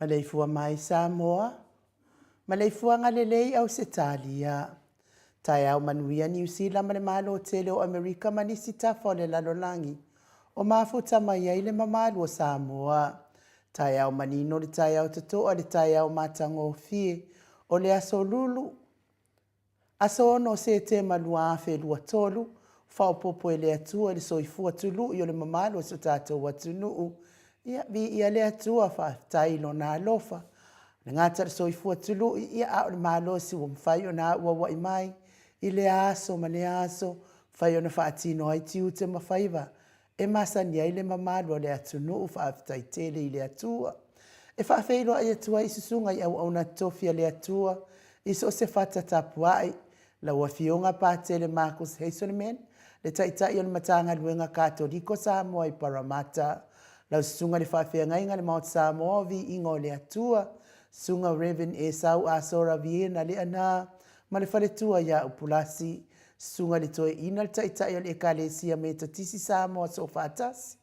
Maleifua mai Samoa, Maleifuaga lelei Ausetalia. Taeao manuia Niu Sila ma le Malo tele o Amerika ma nisi tafa o le lalolagi o mafuta mai ai le mamalu o Samoa. Taeao manino le taeao totoa le taeao matagofie o le aso Lulu, Aso 6 o Setema 2023, faaopoopo e le Atua i le soifua tului o le mamalu o si o tatou atunuu. Ia, viia le Atua, faafetai i Lona alofa. E le gata i le soifua tului, ia a o le malosi ua mafai ona auauai mai i lea aso ma lea aso, mafai ona faatino ai tiute ma faiva e masani ai le mamalu o le atunuu. Faafetai tele i le Atua. E faafeiloai atu ai i susuga i auauna totofi a le Atua i so o se fata tapuai, lau Afioga Patele Marcus Hazelman, le Taitai o le Matagaluega Katoliko Samoa i Paramata, lau Susuga i le Faafeagaiga i le Maota Samoa o Viiga o le Atua, Susuga Rev. Esau Asora Viena Leaana ma le faletua ia Upulasi, Susuga i le Toeaina le Taitai o le Ekalesia Metotisi Samoa Soofaatasi,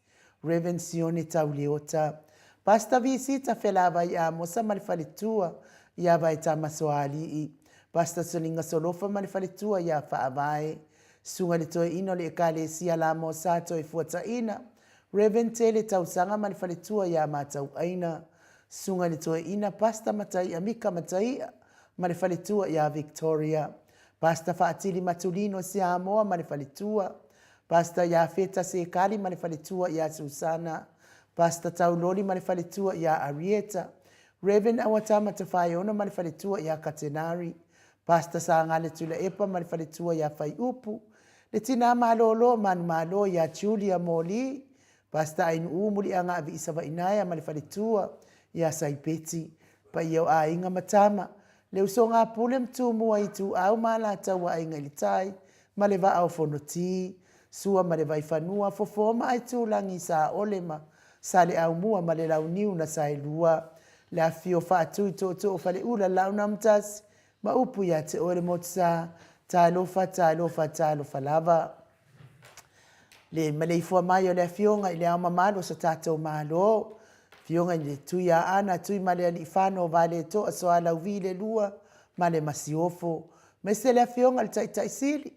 Rev. Sione Tauleota, Pastor Visita Felavai Amosa ma le faletua ia Vaetama Soalii, Pastor Soliga Solofa ma le faletua ia Faavae, Susuga i le Toeaina o le Ekalesia Lamosa Toefuataina, Rev. Tele Tausaga ma le faletua ia Matauaina, Susuga i le Toeaina Pastor Mataia Mika Mataia ma le faletua ia Victoria, Pastor Faatili Matulino Siamoa ma le faletua, Pastor Iafeta Sekali ma le faletua ia Susana, Pastor Tauloli ma le faletua ia Arieta, Rev. Auatama Tafaeono ma le faletua ia Katenari, Pastor Sagale Tuilaepa ma le faletua ia Faiupu, le tina malolo manumalo ia Julia Moli, Pastor Ainuu Muliagaavi Savainaea ma le faletua ia Saipeti, paia o aiga ma tama, le usoga a Pule ma Tumua Ituau ma Alataua Aiga i le Tai ma le Vaa o Fonoti, Sua ma le Vaifanua, Fofo ma Aitulagi, Saole ma Saleaaumua ma le Launiu na Saelua, le afifio Faatui Tootoo o Faleula, Laaunaamotasi ma upu ia te oe le Motusa, Talofa, talofa, talofa lava. Le maleifua mai o le Afioga i le Ao Mamalu o so tatou Malo, Afioga i le Tuiaana Tuimalealiifano Vaaletoa Sualauvi le Lua ma le Masiofo, aemaise le Afioga i le Taitai Sili,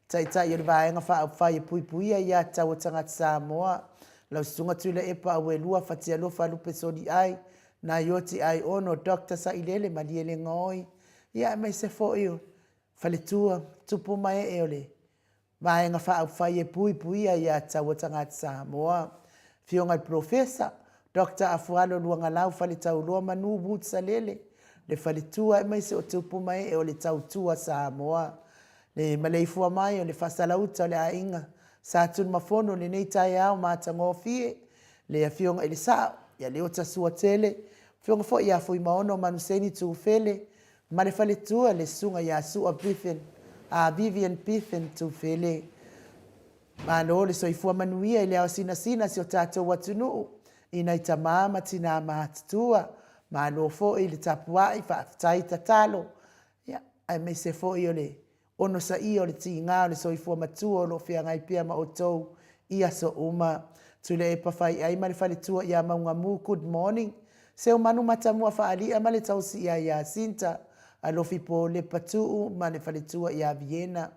Taitai o le Vaega Faaupufai e Puipuia Aiatatau a Tagata Samoa, lau Susuga Tuilaepa Auelua Fatialofa Lupe Soliai, Naioti Aiono Doctor Sailele Malielegaoi, ia aemaise foi o faletua, tupu ma ee o le Vaega Faaupufai e Puipuia Aiatatau a Tagata Samoa, Afioga i le Polofesa Doctor Afualo Luagalau Faletauloa Manu Wood Salele, le faletua aemaise o tupu ma ee o le Tautua Samoa. Le maleifua mai o le faasalauta o le aiga Sa Tunumafono i lenei taeao matagofie, le Afioga i le Sao ia Leota Suatele, Afioga foi ia Fuimaono Manuseni Tufele, ma le faletua le Susuga ia Sua Biffen, a Vivian Biffen Tufele. Malo le soifua manuia i le ao sinasina si o tatou atunuu i nai tamā ma tinā matutua. Malo foi le tapuai, faafetai tatalo, ia, aemaise foi o le Onosaia o le tiga o le soifua matua o lo o feagai pea ma outou i aso uma. Tuilaepa Faiai ma le faletua ia Maugamu Good morning Seumanu Matamua Faalia ma le tausi ia Iasinta Alofi Polepa Tuu ma le faletua ia Viena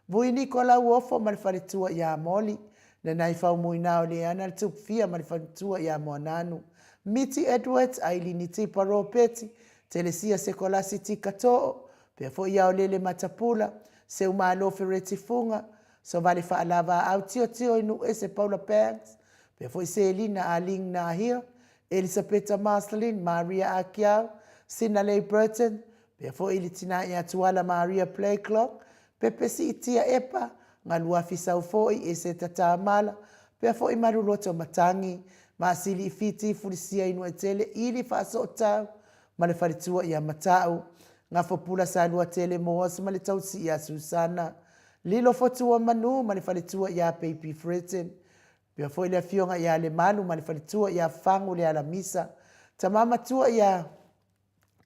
Vui Niko Lauofo ma le faletua ia Moli Nanai Faumuina o Leana le Tupufia ma le faletua ia Moananu Miti Edwards Ailini Tipa Ropeti Telesia Sekolasi Tika Too Pea foi ia Olele Matapula, Seumalo Fereti Fuga, Sovale Faalava Au Tiotio i Nuuese Paula Banks, pea foi Selina Aling Nahia, Elisapeta Marceline, Maria Akiau, Sinalei Burton, pea foi le tina ia Tuala Maria Playclock, Pepe Siitia Epa, Galuafi Saufoi, Eseta Tamala, pea foi Maluloto Matangi, Masili Fiti, Fulisia Inuetele, Ili Faasootau, ma le faletua ia Matau, Gafopula Saluatele Moas ma le tausi ia Susana, Lilo Fotuamanu ma le faletua ia Baby Fredden, pea foi le afioga ia Lemalu ma le faletua ia Fagu Lealamisa, tama matua ia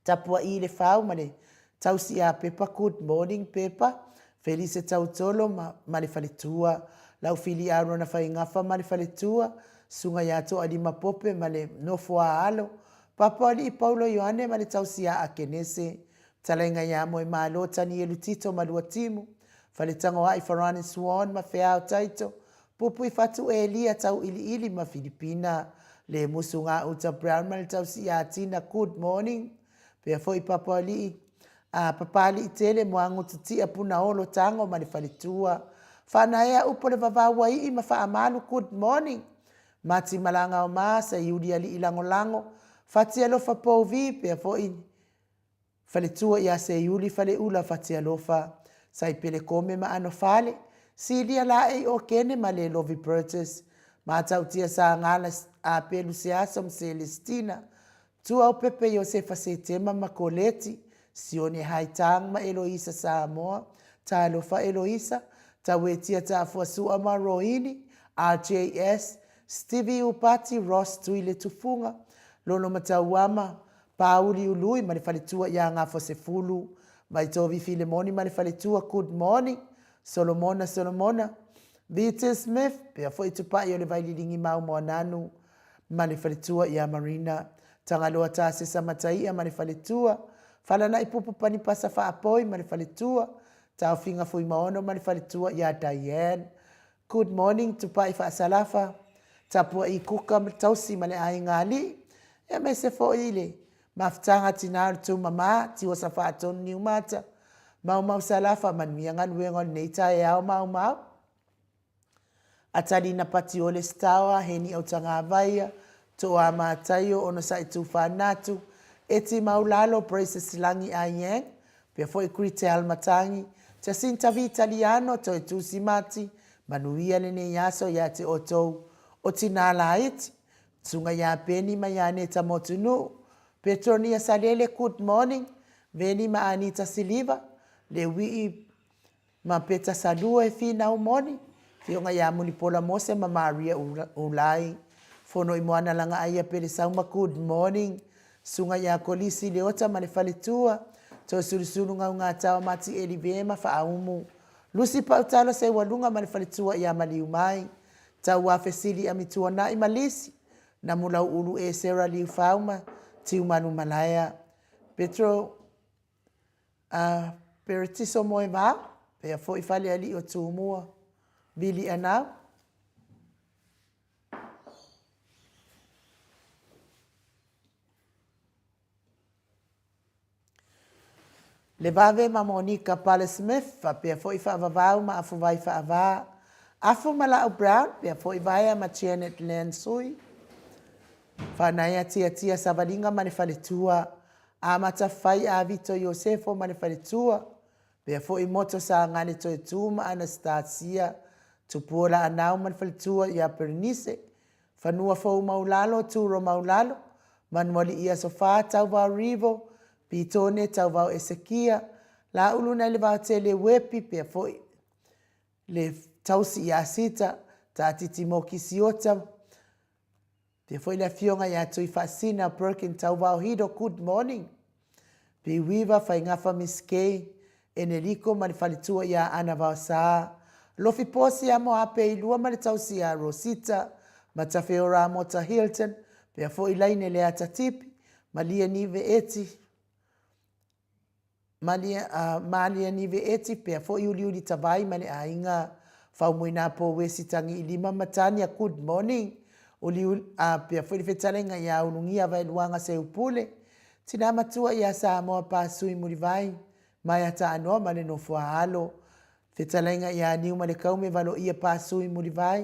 Tapua'i Lefau ma le tausi ia Pepa Good morning Pepa, Felise Tautolo ma ma le faletua, Laufili Arona Faigafa ma le faletua, Susuga ia Toalima Pope ma le nofo a alo, Papaoalii Paulo Ioane ma le tausi ia Akenese, Fetalaiga ia Moemalo Tanielu Tito ma Luatimu, Faletagoai Farani Swan ma Feao Taito, Pupuifatu Elia Tauiliili ma Filipina, Lemusu Gauta Brown ma le tausi ia Tina Good morning, Pea foi Papaoalii a Papalii Tele Moagutu Tia Punaolo Tago ma le Faletua, Faanaea Upu o le Vavau Aii ma Faamalu Good morning, Mati Malagaoma, Saiuli Alii Lagolago, Fatialofa Pouvi, pea foi Faletua ia Seiuli Faleula Fatialofa, Saipele Kome ma Anofale, Silia Laei Okene ma le Lovi Burgess, Matautia Sagala Apelu Seaso ma Selestina, Tuaopepe Iosefa Setema ma Koleti, Sione Haitang ma Eloisa Samoa, Talofa Eloisa, Tauetia Taafua Sua ma Roini, RJS, Stevie Upati, Ross Tuile Tufuga, Lolo Matauama, Pauli Ului ma le faletua ia Gafosefulu, Vaitovi Filemoni ma le faletua Good morning, Solomona Solomona, Vita Smith, pea foi Tupai o le Vaililigi Mau Moananu ma le faletua ia Marina, Tagaloa Tasesa Mataia ma le faletua, Falanai Pupu Panipasa Faapoi ma le faletua, Taofiga Fuimaono ma le faletua ia Diane, Good morning Tupai Faasalafa, Tapua'i Kuka ma Tausi ma le Aiga Alii, aemaise foi le Mafutaga Tina o le Tumama, Tiosa Faatonu Niumata, Maumau Salafa, Manuia Galuega o lenei taeao Maumau. Atalina Patiole Staoa, Heni Autagavaia, Toa Mataio, Onosai Tufanatu, Eti Maulalo, Braces Lagi Aiyang, Pea foi Kritel Matangi, Jacinta Vitaliano, Toetusi Mati, Manuia lenei aso ia te outou o tinā laiti, Susuga ia Peni ma ia Aneta Motunuu, Petronia Salele, good morning, Veni ma Anita Siliva, Leuii Ma Peta Salua e finau moni, Afioga ia Mulipola Mose ma Maria Ulai, Fono i Moana Lagaaia Pelesauma Good morning, Susuga ia Kolisi Leota ma le faletua, Toesulusulu Gaugatawa Mati Elive ma Faaumu, Lusi Pautalo Seualuga ma le faletua ia Maliumai, Tauafesili Amituanai ma Lisi, Namulauulu Esera Liufau ma Tiumalu Malaea, Petro A Peretiso Moevao, pea foi Falealii o Tumua, Vili Anau. Le Vave ma Monika Pale Smith, faapea foi Faavavau ma Afuvai Faava, Afu ma Lau Brown, pea foi Vaea ma Janet Lansui, Faanaea Tiatia Savaliga ma le Faletua, Amata fai a Vito Iosefo ma le faletua, pea foi Moto Sagale Toetu ma Anastasia, Tupuola Anau ma le faletua ia Bernice, Fanua Fou Maulalo, Turo Maulalo, Manualii Aso Fa, Tauvao Rivo, Pitone, Tauvao Esekia, Laulu nai le Vaotele Uepi, pea foi le tausi ia Sita, Tatiti Moki Siota, Pea foi le afioga ia Tuifaasina Perkin Tauvao Hido Good morning Piuiva Faigafa Miss K Eneliko ma le faletua ia Ana Vaosa Lofi Posi a Moape i lua ma le tausi ia Rosita Matafeora Mota Hilton Pea foi Laine Leata Tipi Malia Nive Eti Malia Nive Eti, pea foi Uliuli Tavai ma le aiga Faumuina Po Wesi Tagiilima ma Tania Good morning Uliuli a pea foi le fetalaiga ia Ulugia Vaeluaga Seupule Tina matua ia Samoa Pasui Mulivai Maea Taanoa ma le nofo a alo Fetalaiga ia Niu ma le Kaume Valoia Pasui Mulivai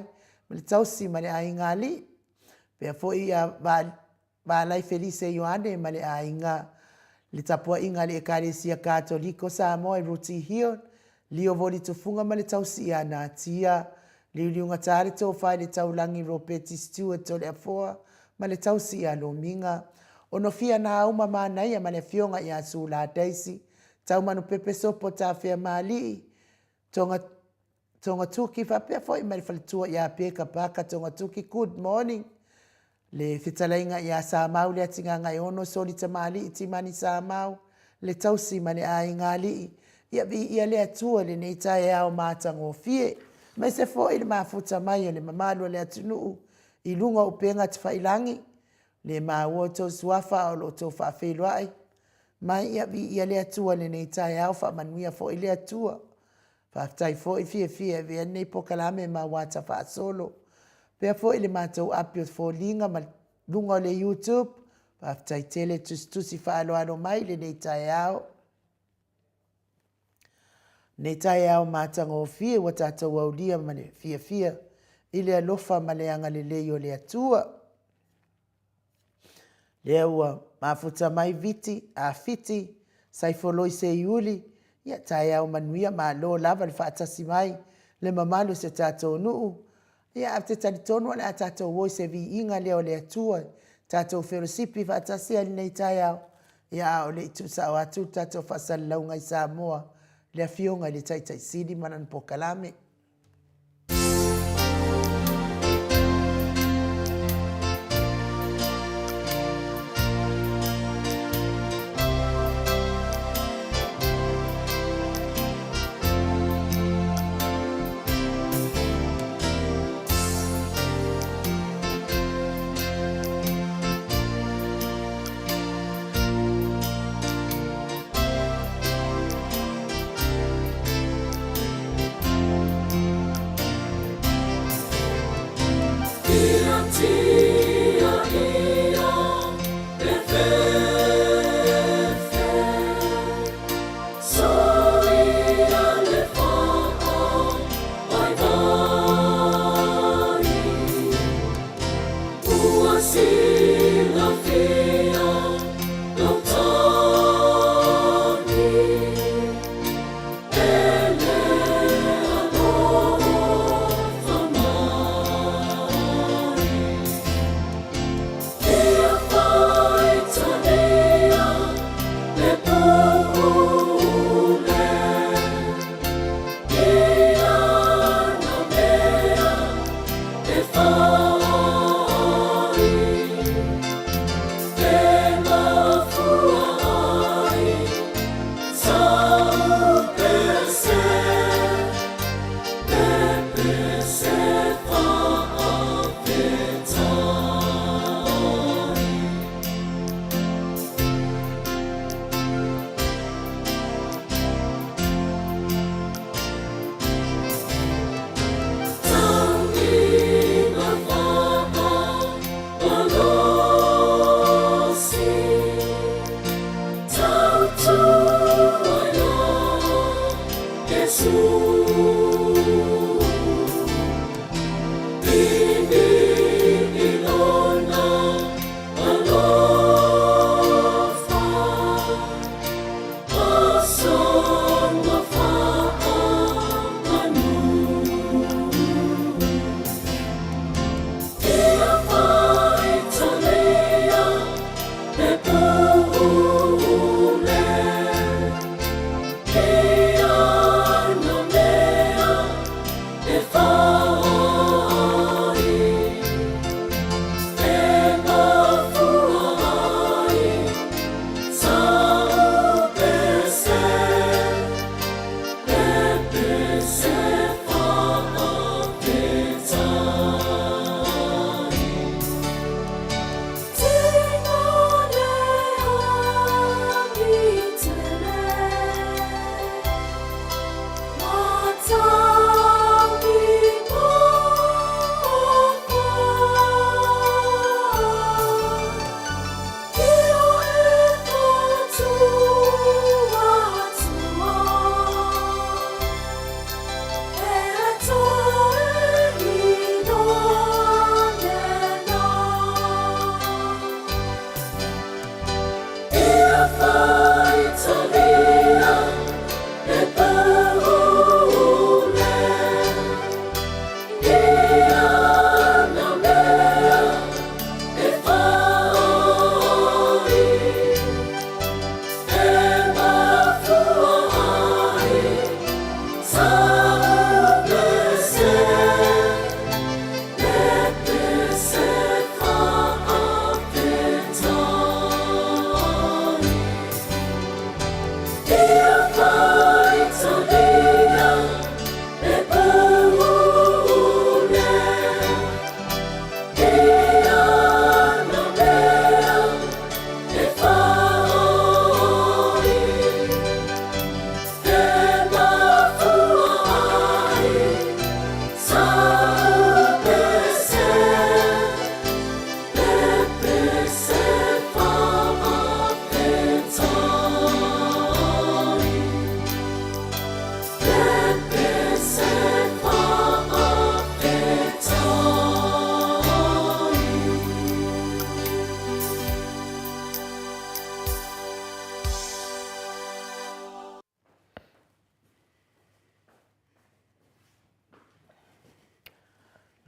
ma le tausi ma le aiga alii pea foi ia Valai Felise Ioane ma le aiga, le tapuaiga a le Ekalesia Katoliko Samoa i Ruti Hill, Lio Voli Tufuga ma le tausi ia Natia, Liuliugatā le tofa i le taulagi Ropeti Stewart Toleafoa ma le tausi ia Lomiga, Onofia Nāuma Manaia ma le afioga ia Sula Daisy, Taumanupepe Sopo Tafea Maalii, Tonga Togatuki faapea foi ma le faletua ia Peka Paka Togatuki Good morning Le fetalaiga ia Samau le Atigagaeono Soli Tamalii Timani Samau le tausi ma le aiga alii Ia viia le Atua i lenei taeao matagofie aemaise foi le mafuta mai o le mamalu o le atunuu i luga o upega tafailangi. Le maua outou suafa a o lo outou faafeiloai mai, ia viia le Atua i lenei taeao, faamanuia foi le Atua. Faafetai foi fiafia e avea lenei polokalame ma auata faasolo. Pea foi le matou api o foliga ma luga o le YouTube. Faafetai tele tusitusi faaaloalo mai i lenei taeao. Nei taeao matagofie ua tatou aulia ma le fiafia i le alofa ma le agalelei o le Atua. Lea ua mafuta mai Viti, a Fiti, Saifoloi Seiuli, ia taeao manuia, malo lava le faatasi mai le mamalu o si o tatou nuu. Ia, ae ou te talitonu o le a tatou o i se viiga lea o le Atua, tatou felosipi faatasi ai i lenei taeao, ia a o le i tuusao atu le tatou faasalalauga i Samoa, le Afioga i le Taitai Sili ma lana polokalame.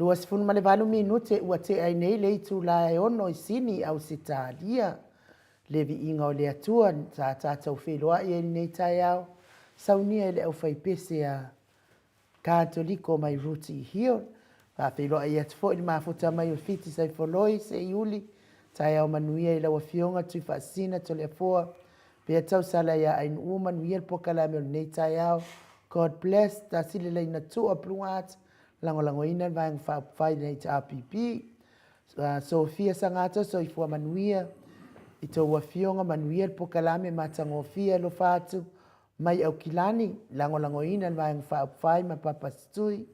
28 minute ua tea ai nei le itula e 6 i Sini, Ausetalia. Le viiga o le Atua sa tatou feiloai ai i lenei taeao, saunia e le aufaipese a Katoliko mai Ruti Hill. Faafeiloai atu foi i le mafuta mai o Fiti Saifoloi, Seiuli, taeao manuia i lau Afioga Tuifaasisina Toleafoa, Pea Tausala ia Ainuu, manuia le polokalame o lenei taeao. God bless, tasi le laina tua Blue Heart, lagolagoina le Vaega Faaupufai le HRPP. Sofia Sagato, soifua manuia i tou afioga, manuia le polokalame matagofie, alofa atu mai Aukilani, lagolagoina le Vaega Faaupufai ma Papa Setui.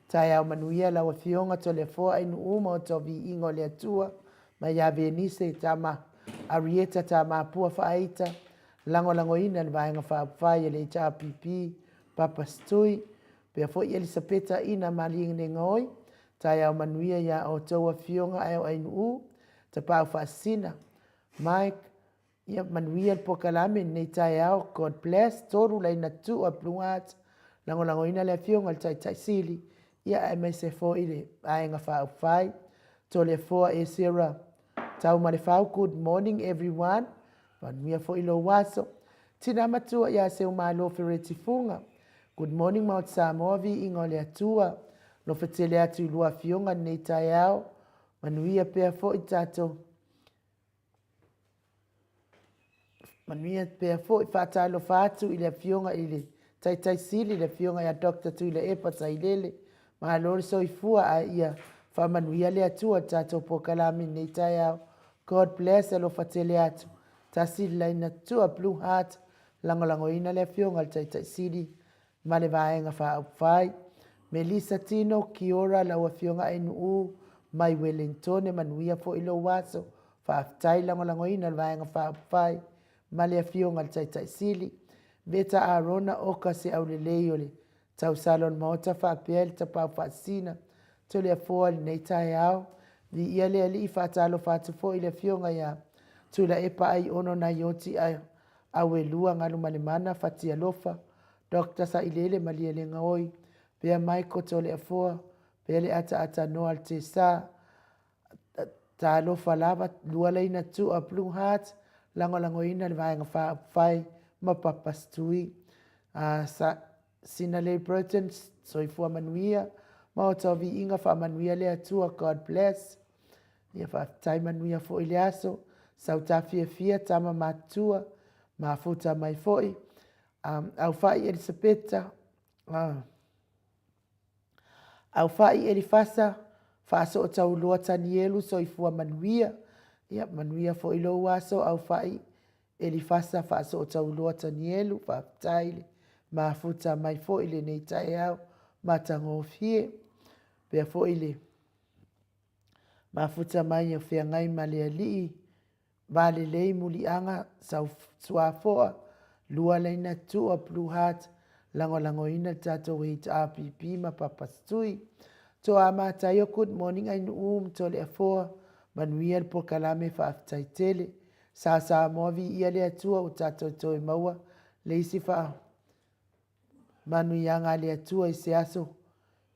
Taeao manuia lau Afioga Toleafoa Ainuu ma outou viiga o le Atua, mai ia Venise, Tama Arieta Tamapua Faaita, lagolagoina le Vaega Faaupufai a le HRPP, Papa Setui, pea foi Elisapeta Ina Malielegaoi, taeao manuia ia outou afioga ae o Ainuu, Tapaau Faasisina, Mike, Ia manuia le polokalame i lenei taeao. God bless. Toru laina tua Blue Heart. Lagolagoina le afioga i le Taitai Sili. Ia aemaise foi le Vaega Faaupufai. Toleafoa Esera Taumalefau, good morning everyone. Manuia foi lou aso. Tina matua ia Seumalo Fereti Fuga. Good morning Maota Samoa, viiga o le Atua. Alofa tele atu i lua afioga i lenei taeao. Manuia pea foi tatou. Manuia pea foi. Faatalofa atu i le Afioga i le Taitai Sili, le Afioga ia Dr. Tuilaepa Sailele. Malo le soifua ae ia faamanuia le Atua i le tatou polokalame i lenei taeao. God bless, alofa tele atu. Tasi le laina tua, Blue Heart, lagolagoina le Afioga i le Taitai Sili ma le Vaega Faaupufai. Melissa Tino, Kia ora lau Afioga Ainuu mai Welengtone, manuia foi lou aso. Faafetai lagolagoina le Vaega Faaupufai ma le Afioga i le Taitai Sili. Veta Arona Oka se aulelei o le tausala o le Maota faapea i le Tapaau Faasisina Toleafoa i lenei taeao. Viia le Alii, faatalofa atu foi i le Afioga ia Tuilaepa Aiono Naioti Auelua Galumalemana Fatialofa Doctor Sailele Malielegaoi Pea Michael Toleafoa Pea le ataatanoa a le Tesa Talofa lava lua laina tua Blue Heart lagolagoina le Vaega Faaupufai ma Papa Stui sa Sinalei Burton Soifua manuia Maota o Viiga faamanuia le Atua God bless Ia faafetai manuia foi le aso Sautafiafia tama matutua mafuta mai foi Aufai Elisapeta Aufai Elifasa Faasootauloa Tanielu Soifua manuia Ia manuia foi lou aso Aufai Elifasa Faasootauloa Tanielu Faafetai le mafuta mai foi lenei taeao matagofie pea foi le mafuta mai o feagai ma le Alii Valelei Muliaga Suafoa Lua Laina Tua Blue Heart Lagolagoina le tatou HRPP ma Papa Stui Toa Mataio Good morning Ainuu ma Toleafoa Manuia le polokalame faafetai tele Sa Samoa Viia le Atua ua tatou toe maua le isi faa Manuiaga a le Atua i se aso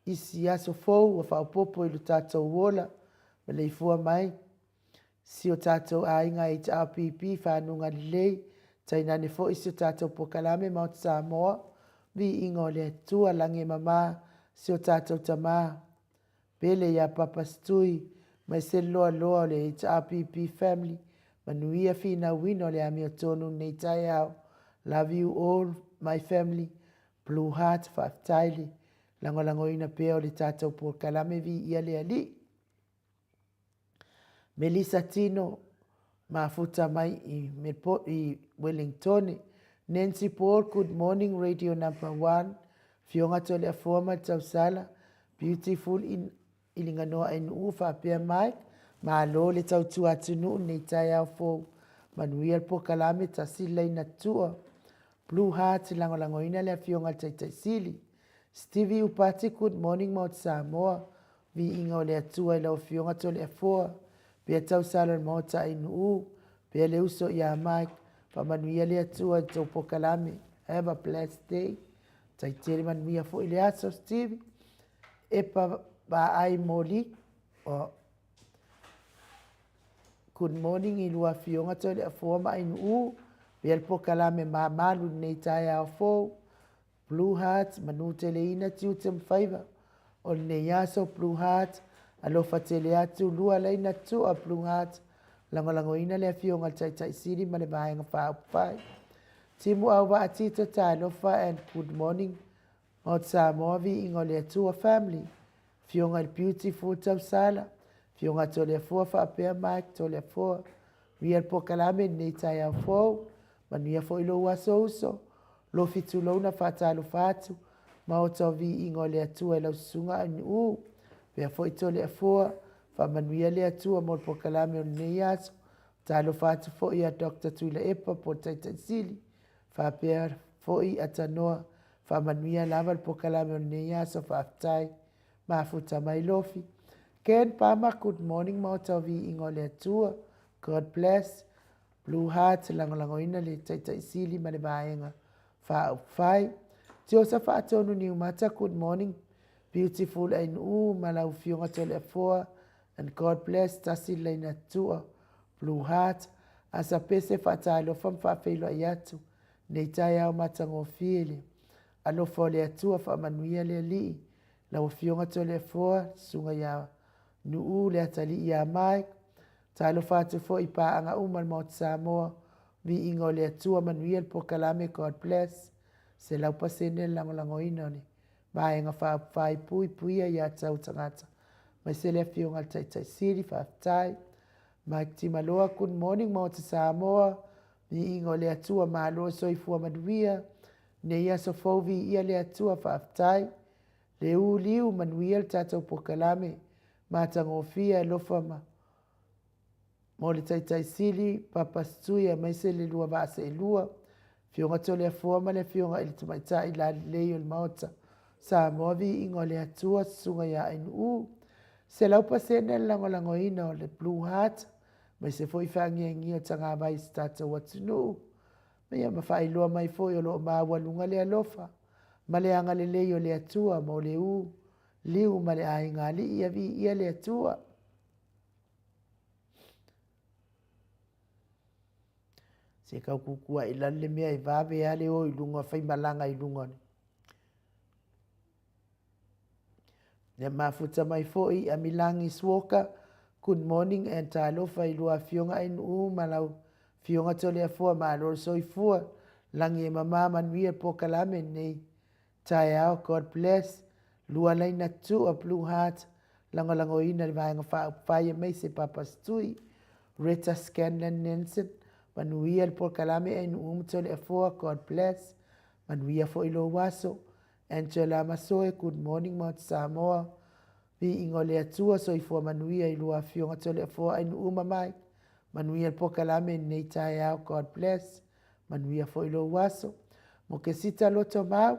isi aso fou ua faaopoopo i lo tatou ola maleifua mai si o tatou aiga HRPP fanuga lelei tainane foi si o tatou polokalame Maota Samoa viiga o le Atua lagi e mama si o tatou tama pele ia Papa Stui mai se loaloa o le HRPP family manuia finauina o le amiotonu lenei taeao love you all my family Blue Heart faafetai le lagolagoina pea o le tatou polokalame viia le Alii. Melissa Tino mafuta mai i, Melpo, i Wellingtone. Nancy Paul, good morning, radio number one. Fioga Toleafoa ma le Tausala, beautiful in i Liganoa Ainuu faapea mai, malo le tautua atunuu lenei taeao fou. Manuia le polokalame tasi le laina tua. Blue Heart lagolagoina le afioga i le Taitai Sili. Stevie Upati, good morning Maota Samoa. Viiga o le Atua i lau Afioga Toleafoa, pea tausala o le Maota Ainuu, pea le uso ia Mike, faamanuia le Atua i tou polokalame. Have a blessed day. Taitele manuia foi le aso, Stevie. Epa Vaai Moli, oh. Good morning i lua afioga Toleafoa ma Ainuu, vea le polokalame mamalu i lenei taeao fou. Blue Heart, manuteleina tiute ma faiva o lenei aso Blue Heart, alofa tele atu, lua laina tua Blue Heart, lagolagoina le afioga i le Taitai Sili ma le Vaega Faaupufai. Timu Auvaa Tito Talofa and good morning Maota Samoa Viiga o le Atua Family Afioga i le Beautiful Tausala Afioga Toleafoa faapea Mike Toleafoa Manuia le polokalame i lenei taeao fou Manuia foi lou aso uso Lofi tulouna faatalofa atu Maota o Viiga o le Atua i lau susuga Ainuu Faapea foi Toleafoa Faamanuia le Atua mo le polokalame o lenei aso Talofa atu foi ia Doctor Tuilaepa po o le Taitai Sili Faapea foi Atanoa, faamanuia lava le polokalame o lenei aso, faafetai. Mafuta mai Lofi. Ken Pama, good morning Maota o Viiga o le Atua, God bless. Blue Heart, lagolagoina le Taitai Sili ma le Vaega Faaupufai. Tiosa Faatonu Niumata, good morning Beautiful Ainuu ma lau Afioga Toleafoa and God bless tasi le laina tua. Blue Heart, Asa Pese faatalofa ma faafeiloai atu nei taeao matagofie le alofa o le Atua faamanuia le Alii lau Afioga Toleafoa Susuga ia Nuu le atalii ia Mike talofa atu foi i paaga uma le Maota Samoa viiga o le Atua manuia le polokalame God bless 100% le lagolagoina o le Vaega Faaupufai Puipuia ia Tau Tagata aemaise le Afioga i le Taitai Sili faafetai Mike Timaloa good morning Maota Samoa viiga o le Atua malo soifua manuia nei aso fou viia le Atua faafetai le u liu manuia le tatou polokalame matagofie alofa ma mo le Taitai Sili, Papa Stui aemaise le lua vaa seelua, Afioga Toleafoa ma le Afioga i le Tamaitai Lalelei o le Maota Samoa Viiga o le Atua, Susuga ia Ainuu, 100% le lagolagoina o le Blue Heart, aemaise foi faangiangia o tagavai o si tatou atunuu, ia ma faailoa mai foi o lo o maualuga le alofa ma le agalelei o le Atua mo le u, liu ma le aiga alii, ia viia le Atua. Se tau tutu i lalo le mea e vave lava le o i luga, faimalaga i luga. Ia mafuta mai foi Amilagi Suoka, good morning and talofa i lua afioga Ainuu ma lau afioga Toleafoa malo le soifua, lagi e mama manuia le polokalame lenei taeao God bless lua laina tua blue heart lagolagoina le Vaega Faaupufai aemaise Papa Stui, Retta Scanlan Nenson, manuia le polokalame Ainuu ma Toleafoa God bless manuia foi lou aso Angela Masoe good morning Maota Samoa Viiga o le Atua soifua manuia i lua afioga Toleafoa Ainuu ma Mike manuia le polokalame i lenei taeao God bless Manuia foi lou aso. Mokesita loto mau,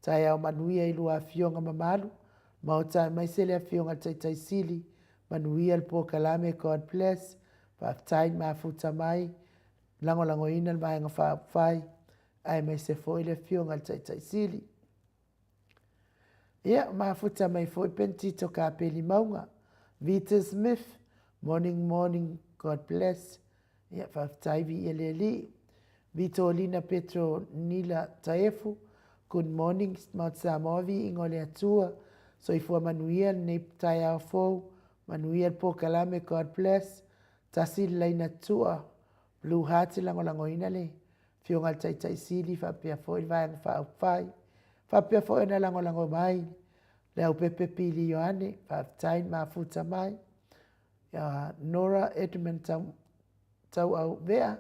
taeao manuia i lua afioga mamalu, Maota aemaise le afioga i le Taitai Sili, manuia le polokalame God bless, faafetai le mafuta mai, lagolagoina le Vaega Faaupufai, aemaise foi le afioga i le Taitai Sili. Ia, mafuta mai foi Pentito Kapeli Mauga, Vita Smith, morning morning, God bless. Ia, faafetai viia le Alii. Vitolina Petro Nila Taefu, good morning, Mount Samoa viiga o le Atua, soifua manuia lenei taeao fou, manuia le polokalame, God bless. Tasi le laina tua, Blue Heart lagolagoina le Afioga i le Taitai Sili faapea foi le Vaega Faaupufai, faapea foi ona lagolago mai le Aupepe Pili Ioane, faafetai le mafuta mai. Ia Nora Edmund Tau, Tauauvea,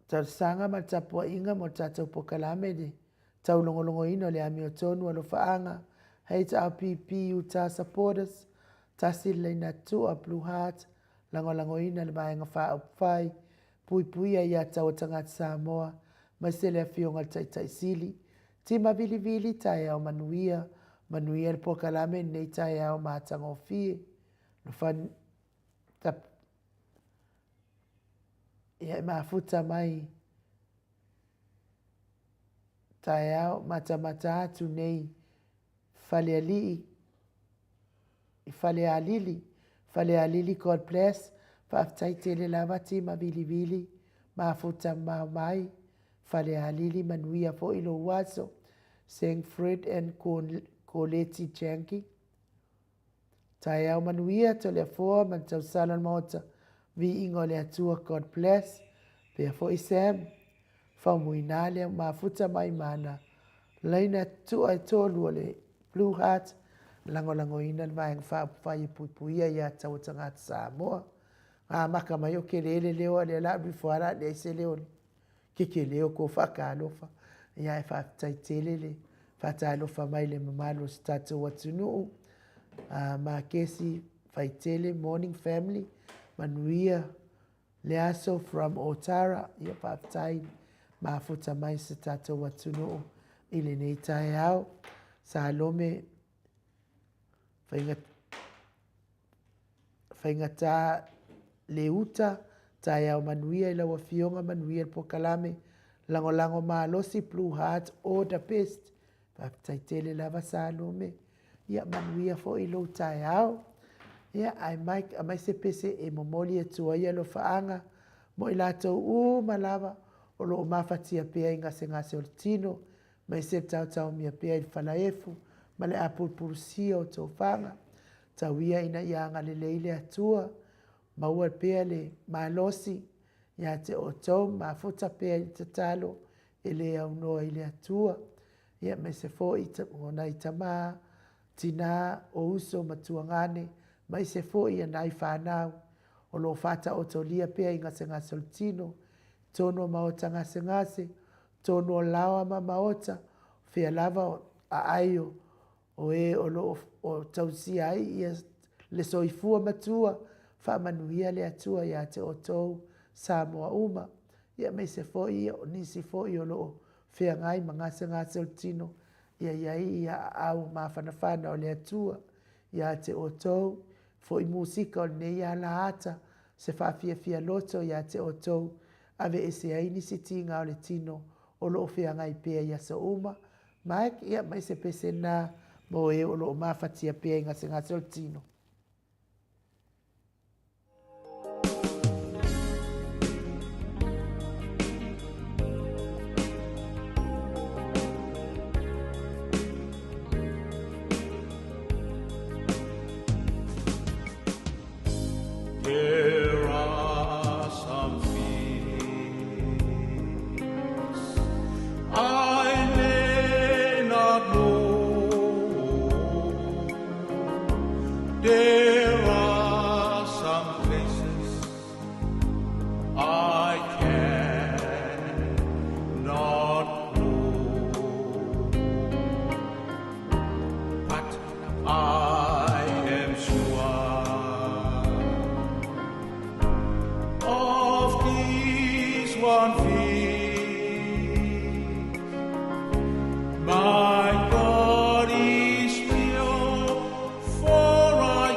Talosaga ma le tapuaiga mo le tatou polokalame i le taulogologoina o le amiotonu alofaaga HRPP Utah Supporters, tasi le laina tua Blue Heart, lagolagoina le Vaega Faaupufai, Puipuia ia Taua Tagata Samoa, aemaise le Afioga i le Taitai Sili, Tima Vilivili, taeao manuia, manuia le polokalame i lenei taeao matagofie. Lofa tap, ia e mafuta mai. Taeao matamata atu nei Falealii i Falealili Falealili God bless Faafetai tele lava Tima Vilivili mafuta mamao mai Falealili manuia foi lou aso Seng Fred and Koleti Janky Taeao manuia Toleafoa ma le tausala o le Maota Viiga o le Atua God bless Pea foi Sam Faumuina lea mafuta mai mana laina tua e tolu o le Blue Heart lagolagoina le Vaega Faaupufai e puipuia ia taua tagata Samoa. Ga maka mai o kele le leo a lea la alu ifo a la leai se leo le kekele o ko faatalofa. Ia e faafetai tele le faatalofa mai le mamalu o se tatou atunuu. Makesi Faitele, morning family, manuia le aso from Otara. Ia faafetai mafuta mai se tatou atunuu i lenei taeao. Salome Faigata Leuta, taeao manuia i lau afioga, manuia le polokalame, lagolago malosi Blue Heart, all the best. Faafetai tele lava Salome. Ia manuia foi lou taeao. Ia ae Mike, aumai se pese e momoli atu ai alofaaga mo i latou uma lava o lo o mafatia pea i gasegase o le tino, aemaise le taotaomia pea i le falaefu ma le apulupulusia o tofaga. Tau ia ina ia agalelei le Atua, maua pea le malosi ia te outou, mafuta pea i le tatalo e le aunoa i le Atua. Ia aemaise foi o nai tama, tina, o uso ma tuagane, aemaise foi o nai fanau o lo o faataotolia pea i gasegase o le tino, totonu o maota gasegase, totonu o laoa ma maota, fea lava aai o e o lo o tausia ai ia le soifua matua, faamanuia le Atua ia te outou Samoa uma. Ia aemaise foi o nisi foi o lo o feagai ma gasegase o le tino, ia i ai ia aao mafanafana o le Atua ia te outou, foi musika o lenei alaata, se faafiafia loto ia te outou, aveese ai nisi tiga o le tino o lo o feagai pea i aso uma. Mike, ia mai se pese na mo e o lo o mafatia pea i gasegase o le tino. There are some things I may not know. There are some places I cannot go. But I am sure of this one thing. My God is pure, for I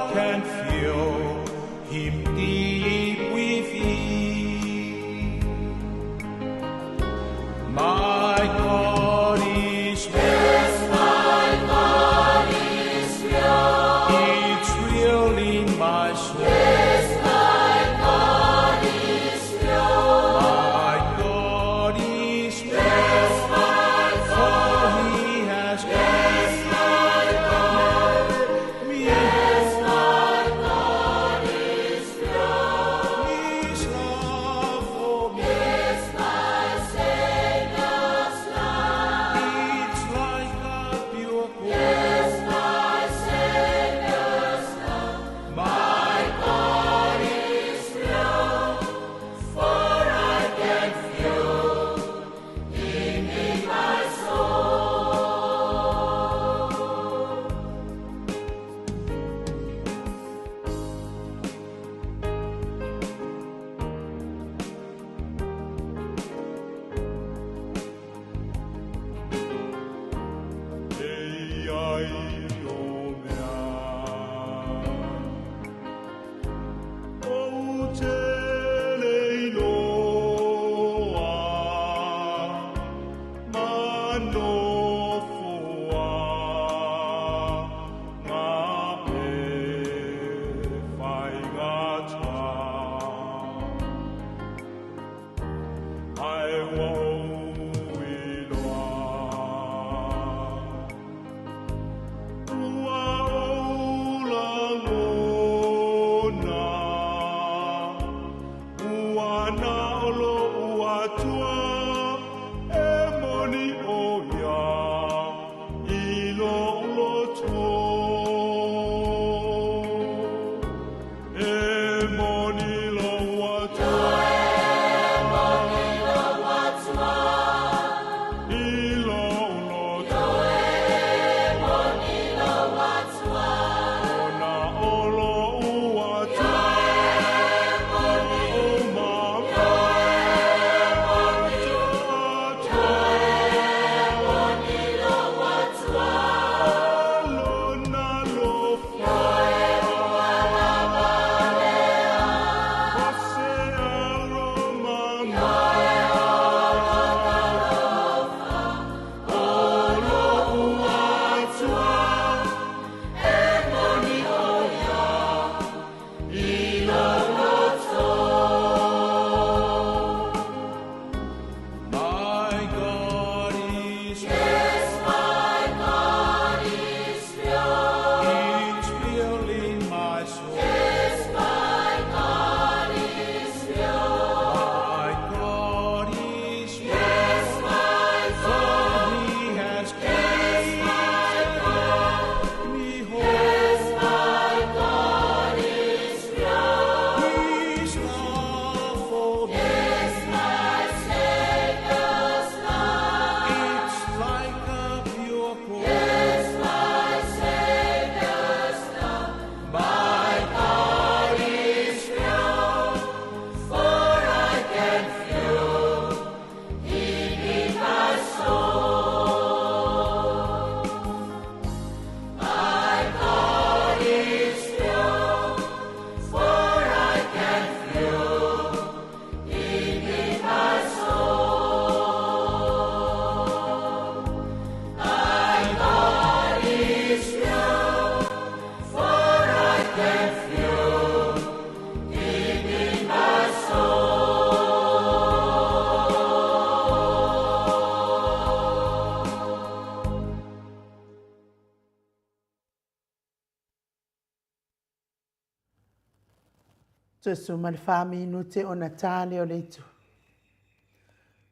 Toe 14 minute ona ta lea o le itu.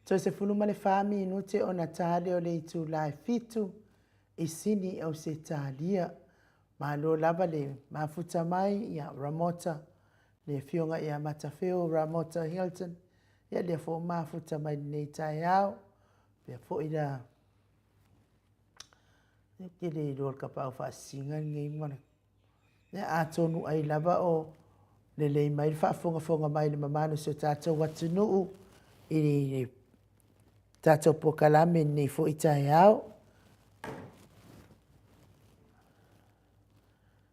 Toe 14 minute ona ta lea o le itula e 7 i Sini, Ausetalia. Malo lava le mafuta mai ia Ramota, le afioga ia Matafeo Ramota Hilton, ia lea foi mafuta mai lenei taeao. Pea foi la, ke le iloa le kapaau faasisiga lenei ma le Ia, atonu ai lava o lelei mai le faafogafoga mai i le mamalu o si o tatou atunuu i le tatou polokalame i lenei foi taeao.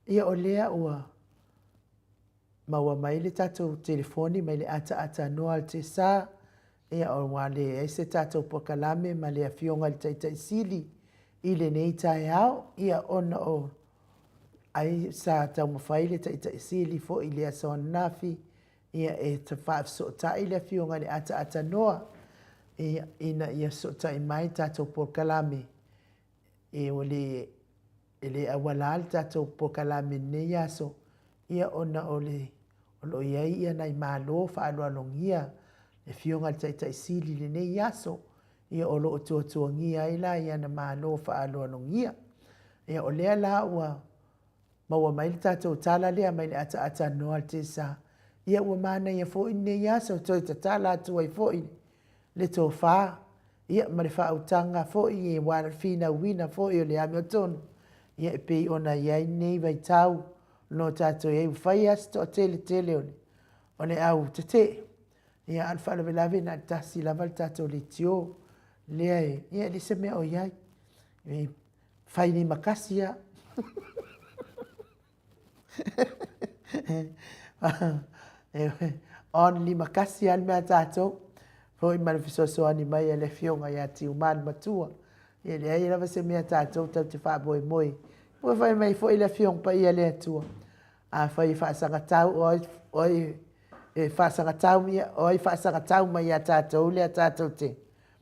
Ia, o lea ua maua mai le tatou telefoni mai le ataata noa a le Tesa, ia ua leai se tatou polokalame ma le afioga i le Taitai Sili i lenei taeao, ia ona o ai sa taumafai le Taitai Sili foi i le aso ananafi, ia e faafesootai le afioga i le ataata noa, ia, ina ia fesootai mai tatou polokalame, e ua le e le auala le tatou polokalame i lenei aso, ia ona o le o lo o i ai ia nai malo faaaloalogia le afioga i le Taitai Sili i lenei aso, ia o lo o tuatuagia ai la i ana malo faaaloalogia. Ia o lea la ua maua mai le tatou tala lea mai le ataata noa a le Tesa, ia ua manaia foi lenei aso toe tatala atu ai foi le tofa, ia ma le faautaga foi aua le finauina foi o le amiotonu, ia e pei ona i ai lenei vaitau no tatou i ai, ua fai lava si toatele tele o le au tetee, ia a o le faalavelave na o le tasi lava le tatou leitio lea e, ia e leai se mea o i ai, e fai lima tasi lava. On lima kasi lava le mea a tatou, foi ma le fesoasoani mai a le afioga ia Tiuma le matua. Ia leai lava se mea tatou tatou te faamoemoe. Ua fai mai foi le Afioga Paia a le Atua, afai e faasagatau o ai e faasagatau, ia o ai e faasagatau mai ia tatou lea tatou te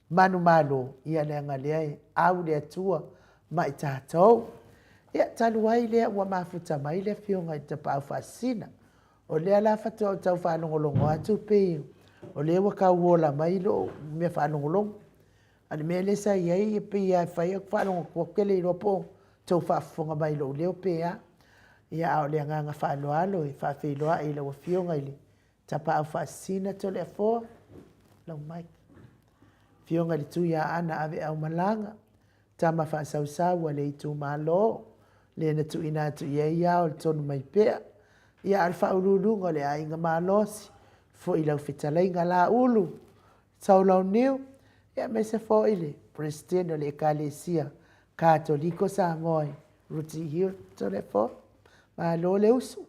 manumalo, ia leaga lea e au le Atua ma i tatou. Ia, talu ai lea ua mafuta mai le afioga i le Tapaau Faasisina, o lea la faatoa ou tau faalogologo atu pei o lea ua tau ola mai lou mea faalogologo. A o le mea lea sa i ai, e pei lava e fai au faalogo atu, ou te le iloa po o outou faafofoga mai i lou leo pe a. Ia, a o le agaga faaaloalo e faafeiloai i lau Afioga i le Tapaau Faasisina Toleafoa, lau mic. Afioga i le Tuiaana Aveaumalaga, tama faasausau a le itumalo, le na tuuina atu i ai ao i le tonu mai pea. Ia, a o le faauluuluga o le aiga malosi, foi lau fetalaiga Laulu, Saulauniu, ia aemaise foi le Peresetene o le Ekalesia Katoliko Samoa i Ruti Hill, Toleafoa. Malo le usu.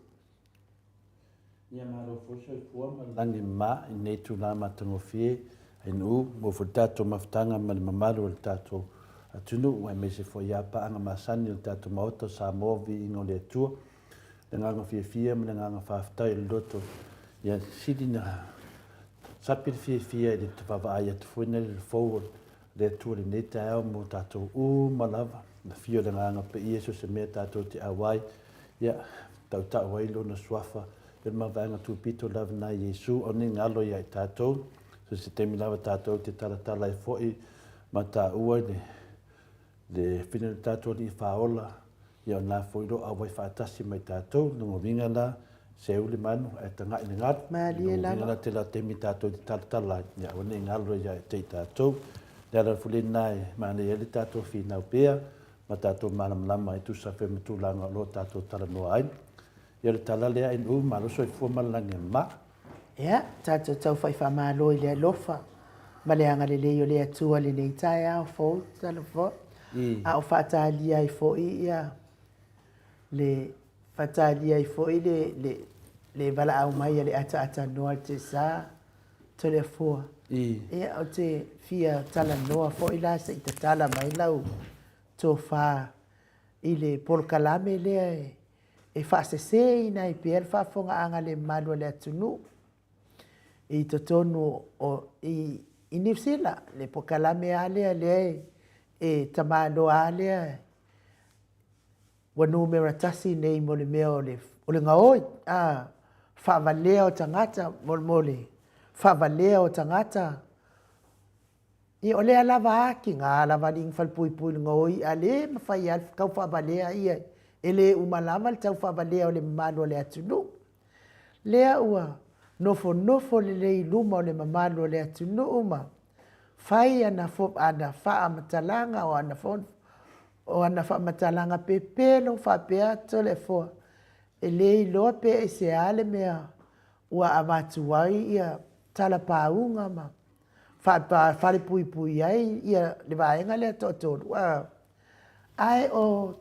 Ia malo foi soifua ma le lagi mama i lenei tulaga matagofie ainu mo foi le tatou mafutaga ma le mamalu o le tatou atunuu aemaise foi ia paaga masani o le tatou Maota o Samoa viiga o le Atua. Le agaga fiafia ma le agaga faafetai o le loto ia sili na sapi le fiafia i le vaavaai atu foi na le fou o le Atua i lenei taeao mo tatou uma lava. Le afio o le Agaga Paia so o se mea tatou te auai, ia, tautau ai Lona Suafa, ia le mavaega tupito lava na Iesu, aua ne i galo ia i tatou, so o se taimi lava tatou te talatala ai foi ma taua i le, le fina o le tatou Alii Faaola, ia o lena foi o lo o auai faatasi ma i tatou. Lona uiga la, seu le manu ae tagai le galu. Malie lava. Lona uiga la, tele lava taimi tatou te talatala ai, ia aua ne i galo ia te i tatou. Le ala foi lena e manaia ai le tatou finau pea ma tatou malamalama e tusa foi ma tulaga o lo o tatou talanoa ai. Ia o le tala lea NU, malo soifua ma le lagi e mama. Ia, tatou tau fai faamalo i le alofa ma le agalelei o le Atua i lenei taeao fou, talofa. A o faatalia ai foi ia le faatalia ai foi le le le valaau mai a le ataatanoa i le Tesa Toleafoa. Ia, ou te fia talanoa foi la se i tatala mai lau tofa i le polokalame lea e e faaseseina ai pea le faafofogaaga le mamalu a le atunuu i totonu o i, i Niu Sila, le polokalame lava lea lea e tamaloa lava lea ua numera tasi nei mo le mea o le, o le gaoi. A, faavalea o tagata mo le faavalea o tagata. Ia o lea lava a tiga lava alii na falepuipui i luga o i'a le mafai a le tau faavalea ia e le uma lava le tau faavalea o le mamalu o le atunuu. Lea ua nofonofo lelei i luma o le mamalu o le atunuu ma fai ana ana faamatalaga o ana o ana faamatalaga pepelo faapea Toleafoa e le iloa pe aisea le mea ua avatu ai ia talapauga ma faalepuipui ai ia le vaega lea toatolu a. Ae o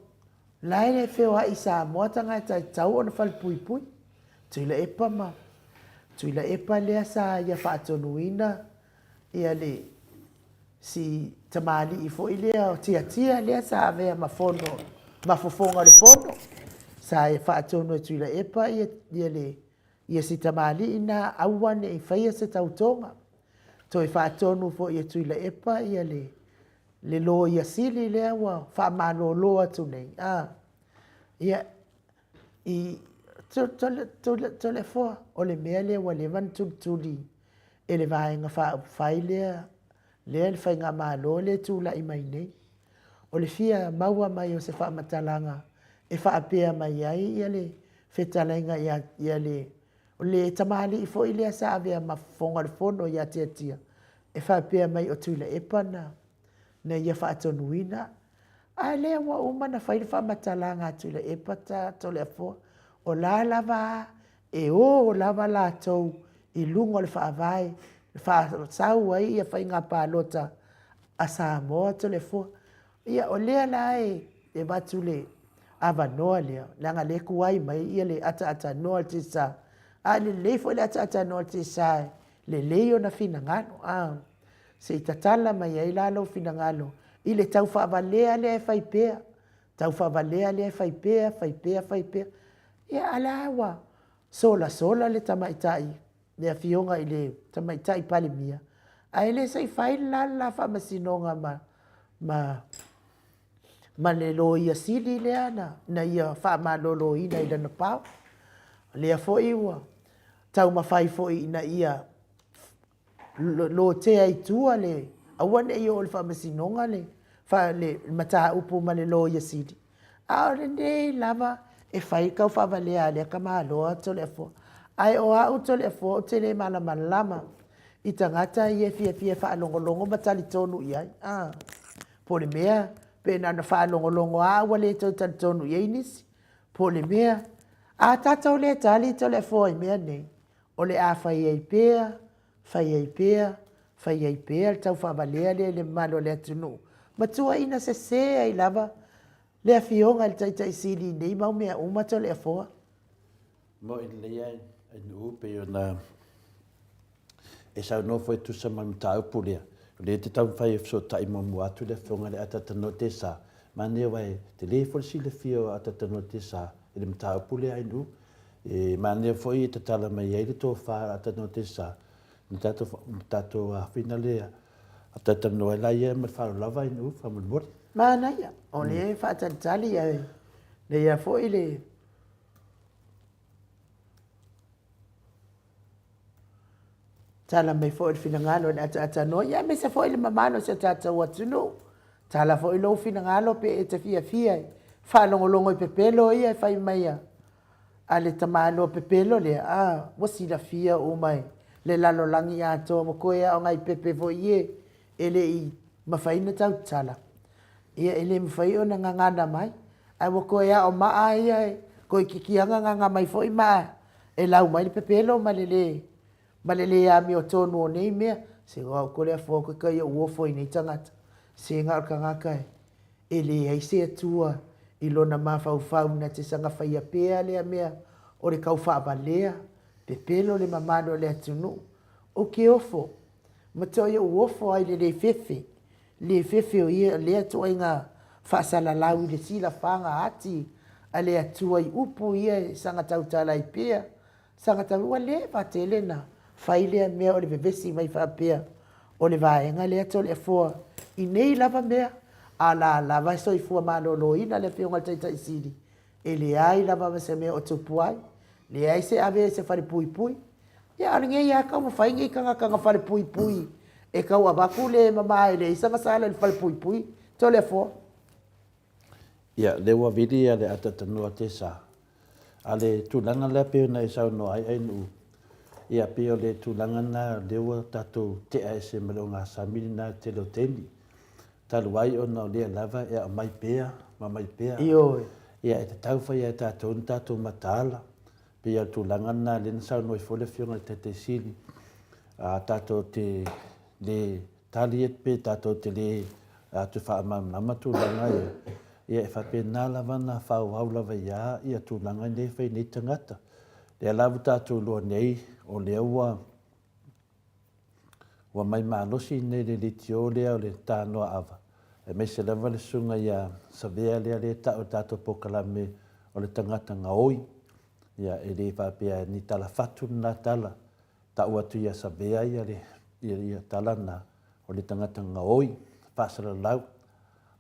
la e feoai i Samoa tagata e tatau ona falepuipui. Tuilaepa ma Tuilaepa lea sa ia faatonuina ia le si tamalii foi lea o Tiatia lea sa avea ma fono ma fofoga o le fono. Sa ia faatonu e Tuilaepa ia, ia le ia si tamalii na aua ne i faia se tautoga. Toe faatonu foi e Tuilaepa ia le le Loia Sili lea ua faamalolo atu nei, a, ia, i Toleafoa, o le mea lea ua leva ona tulituli e le Vaega Faaupufai lea, lea le Faigamalo lea e tulai mai nei. O le fia maua mai o se faamatalaga e faapea mai ai ia le fetalaiga ia, ia le, o le tamalii foi lea sa avea ma Fofoga o le Fono ia Tiatia, e faapea mai o Tuilaepa na, na ia faatonuina. A lea ua uma ona fai le faamatalaga a Tuilaepa ta Toleafoa, o la lava a e o lava latou i luga o le faavae e faasau ai ia faiga palota a Samoa Toleafoa. Ia o lea la e avatu le avanoa lea, leaga o lea e tuai mai ia le ataatanoa a le tiasa, a lelei foi le ataatanoa a le tiasa e lelei ona finagalo. A, se i tatala mai ai la lou finagalo i le tau faavalea lea e fai pea, tau faavalea lea e fai pea, fai pea, fai pea. Ia a o la ua solasola le tamaitai, le afioga i le Tamaitai Palemia, ae le se i fai la le la faamasinoga ma, ma, ma le Loia Sili lea na, na ia faamaloloina i lana power. O lea foi ua taumafai foi ina ia lotea i tua le, aua ne i oo i le faamasinoga le, le mataupu ma le Loia Sili, a o lenei lava e fai le taufaavalea a lea tamaloa Toleafoa. Ae o au Toleafoa ou te le malamalama i tagata ia e fiafia e faalogologo ma talitonu i ai. A, po o le mea pe na ona faalogologo lava ae ua le toe talitonu i ai nisi. Po o le mea, a tatou le tali Toleafoa i mea nei, o le a fai ai pea, fai ai pea, fai ai pea le taufaavalea lea i le mamalu o le atunuu, ma tuuaiina sese ai lava le Afioga i le Taitai Sili i nei mau mea uma Toleafoa. Moe lelei lava Nu'u pei ona e saunoa foi e tusa ma le mataupu lea, o lea e te taumafai e fesootai muamua atu le Afioga i le Atatanoa Tesa, manaia aua e tele foi le silafia o Atatanoa Tesa i le mataupu lea Nu'u. E manaia foi e tatala mai ai le tofa a Atatanoa Tesa i le tatou, tatou afina lea a talatalanoa ai la ia ma le faaaloalo lava Nu'u faamolemole. Manaia, o lea e faatalitali ae leia foi le Tala mai foi le finagalo i le ataatanoa, ia aemaise foi le mamalu o si o tatou atunuu. Tala foi lou finagalo pe e te fiafia e faalogologo i pepelo ia e fai mai a, a le tamaloa pepelo lea, a, ua silafia uma e le lalolagi atoa, ua toe lava o nai pepe foi ia e le i mafai ona tautala, ia e le mafai ona gagana mai, ae ua toe lava o maa ia, toeitiiti lava gagana mai foi maa e lau mai le pepelo ma le le ma le le amiotonu o nei mea. Se o au Toleafoa ou te tai ou ofo i nei tagata, se na o le tagata e leai se Atua i lona mafaufau na te saga faia pea lea mea o le tau faavalea, pepelo le mamalu o le atunuu. Ou te ofo, matuai ou ofo lava i le le fefe, le fefe o ia lea ituaiga faasalalau i le silafaga ati a le Atua i upu ia e saga tautala ai pea Saga tau, ua leva tele na fai lea mea o le vevesi mai faapea o le vaega lea Toleafoa i nei lava mea, a la lava e soifua maloloina le Afioga i le Taitai Sili, e leai lava ma se mea o tupu ai. Leai se ave se falepuipui. Ia a o lenei lava taumafai nei tagata na falepuipui e tau avatu le mama e leai sana sala i le falepuipui. Toleafoa. Ia, lea ua vili le atatanua Tesa. A le tulaga lea pei ona e saunoa ai Ainuu, ia pei o le tulaga lena lea ua tatou tea ese ma le ogasami lena i le tele o taimi. Talu ai ona o lea lava e aumai pea ma aumai pea. Ioe. Ia e tatau foi ia tatou ona tatou mataala. Pei o le tulaga lena lea na saunoa ai foi le Afioga i le Taitai Sili, a tatou te le tali atu pe tatou te le toe faamalamalama tulaga ia, ia e faapena lava ona faaauau lava ai lava ia tulaga nei e fai nei tagata. Lea la ua tatou iloa nei, o lea ua ua mai malosi nei le leitio lea o le tanoa ava, aemaise lava le susuga ia Savea lea lea e tau e le tatou polokalame o le tagata gaoi. Ia e le faapea ni tala fatu lena tala, tau atu ia Savea ia le ia tala na, o le tagata gaoi, faasalalau,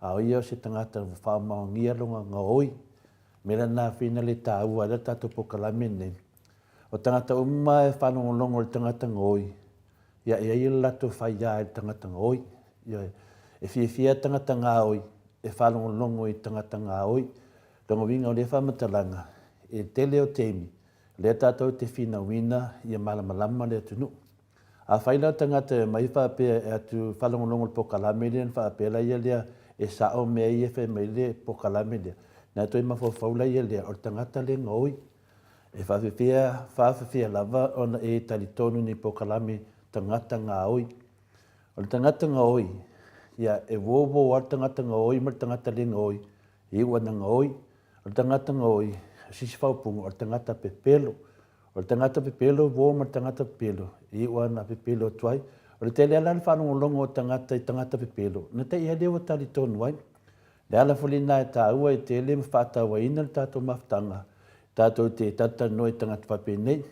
a o ia o se tagata ua faamaonia lona gaoi. Mea lena fina le taua ai le tatou polokalame lenei. O tagata uma e faalogologo i le tagata gaoi, ia e i ai le latou faia i le tagata gaoi. Ioe. E fiafia tagata gaoi e faalogologo i tagata gaoi. Lona uiga o lea faamatalaga, e tele o taimi, lea tatou te finauina ia malamalama le atunuu. Afai la o le tagata e omai faapea e atu faalogologo i le polokalame lea ona faapea laia lea e sao mea ia e fai mai le polokalame lea, ona toe mafaufau laia lea o le tagata lea e gaoi. E faafefea, faafefea lava ona e talitonu i ni polokalame tagata gaoi. O le tagata gaoi, ia e uouo lava le tagata gaoi ma le tagata le gaoi, e iu ana gaoi. O le tagata gaoi, o se isi faaupuga, o le tagata pepelo. O le tagata pepelo uo ma le tagata pepelo, e iu ana pepelo atu ai. O le tele lava la o le faalogologo o tagata i tagata pepelo, na te i lea ua talitonu ai. Le ala foi lena e taua ai tele ma faatauaina le tatou mafutaga, tatou te talatalanoa i tagata faapenei.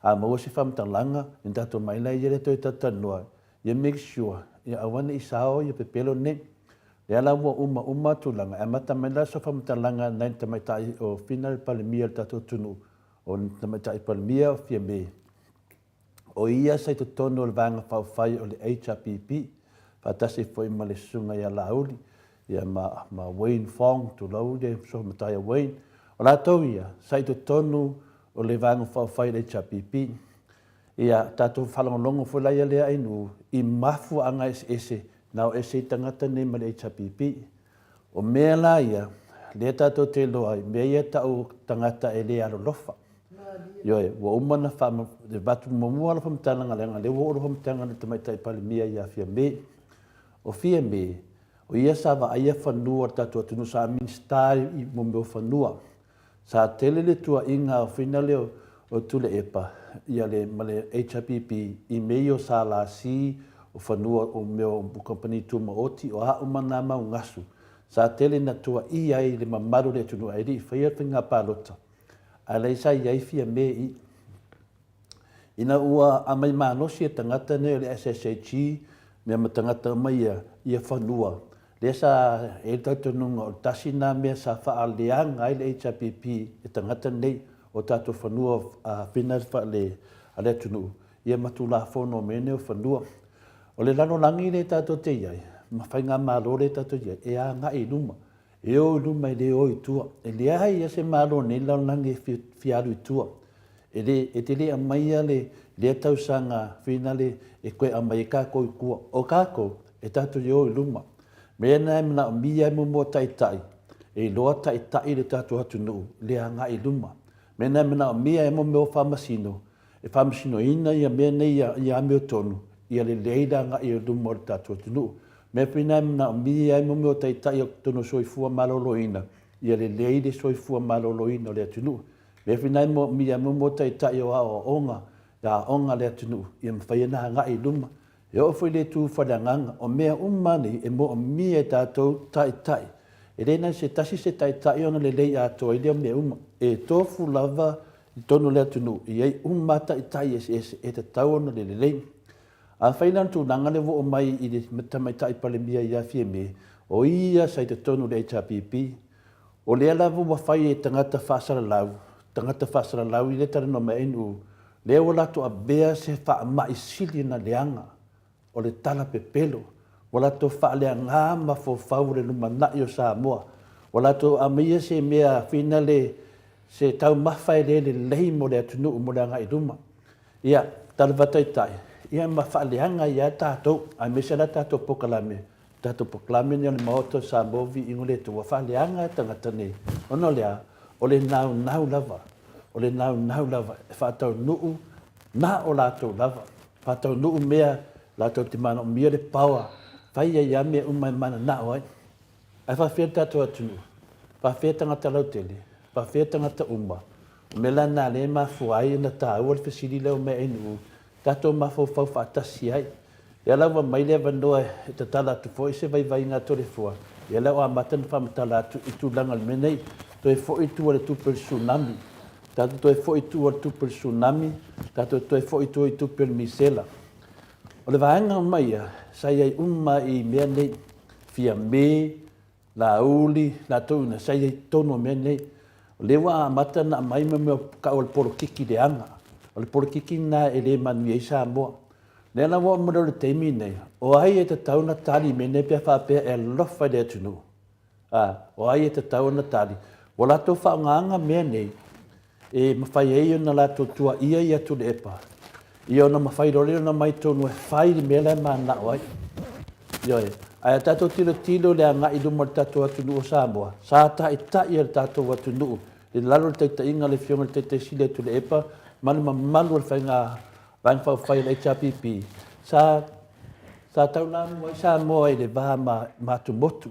A maua se faamatalaga, ona tatou omai laia lea toe talatalanoa, ia make sure ia aua ne i sao ia pepelo nei. Lea la ua uma uma tulaga, e amata mai la sau faamatalaga nai le tamaitai o Fina le Palemia o le tatou atunuu, o le tamaitai Palemia o Fiame. O ia sa i totonu o le Vaega Faaupufai o le HRPP, faatasi foi ma le Susuga ia Laauli, ia ma, ma Wayne Fong, tulou le uso matai a Wayne. O latou ia, sa i totonu o le Vaega Faaupufai o le HRPP. Ia, tatou faalogologo foi la ia lea ainuu i mafuaaga eseese na o ese ai tagata nei ma le HRPP. O mea la ia, lea tatou te iloa ai, mea ia tau tagata e le alolofa. Ioe, ua uma ona avatu muamua lau faamatalaga leaga o lea ua oo lau faamatalaga i le Tamaitai Palemia ia Fiame. O Fiame, o ia sa vaaia fanua o le tatou atunuu, sa Minisita i mea o fanua. Sa tele le tuuaiga o fina lea o Tuilaepa ia le, ma le HRPP i mea ia o SLC, o fanua o mea o kamupani tumaoti, o a uma na mau gasu. Sa tele ina tuuaia ai le mamalu o le atunuu ae le i faia le faiga palota. A leai sa i ai Fiame i. Ina ua aumai malosi e tagata nei o le SSHG mea ma tagata uma ia, ia fanua, lea sa i ai le talitonuga o le tasi lena mea sa faaleaga ai le HRPP e tagata nei o tatou fanua fina faale a le atunuu, ia ma Tulafono o mea nei o fanua. O le lalolagi lea tatou te i ai ma faigamalo lea tatou te i ai, e agai i luma. E o i luma e le o i tua. E leai lava se Malo o lenei lalolagi e fia alu i tua. E le, e te le aumaia le, lea tausaga finale e toe aumai ai tatou i tua. O tatou, e tatou te o i luma. Mea lena e manaomia ai muamua taitai, e iloa taitai le tatou atunuu i le agai i luma. Mea lena e manaomia ai mea o faamasino, e faamasinoina ia mea nei ia amiotonu, ia lelei le agai i luma o le tatou atunuu. Mea foi na e manaomia ai mea o taitai o totonu o soifua maloloina, ia lelei le soifua maloloina o le atunuu. Mea foi na e manaomia ai mea o taitai o aoaoga, aoga a le atunuu, ia mafai ona agai i luma. E oo foi i le itu faaleagaga, o mea uma nei e manaomia e tatou taitai. E le na o se tasi se taitai ona lelei atoa ai lea o mea uma. E tofu lava i totonu o le atunuu, e i ai uma lava taitai eseese e tatau ona lelei. Afai la o le tulaga lea ua oo mai i le Tamaitai Palemia ia Fiame, o ia sa i totonu o le HRPP, o lea lava ua fai e tagata faasalalau tagata faasalalau i le talanoa mai ai nuu, lea ua latou avea se faamai sili ona leaga, o le tala pepelo, ua latou faaleaga mafaufau o le lumanai o Samoa, ua latou aumaia se mea finale, se taumafa e le lelei mo le atunuu mo le agai i luma. Ia, tala faataitai, ia ma faaleaga ai lava tatou, aemaise la tatou polokalame, tatou polokalame nei o le Maota o Samoa Viiga o le Atua, ua faaleaga tagata nei, ona o le a? O le naunau lava, o le naunau lava e faataunuu na o latou lava, faataunuu mea latou te manaomia le power, fai ai lava mea uma e mananao ai. Ae faafefea le tatou atunuu? Faafefea tagata lautele? Faafefea tagata uma? O mea la na lea e mafua ai ona taua le fesili lea o Meainuu, tatou mafaufau faatasi ai. Lea la ua aumai le avanoa e tatala atu foi se vaivaiga a Toleafoa, ia lea ua amata ona faamatala atu i tulaga o le mea nei. Toe foi i tua i le tupe o le Tsunami, tatou toe foi i tua i le tupe o le Tsunami, tatou toe foi i tua i tupe o le Misela. O le vaega uma ia, sa i ai uma i mea nei, Fiame, Laauli, latou ina, sa i ai i totonu o mea nei. O lea ua amata ona aumai mea tau o le polokiki leaga. O le polokiki lena e le manuia ai Samoa. O lea la ua oo mai loa i le taimi lenei, o ai e tatau ona tali i mea nei pe a faapea e alofa i le atunuu? A, o ai e tatau ona tali? Ua latou faaaogaina mea nei e mafai ai ona latou tuaia ia Tuilaepa, ia ona mafai loa lea ona omai totonu e fai le mea la e mananao ai. Ioe. Ae a tatou tilotilo i le agai i luma o le tatou atunuu o Samoa, sa taitai e le tatou atunuu i lalo o le taitaiga a le Afioga i le Taitai Sili ia Tuilaepa ma le mamalu o le faiga Vaega Faaupufai a le HRPP, sa sa taulamua ai Samoa i le va ma ma atumotu.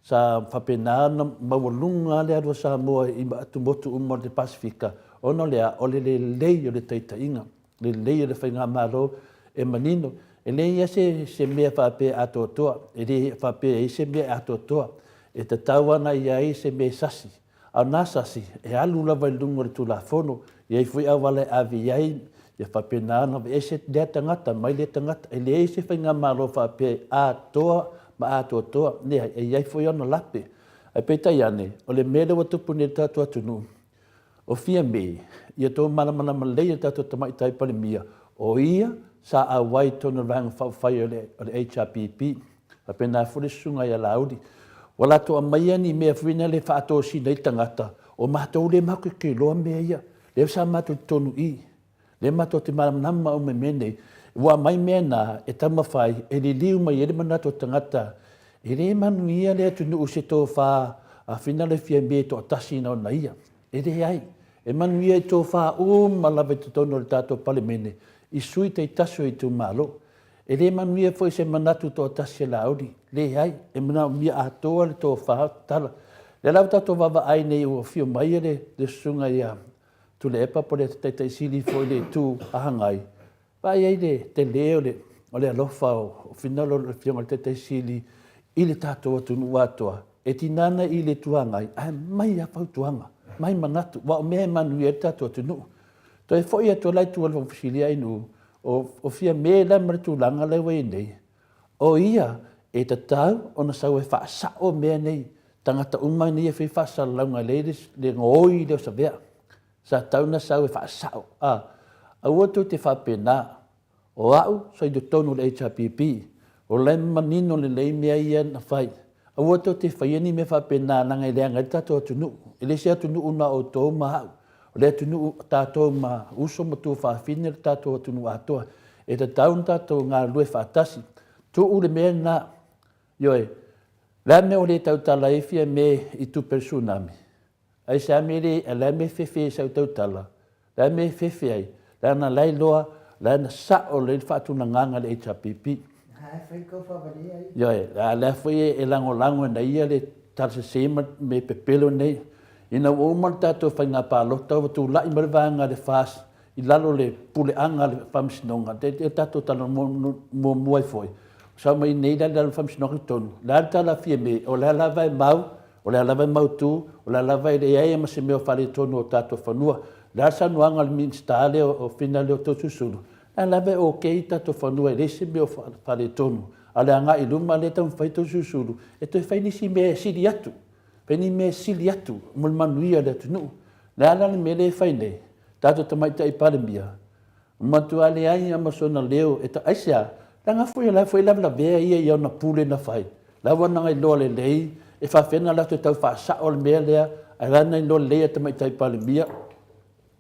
Sa faapena ona maualuga le alu a Samoa i atumotu uma o le Pasefika, ona o le a? O le lelei o le taitaiga, lelei o le faigamalo e manino. E leai lava se, se mea faapea e atoatoa, e le faapea e i ai se mea e atoatoa. E tatau lava ona i ai se mea e sasi. A o na sasi, e alu lava i luga o le Tulafono, e i ai foi auala e ave i ai, ia faapena ona aveese lea tagata mai lea tagata. E leai se faigamalo faapea e atoa ma atoatoa, leai, e i ai foi ona lape. Ae peitai ane, o le mea lea ua tupu nei i le tatou atunuu, O Fiame, ia tou malamalama lelei e le tatou Tamaitai Palemia, o ia sa auai i totonu o le Vaega Faaupufai o le HRPP, faapena foi le Susuga ia Laauli. Ua latou aumaia ni mea foi na le faatosina ai tagata, o matou lea matou te iloa mea ia, lea sa matou i totonu i i, lea matou te malamalama uma i mea nei. Ua aumai mea na e taumafai e liliu mai ai le manatu o tagata, e le manuia le atunuu i se tofa a Finale Fiame e toatasi na ona ia. E leai, e manuia i tofa uma lava i totonu o le tatou Palemene i sui taitasi o itumalo. E le manuia foi se manatu toatasi e Laauli. Leai, e manaomia atoa le tofa tatala. Lea la ua tatou vaavaai nei ua afio mai le susuga ia Tuilaepa po o le Taitai Sili foi i le Itu Ahangai, Vaai ai le tele o le, o le alofa o finagalo o le Afioga i le Taitai Sili i le tatou atunuu atoa, e tiga ana i le Itu Agai, ae aumai lava fautuaga, aumai manatu, aua o mea e manuia ai le tatou atunuu. Toe foi atu ai la i tua i le Fofoga Fesili o, o Fiame la ma le tulaga lea ua i ai nei, o ia e tatau ona sau e faasao mea nei, tagata uma nei e fai faasalalauga e leai le gaoi lea o Savea. Sa tau na sau e faasao, a, aua tou te faapena, o au sa i totonu o le HRPP, o la e manino lelei mea ia na fai. Aua tou te faia ni mea faapena leaga e leaga ai le tatou atunuu. E le se atunuu na o outou ma au, o le atunuu o tatou ma uso ma tuafafine le tatou atunuu atoa. E tatau ona tatou galulue faatasi. Tuu le mea lena. Ioe. O le a le mea ua le tautala ai Fiame i tupe o le Tsunami? Aisea mea le, a le a mea e fefe ai sau tautala? Le a mea e fefe ai? Leaga la e iloa, la na sao lelei le faatulagaga a le HRPP. Ioe, a lea foi e lagolago ina ia le tala sese ma mea pepelo nei. Ina ua uma le tatou faiga palota ua tulai mai le vaega a le FAST i lalo o le puleaga a le Faamasinoga, e tatou talanoa muamua ai foi, sau mai nei la i lalo o le Faamasinoga tonu, o le a le tala a Fiame, o lea lava e mau, o lea lava e mautu, o lea lava e leai ma se mea o faaletonu o tatou fanua. O le a le saunoaga a le Minisita lea o Fina lea o Toeolesulusulu, o lea lava e okay tatou fanua e leai se mea o faaletonu. A o le agai i luma lea e taumafai Toeolesulusulu e toe fai nisi mea e sili atu, fai ni mea e sili atu mo le manuia o le atunuu. Le a la le mea lea e fai nei? Tatou Tamaitai Palemia, matua leai lava ma sona leo e ta, aisea? Leaga foi o la foi e lavelavea ia i ana pule na fai. La ua na iloa lelei e faafefea ona latou tau faasao le mea lea, ae la na iloa lelei e Tamaitai Palemia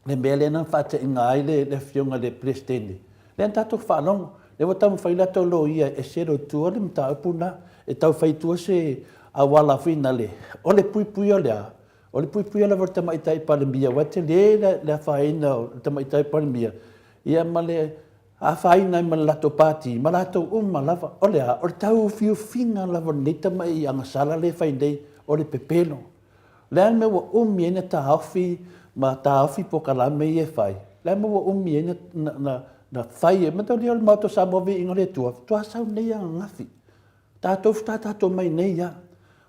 le mea lea na faataiga ai le, le afioga i le Peresetene. Lea na tatou faalogo, lea ua taumafai latou loia e settle i tua le mataupu lena, e tau fai i tua se auala foi nale, o le puipuia o le a? O le puipuia lava o le Tamaitai Palemia, aua e tele le afaina o le Tamaitai Palemia, ia ma le afaina ai ma le latou Pati, ma latou uma lava. O le a? O le taufiufiga lava o lenei tamai agasala lea e fai nei, o le pepelo. O le a le mea ua umi ai na taofi ma taofi polokalame ia e fai? O le a le mea ua umi ai na fai ai? Mataulia o le Maota o Samoa Viiga o le Atua, faatoa sau nei ananafi. Tatou faatoa tatou mai nei lava.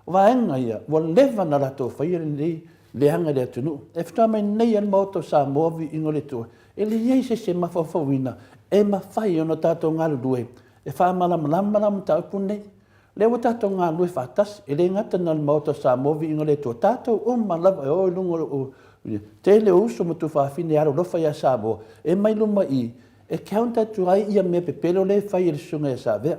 O vaega ia, ua leva ona latou faia lenei leaga i le atunuu. E faatoa mai nei lava le Maota o Samoa, viiga o le Atua, e leai se isi e mafaufauina e mafai ona tatou galulue e faamalamalama la mataupu lenei. O lea ua tatou galulue faatasi, e le gata na o le Maota o Samoa, viiga o le Atua, tatou uma lava e o i luga o le tele o uso ma tuafafine e alolofa ia Samoa, e mai luma i i, e counter atu ai ia mea pepelo lea e fai e le Susuga ia Savea.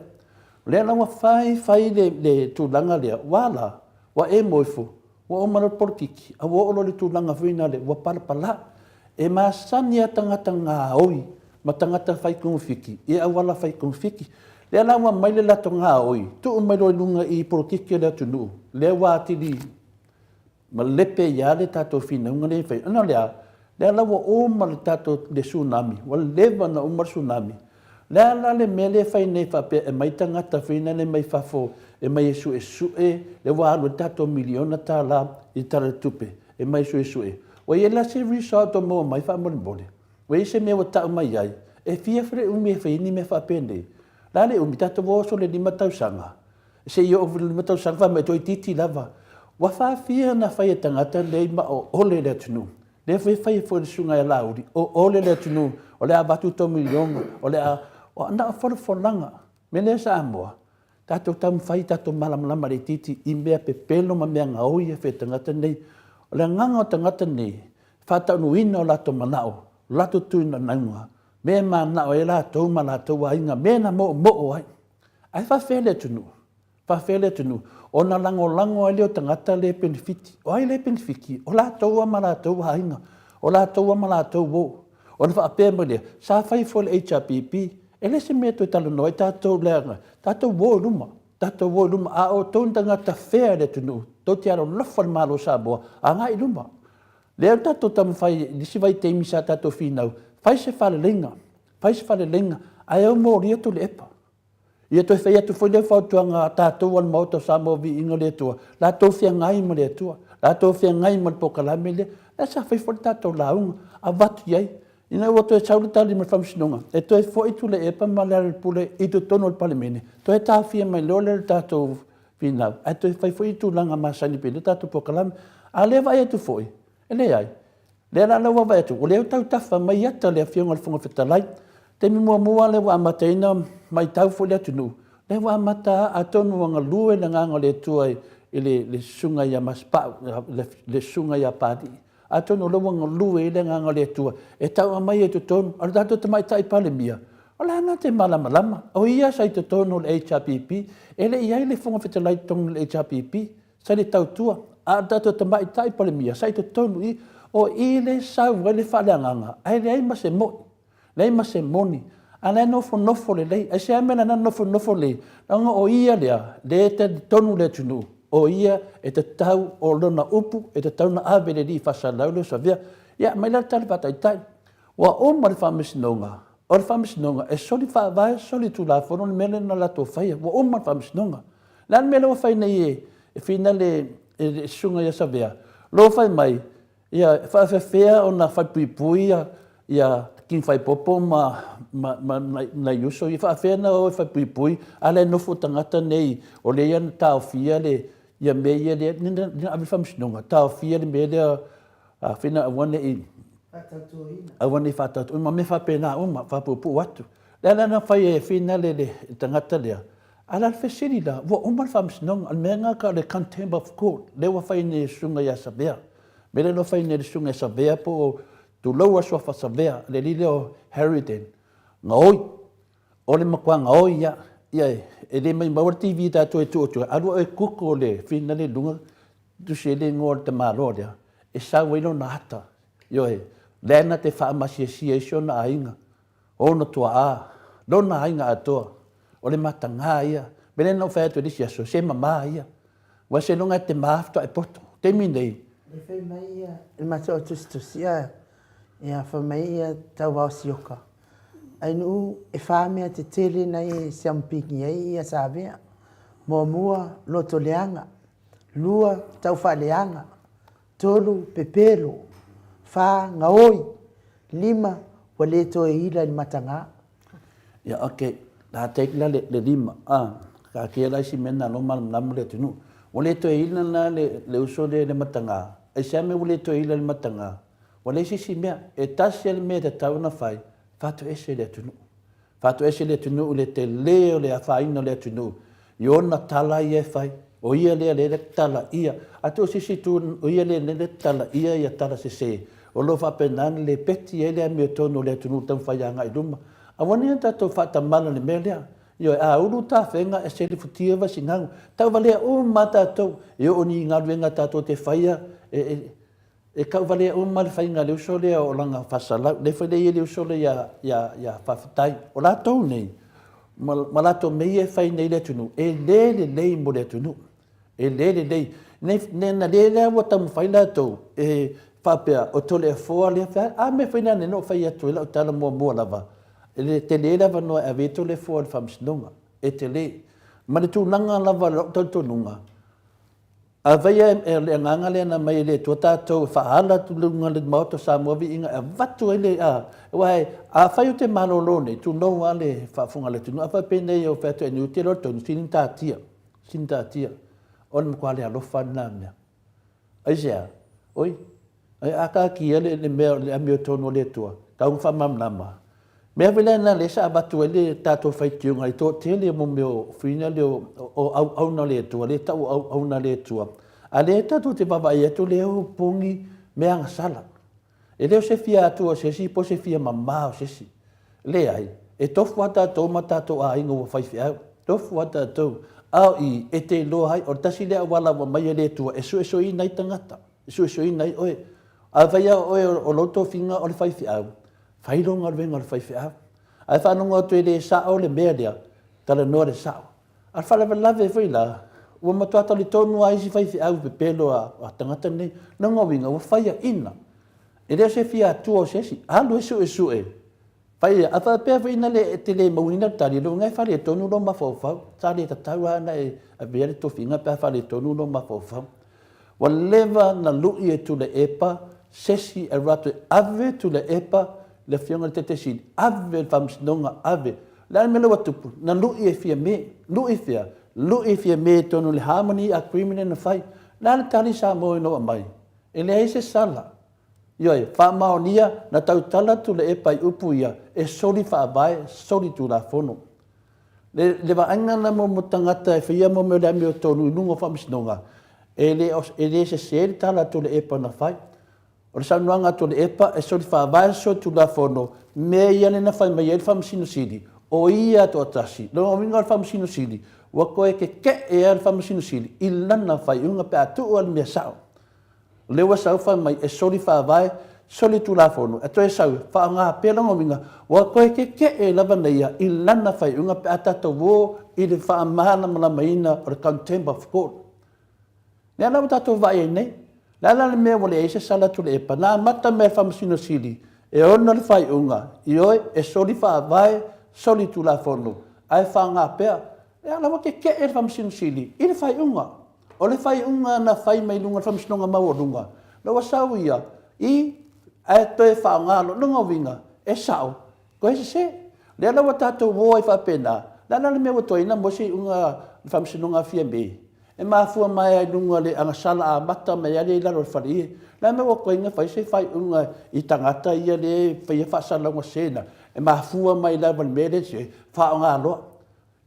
O lea la ua fai fai le, le tulaga lea, ua a la? Ua e moifo, ua uma loa le polokiki, a ua oo loa i le tulaga foi lea ua palapala. E masani lava tagata gaoi ma tagata fai togafiti i auala fai togafiti. Lea la ua aumai le latou gaoi, tuu mai loa i luga i polokiki o le atunuu, lea ua atili malepe ai lava le tatou finauga lea e fai. Ona o le a? Lea la ua uma le tatou le tsunami, ua leva ona uma le tsunami. O le a la le mea lea e fai nei faapea e aumai tagata foi nei mai fafo e aumai e suesue, lea ua alu ai le tatou miliona tala i le Tala o le Tupe e aumai e suesue. Ua i ai la se result o maua mai faamolemole? Ua i ai se mea ua tau mai ai? E fia foi le umi e fai ai ni mea faapenei? O le a le umi? Tatou o oso i le 5 tausaga. Se i oo i le 5 tausaga fai mai toeitiiti lava. Ua faafia ona fai e tagata nei ma o ole le atunuu. Lea foi e fai foi e le susuga ia Laauli, o ole le atunuu, o le a avatu tou miliona, o le a... Na o folafolaga. Mea lea Samoa, tatou taumafai tatou malamalama laitiiti i mea pepelo ma mea gaoi e fai e tagata nei. O le agaga o tagata nei, faataunuuina o latou manao, o latou tuinauga, mea e mananao ai latou ma latou aiga, mea na moomoo ai. Ae faafefea le atunuu? Faafefea le atunuu? Ona lagolago ai lea o tagata lea e penefiti. O ai lea e penefiti? O latou lava ma latou aiga. O latou lava ma latou uo. Ona faapea mai lea, sa fai foi le HRPP, e le se mea e toe talanoa ai tatou leaga, tatou uo i luma, tatou uo i luma, a o outou ni tagata fea i le atunuu, tou te alolofa i le Malo o Samoa, agai i luma. Lea ua tatou taumafai i nisi vaitaimi sa tatou finau, fai se faaleleiga, fai se faaleleiga, ae o molia Tuilaepa. Ia toe fai atu foi lea fautuaga a tatou a le Maota o Samoa Viiga o le Atua, latou feagai ma le Atua, latou feagai ma le polokalame lea. Lea sa fai foi le tatou lauga, avatu i ai. Ina ua toe sau le tali mai le Faamasinoga, e toe foi Tuilaepa ma Lealailepule i totonu o le Palemene, toe taofia mai loa lea o le tatou finau, ae toe fai foi tulaga masani pei o le tatou polokalame. A o lea e vaai atu foi, e leai. Lea la ua vaai atu, o lea ua tau tafa mai ata le Afioga i le Fofoga Fetalai. Taimi muamua lea ua amata ai ona matau foi le atunuu, lea ua amata lava, atonu ua galue le Agaga o le Atua i le Susuga ia Masepau, le Susuga ia Papalii. Atonu o lea ua galue ai le Agaga o le Atua e tau aumai ai i totonu. O le tatou Tamaitai Palemia, o la na te malamalama, o ia sa i totonu o le HRPP, e le i i ai le Fofoga Fetalai i totonu o le HRPP. Sa i le tautua, a o le tatou Tamaitai Palemia sa i totonu i, o i lea e sau ai le faaleagaga, ae leai ma se moi, leai ma se moni, a la e nofonofo lelei. Aisea mea la na nofonofo lelei? Leaga o ia lea, lea e talitonu le atunuu, o ia e tatau, o lona upu e tatau ona ave i le alii faasalalau lea o Savea. Ia, aumai la le tala faataitai. Ua uma le faamasinoga, o le faamasinoga e soli faavae, soli tulafono le mea lea na latou faia, ua uma le faamasinoga. Le a le mea lea ua fai nei e finale e le susuga ia Savea? Lea ua fai mai, ia, e faafefea ona falepuipui ia, ia King Faipopo ma, ma, ma nai uso ia, faafefea ona o e falepuipui, a la e nofo tagata nei, o lea ia na taofia le, ia mea ia lea, na ave i le faamasinoga, taofia le mea lea, Fina aua ne i aua ne i faatautoina ma mea faapena uma, faapuupuu atu. Le a la na fai e finale le tagata lea? A o le a le fesili la, ua uma le faamasinoga, o le mea lena o le contempt of court, lea ua fai nei e le susuga ia Savea. Mea lea na fai nei le susuga e Savea po o tulou a suafa Savea, le alii lea o Harridan, gaoi. O le matua gaoi ia. Ia e le maimau le TV tatou e tuu atu ai, alu oe google le whina lea i luga, tusi ai le igoa o le tamaloa lea, e sau ai lona ata. Ioe, lea na te faamasiasia ai si ona aiga, ona tuaa, lona aiga atoa. O le mataga ia. Mea lea na ou fai atu i le isi aso, se mama ia. Ua seiloga e te ma faatoa e poto. Taimi nei. Le fai mai ia le matou tusitusi a ia fai mai ia Tauvao Sioka Ainuu e fa mea tetele na e siamupini ai ia Savea. Muamua, loto leaga. Lua, taufaaleaga. Tolu, pepelo. Fa, gaoi. Lima, ua le toe ila i le mataga. Ia ok, la take la le, le lima, ah, taatia la isi mea na lo malamalama le atunuu. Ua le toe ila la le, le uso lea i le mataga, aisea mea ua le toe ila i le mataga? Ua leai se isi mea, e tasi lava le mea e tatau ona fai, faatoese le atunuu. Faatoese le atunuu i le tele o le afaina o le atunuu i ona tala ia e fai, o ia lea lea e tala ia, atu o se isi itu, o ia lea lea e tala ia ia tala sese, o lo o faapena ona lepeti ai le amiotonu o le atunuu taumafai agai i luma. Aua ne i tatou faatamala i le mea lea. Ioe, a ulu tafega e selefutia Vaisigano, tauvalea uma lava tatou, e oo i ni galuega tatou te faia, e, e, E tauvalea uma le faiga a le uso lea o lana faasalau, lea foi lea e i ai le uso lea ia, ia, ia Faafetai. O latou nei, ma, ma latou mea ia e fai nei i le atunuu, e le lelei mo le atunuu. E le lelei. Ne, ne, na le lea ua taumafai latou e faapea o Toleafoa lea fai, a mea foi lea na ou fai atu ai lau tala muamua lava, e le tele le avanoa e ave ai Toleafoa i le Faamasinoga. E tele. Ma le tulaga lava o lou talitonuga, Afai e o le agaga lea na aumai e le Atua tatou e faaala atu i luga o le Maota o Samoa viiga e avatu ai le, a, aua e, afai ou te malolo nei, tunou lava le faafofoga a le atunuu. A faapea nei ou fai atu e niu te iloa le tonu, sili ona taatia, sili ona taatia. O le matua le alofa lena mea. Aisea? Oi, Ai a taatia le, le mea o le amiotonu o le Atua, tau na faamalamalama. Mea foi lea na lea sa avatu ai le tatou faitioga i toatele mo mea o whina lea o, o auauna le Atua, lea tau auauna le Atua. A lea tatou te vaavaai atu lea o pogi mea agasala. E le o se fia atua o se isi po o se fia mama o se isi. Leai, e tofu lava tatou ma tatou aiga ua faifeau. Tofu lava tatou. A o i, e te iloa ai, o le tasi lea auala ua aumai e le Atua e suesueina ai tagata. E suesueina ai oe. Afai lava o oe o lou tofiga o le faifeau, fai lou galuega o le faifeau. Ae faalogo atu e le sao le mea lea, talanoa le sao. A o le faalavelave foi la, ua matua talitonu lava isi faifeau i pepelo a tagata nei. Lona uiga, ua faiaina. E le o se fia atua o se isi. Alu e suesue. Fai a faapea foi ina le e te le mauina le tali, lona e faaletonu lou mafaufau. Sa le tatau lava ona e avea le tofiga pe a faaletonu lou mafaufau. Ua leva na lui e Tuilaepa se isi e alu atu e ave Tuilaepa le afioga i le Taitaifono, ave le Faamasinoga, ave. O le a le mea la ua tupu? Na lui e Fiame. Lui fea? Lui e Fiame i totonu o le Harmony Agreement lea na fai. O le a le tali Samoa ina ua aumai? E leai se sala. Ioe, faamaonia, na tautala Tuilaepa i upu ia, e soli faavae, soli tulafono. Le, le vaaiga na mo, mo tagata e faia mo mea o le amiotonu i luga o faamasinoga, e le, e le sese le tala a Tuilaepa na fai. O le saunoaga a Tuilaepa, e soli faavae, soli tulafono, mea ia lea na fai mai ai le Faamasino Sili, o ia toatasi. Lona uiga o le Faamasino Sili, ua toe keke'e lava le Faamasino Sili i lana faaiuga pe a tuu lava le mea sao. O lea ua sau fai mai e soli faavae, soli tulafono, e toe sau, faaaoga pea lona uiga, ua toe keke'e lava na ia i lana faaiuga pe a tatou o i le faamalamalamaina o le contempt of court. Lea la ua tatou vaai ai nei. Le a la le mea ua leai se sala Tuilaepa? Na amata mai e le Faamasino Sili e ono le faaiuga, ioe, e soli faavae, soli tulafono, ae faaaoga pea. Lea la ua keke'e le Faamasino Sili i le faaiuga. O le faaiuga na fai mai luga o le Faamasinoga Maualuga, na ua sau ia i ae toe faaaoga loa. Lona uiga, e sao, toe sese. Lea la ua tatou o ai faapena, le a la le mea ua toeaina mo se iuga o le Faamasinoga a Fiame? E mafua mai lava i luga o le agasala amata mai lava lea i lalo o le faleie. Le a le mea ua toeaina fai se faaiuga i tagata ia lea e faia faasalalauga sese na, e mafua mai lava i le mea lea e faaaoga loa.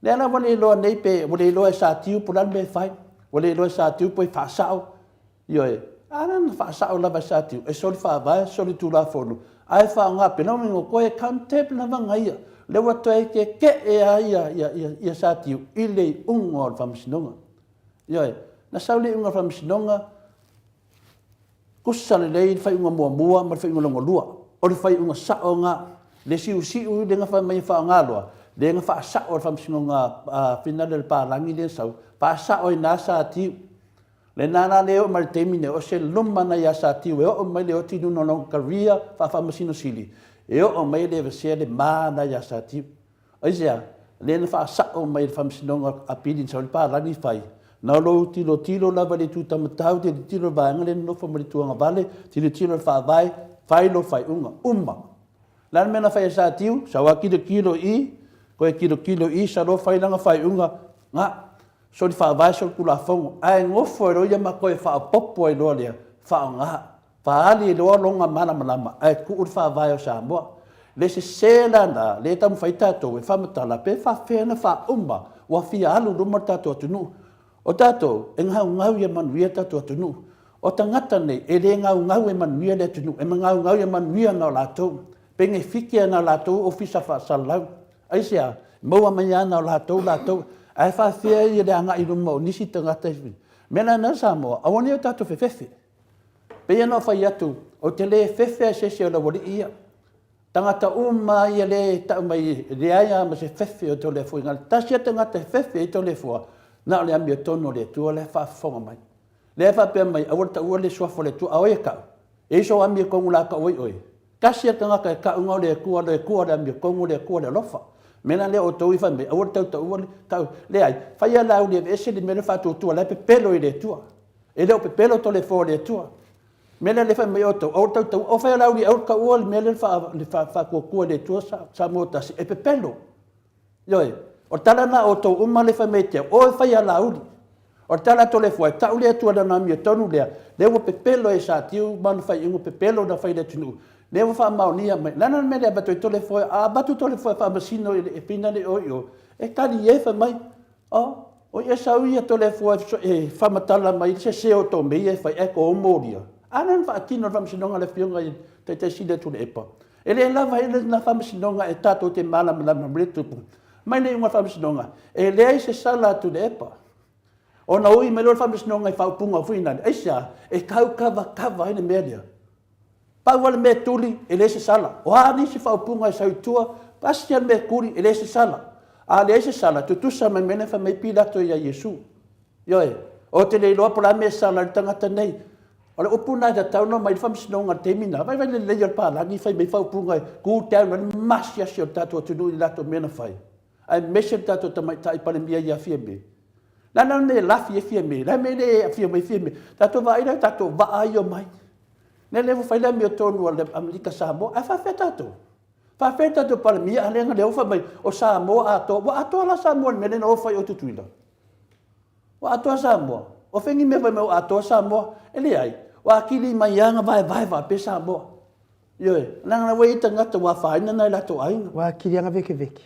Lea la ua le iloa nei pe ua le iloa e Satiu po o le a le mea e fai. Ua le iloa e Satiu po e faasao. Ioe. A na na faasao lava e Satiu, e soli faavae, soli tulafono, ae faaaoga pea. Lona uiga, toe accountable lava na ia. Lea ua toe keke'e lava ia, ia, ia, ia Satiu i le iuga o le faamasinoga. Ioe, na sau le iuga o le faamasinoga, tusa lelei le faaiuga muamua ma le faaiuga lona lua. O le faaiuga sao lena. Le siusiu lea na fai mai e faaaoga loa, lea na faasao e le faamasinoga finale o le palagi lea na sau, faasao ai na Satiu. Lena la lea e oo mai le taimi nei, o se luma na ia Satiu e oo mai le oti i luna o lona career faa-Faamasino Sili, e oo mai e le aveesea le ma na ia Satiu. Aisea? Lea na faasao mai e le Faamasinoga Apili na sau ai le palagi fai, na o lou tilotilo lava i le itu taumatau, tilotilo i le vaega lea e nonofo ma le itu agavale, tilotilo i le Faavae, fai lou faaiuga. Uma. O le a le mea na fai e Satiu? Sau lava tilotilo i i, toe tilotilo i i, sau loa fai lana faaiuga, na. Soli faavae, soli tulafono, ae nofo ai loa ia ma toe faaopoopo ai loa lea, faaaoga, faaali ai loa lona malamalama ae tuu le faavae o Samoa. Le sese la na, lea e taumafai tatou e faamatala pe faafefea ona faauma ua fia alu i luma le tatou atunuu. O tatou, e gaugau ia manuia le tatou atunuu. O tagata nei, e le gaugau e manuia le atunuu, e gaugau ia manuia na o latou. Penefiti na o latou ofisa faasalalau. Aisea? Maua mai lava na o latou latou. Ae faafefea ia le agai i luma o nisi tagata i mea la na Samoa, aua ne i o tatou fefefe. Pei ona ou fai atu, ou te le fefe lava i se isi o le aualii ia. Tagata uma lava ia lea e tau mai, e leai lava ma se fefe o Toleafoa. Na o le tasi lava le tagata e fefe ai Toleafoa, na o le amiotonu a le Atua la e faafofoga mai. Lea e faapea mai, aua le taua le suafa o le Atua, a o ai e tau? E i ai sou amiotonu o le a tau ai oe? Tasi a tagata e tau na o le Atua, le Atua le amiotonu, le Atua le alofa. O le mea la lea outou ia fai mai, aua le tau taua le tau. Leai, fai a Laauli e aveese le mea lea faatuatua, la e pepelo i le Atua. E le o pepelo Toleafoa i le Atua. O le mea lea lea fai mai outou, aua le tau taua. O fai a Laauli aua le taua le mea lea le faatuatua i le Atua Samoa tasi, e pepelo. Ioe, o le tala lena a outou uma lea e fai mai ia te au, o e fai alauli. O le tala a Toleafoa, e tau le Atua i lana amiotonu lea, lea ua pepelo ai e Satiu ma ana faaiuga pepelo na fai i le atunuu, lea ua faamaonia mai. O le a la le mea e le avatu ai Toleafoa? A avatu Toleafoa e faamasino i le pina lea i o, e tali ai fai mai, Oh, o ia sau ia Toleafoa e faamatala mai le sese o tou mea ia e fai ae tou molia. A lea na faatino e le faamasinoga a le Afioga i le Taitai Sili a Tuilaepa. E le lava ai lena faamasinoga e tatou te malamalama ma lea tupu. Mai le iuga o le faamasinoga, e leai se sala a Tuilaepa. Ona ui mai loa le faamasinoga i faaupuga foi na, aisea? E tau kavakava ai le mea lea. Pau lava le mea e tuli, e leai se sala. O a nisi faaupuga e sau i tua, tasi lava le mea e tuli, e leai se sala. A leai se sala, tutusa ma le mea lea na fai mai Pilato ia Iesu. Ioe, ou te le iloa po o le a le mea e sala ai le tagata nei. O le upu lena e tatau ona aumai i le faamasinoga i le taimi lena. Vaivai lelei o le palagi fai mai faaupuga e cool down ai le masiasi o le tatou atunuu i le latou mea na fai, aemaise le tatou tamaitai Palemia ia Fiame. Le a la le mea e lafi ai Fiame? Le a le mea e le afio mai ai Fiame? Tatou vaai la i tatou vaa ia e omai. Lea lea ua fai le amiotonu a le Amerika Samoa. Ae faafefea tatou? Faafefea le tatou Palemia a lea na lea fai mai o Samoa atoa. Ua atoa la Samoa i le mea lea na o fai o Tutuila? Ua atoa Samoa? O fea ni mea fai mai ua atoa Samoa? E leai. Ua atili mai lava na vaevae faapea Samoa. Ioe, leaga ua i ai tagata ua afaina nai latou aiga. Ua atili lava na vekeveke.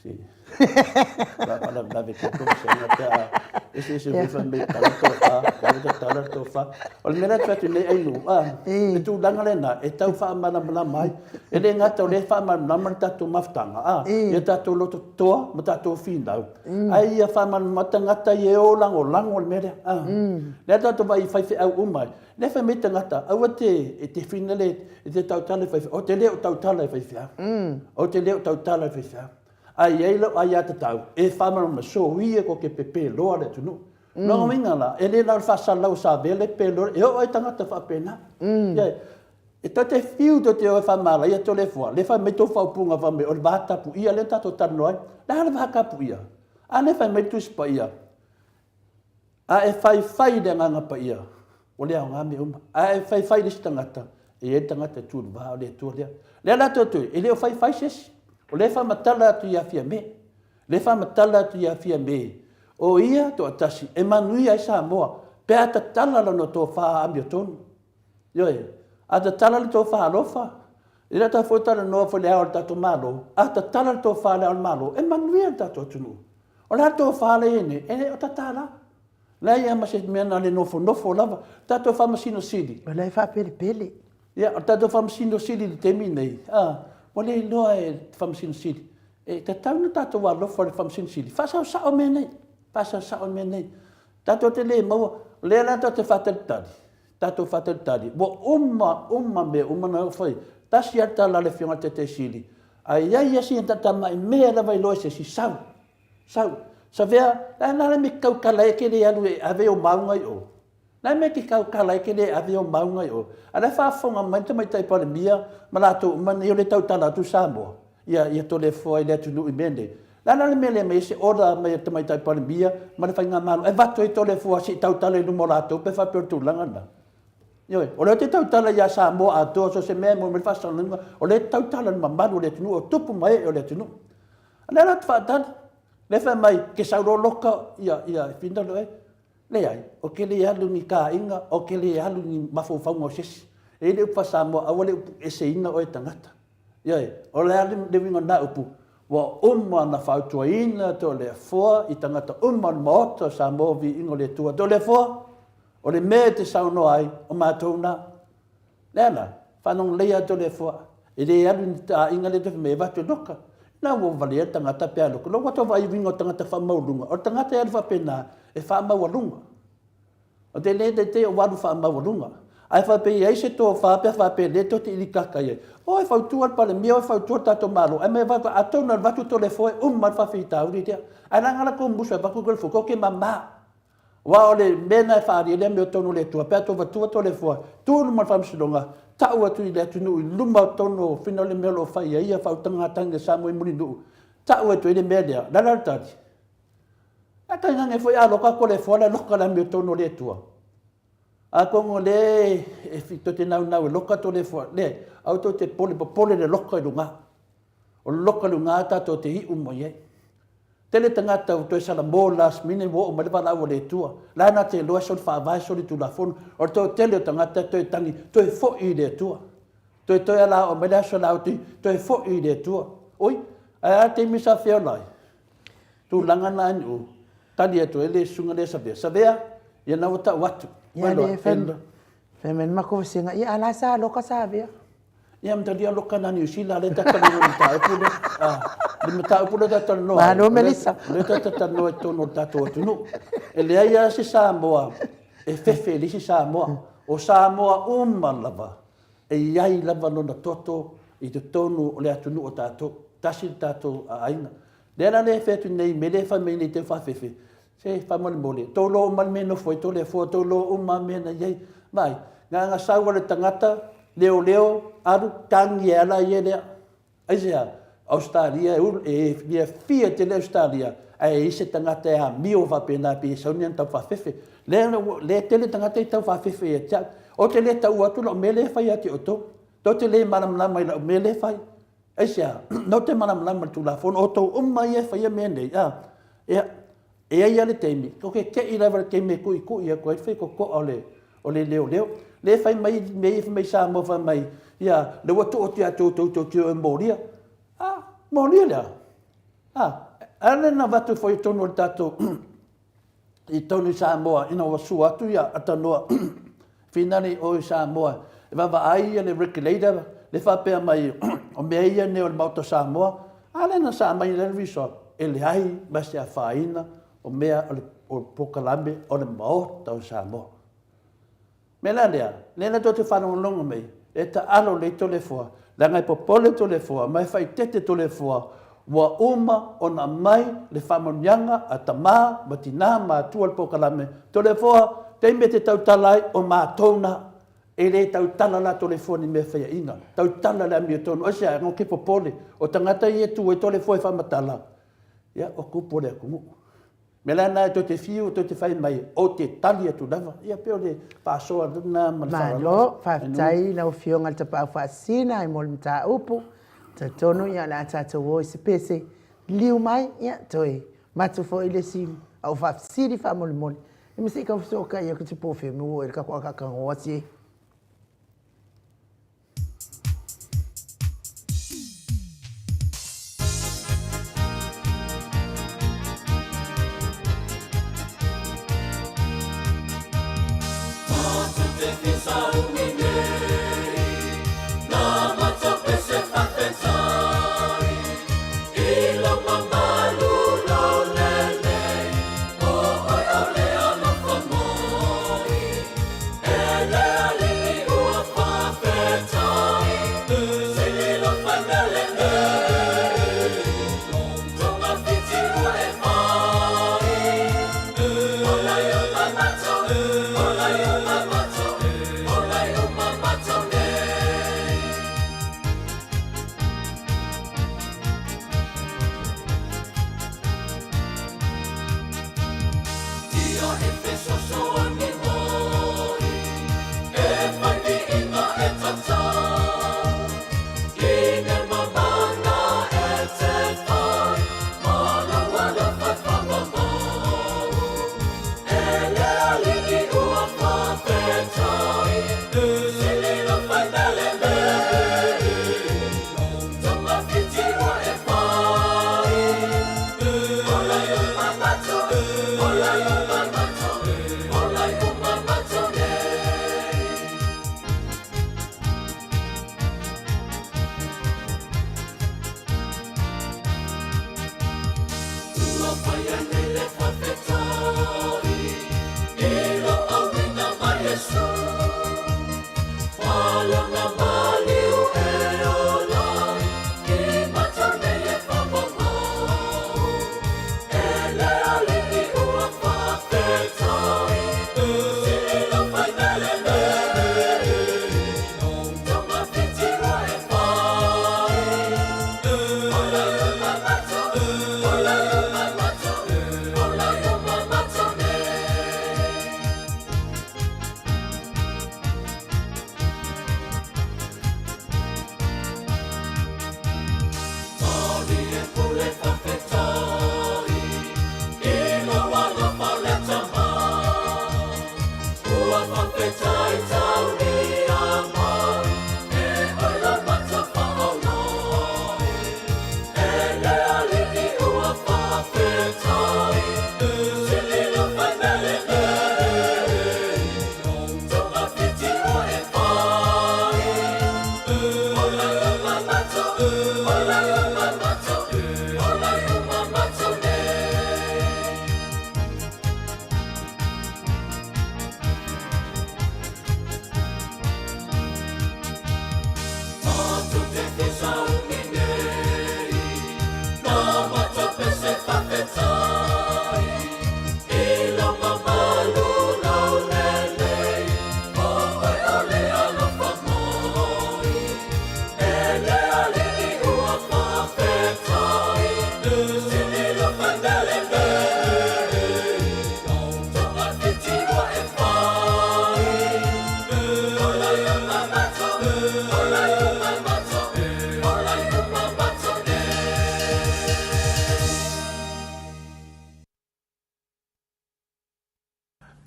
Si. La faalavelave te tonu se ina pe a ese ese yeah. fai mai tala to fa, tala to tala to fa. O le mea la atu nei ai nu, a le tulaga lena e tau faamalamalama ai. E le gata o le faamalamalama le tatou mafutaga, a ia tatou loto toa ma tatou finau. Ai ia faamalamalama tagata ia e o lagolago le mea lea. A. Lea tatou vai i faifeau uma ai. Lea fai mai tagata, aua te, e te finale, e te tautala i faifeau. Ou te le o tautala i faifeau. Ou te le o tautala i faifeau. Ae i ai lau aiatatau e faamalamalama, soia ko ke pepe loa le atunuu. Lona uiga la, e le na o le faasalalau o Savele pe loa, e oo ai tagata faapena. Ia, e tou te fiu tou te o e faamalaia Toleafoa, lea fai mai tou faaupuga fai mai o le va tapuia lea na tatou talanoa ai. Le a le va tapuia? A lea fai mai le Tusi Paia, A e faifai i le Agaga Paia, ua le aoga mea uma. A e faifai i le isi tagata, e i ai le tagata e tu i le va o le Atua lea. O lea la tou te, e le o faifai se isi. O lea e faamatala atu ia Fiame. O lea e faamatala atu ia Fiame, o ia toatasi e manuia ai Samoa pe a tatala lana tofa amiotonu. Ioe, a tatala le tofa alofa, e le o tatou foi talanoa foi i le ao o le tatou Malo, a tatala le tofa i le ao o le Malo, e manuia le tatou atunuu. O le a le tofa lea e i ai nei? E le o tatala. Leai lava ma se mea na o le nofonofo lava. Tatou Faamasino Sili. O la e faapelepele. Ia, o le tatou Faamasino Sili i le taimi lenei, a, ua le iloa e le Faamasino Sili, e tatau ona tatou alofa i le Faamasino Sili, faasaosao mea nei, faasaosao mea nei. Tatou te le maua, o lea la tatou te faatalitali, tatou faatalitali, ua uma uma mea uma na fai. Tasi lava le tala a le Afioga i le Taitai Sili, a i ai lava sina tamai mea lava e iloa e se isi, sau, sau. Savea, la e le mea e te tautala ai e te le alu e ave ou mauga i o? Le a le mea e te tautala ai e te le ave ou mauga i o? A o la e faafofoga mai le Tamaitai Palemia ma latou uma nei o lea e tautala atu Samoa, ia, ia Toleafoa i le atunuu i mea nei. O le a la le mea e le aumai ai se order mai a le Tamaitai Palemia ma le Faigamalo e avatu ai Toleafoa se i tautala i luma o latou pe faapea o le tulaga lena? Ioe, o lea ou te tautala ia Samoa atoa, so o se mea e maua mai le faasalalauga, o lea e tautala i le mamalu o le atunuu, o tupu ma ee o le atunuu. O lea la ou te faatali, lea e fai mai, e te sau loa loka ia, ia finagalo oe. Leai, ou te le alu i ni taaiga, ou te le alu i ni mafaufauga o se isi. E i ai le upu faa-Samoa, aua le upueseina oe e tagata. Ioe, o le a le uiga o lena upu? Ua uma ona fautuaina Toleafoa i tagata uma o le Maota o Samoa, viiga o le Atua. Toleafoa, o le mea e te saunoa ai, o matou na. Le a la? Faalogololeia atu Toleafoa, e le alu i ni taaiga lea e fai mai e avatu e loka. Na ua valea le tagata pe a loka. Lea ua tau vaai i uiga o tagata faamaualuga. O le tagata e alu faapena, e faamaualuga. Ou te le taitei ua alu faamaualuga. Ae faapea e i ai se tofa pe a faapea o lea tou te ilikaka i ai. O e fautua le Palemia, o e fautua le tatou Malo, ae mai atonu e avatu Toleafoa e uma ai le faafitauli lea. Ae leaga la tou musu e avatu Toleafoa, tou te mama. Aua o le mea lena e faaalia ai le amiotonu a le Atua, pe a outou avatua Toleafoa, tu i luma o le faamasinoga, tau atu i le atunuu i luma o totonu o fina o le mea o lo o fai ai ia faautagagatagi a Samoa i Mulinuu, tau atu ai le mea lea. O le a la le tali? Ae tainane foi a loka Toleafoa la e loka i le amiotonu a le Atua. Atonu o lea e tou te naunau e loka Toleafoa, leai, aua tou te popole, popole i le loka i luga. O le loka i luga tatou te iu mai ai. Tele tagata ua toe salamo last minute ua oo mai le valaau a le Atua. La na te iloa e soli faavae soli tulafono. O le toatele o tagata e toe tagi, toe foi i le Atua. Toe toe ala oo mai le aso la oti, toe foi i le Atua. Oi, ae a le taimi sa feola ai? Tulaga na NU, tali atu ai le susuga lea Savea. Savea, ia na ua tau atu. Ia le fai fai mai le matou vasega, ia a la sa loka Savea. Ia ma talia loka na Niu Sila lea ta talanoa i le mataupu lea. Ah, le mataupu lea ta talanoa. Malo Melissa. Lea ta talanoa i totonu o le tatou atunuu. E leai lava se Samoa e fefe i le isi Samoa. O Samoa uma lava e i ai lava lona toto i totonu o le atunuu o tatou. Tasi le tatou aiga. Lea la lea e fai atu nei, me lea e fai mai nei teu faafefe, se faamolemole, tou iloa uma le mea e nofo ai Toleafoa, tou iloa uma mea na i ai. Vaai, na ona sau lava o le tagata, leoleo, alu, tagi e ala ia lea. Aisea? Ausetalia, e fiafia tele Ausetalia, ae i ai se tagata e amio faapena pei e sau ni ana tau faafefe. Lea, lea e tele tagata e tau faafefe ia te au. Ou te le taua atu lau mea lea e fai ia te outou. Tou te le malamalama i lau mea lea e fai. Aisea? Ou te malamalama i le Tulafono, o outou uma ia e faia mea nei, a? Ia, e i ai lava le taimi, ou te te i lava i le taimi e tuitui atu ai le faitotoa o le, o le leoleo. Lea e fai mai mea ia fai mai Samoa fai mai, ia, lea ua tuu atu ia te outou tou te o e molia. A, molia le a? A, a lea na avatu foi i totonu o le tatou i totonu i Samoa ina ua sua atu ia Atanoa finale i o i Samoa e vaavaai ia le regulator le faapea mai o mea ia nei o le Maota o Samoa a lea na sa aumai le resort e leai ma se afaina o mea o le polokalame o le Maota o Samoa. Mea la lea, lea la tou te faalogologo mai, e taalo lelei Toleafoa, leaga e popole Toleafoa ma e faaeteete Toleafoa, ua uma ona aumai le faamanuiaga a tama ma tina ma atua le polokalame, Toleafoa, taimi e te tautala ai, o matou na. E le tautala la Toleafoa ni mea faiaina, tautala le amiotonu. Aisea? Ou te popole, o tagata ia e tu ai Toleafoa e faamatala, ia, o tupu o le atunuu. Mea la lena tou te fiu tou te fai mai ou te tali atu lava. Ia pei o le faasoa lena ma le faaaloalo. Malo, faafetai i lau Afioga i le Tapaau Faasisina mo le mataupu. Talitonu ia o le a tatou o i se pese liliu mai, ia toe matu foi le isi au faafesili faamolemole. Ia ma se i tau fesootai atu se po o fea mea ua oo i ai le tatou akaakanoa se.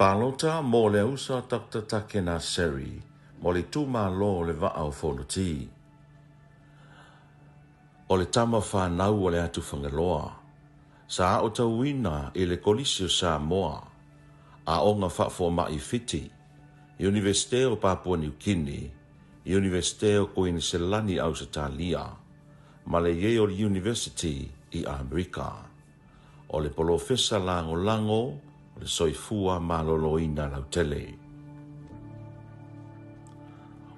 Palota mo le ausa Doctor Takena Seri mo le itumalo o le Vaa o Fonoti. O le tama whanau o le atu Fagaloa, sa aotauina i le Kolisi o Samoa, Aoga Faafoma'i Fiti, Iunivesite o Papua Niu Kini, Iunivesite o Koiniselani Ausetalia, ma le Yale University i Amerika. O le Polofesa Lagolago o le Soifua Maloloina Lautele.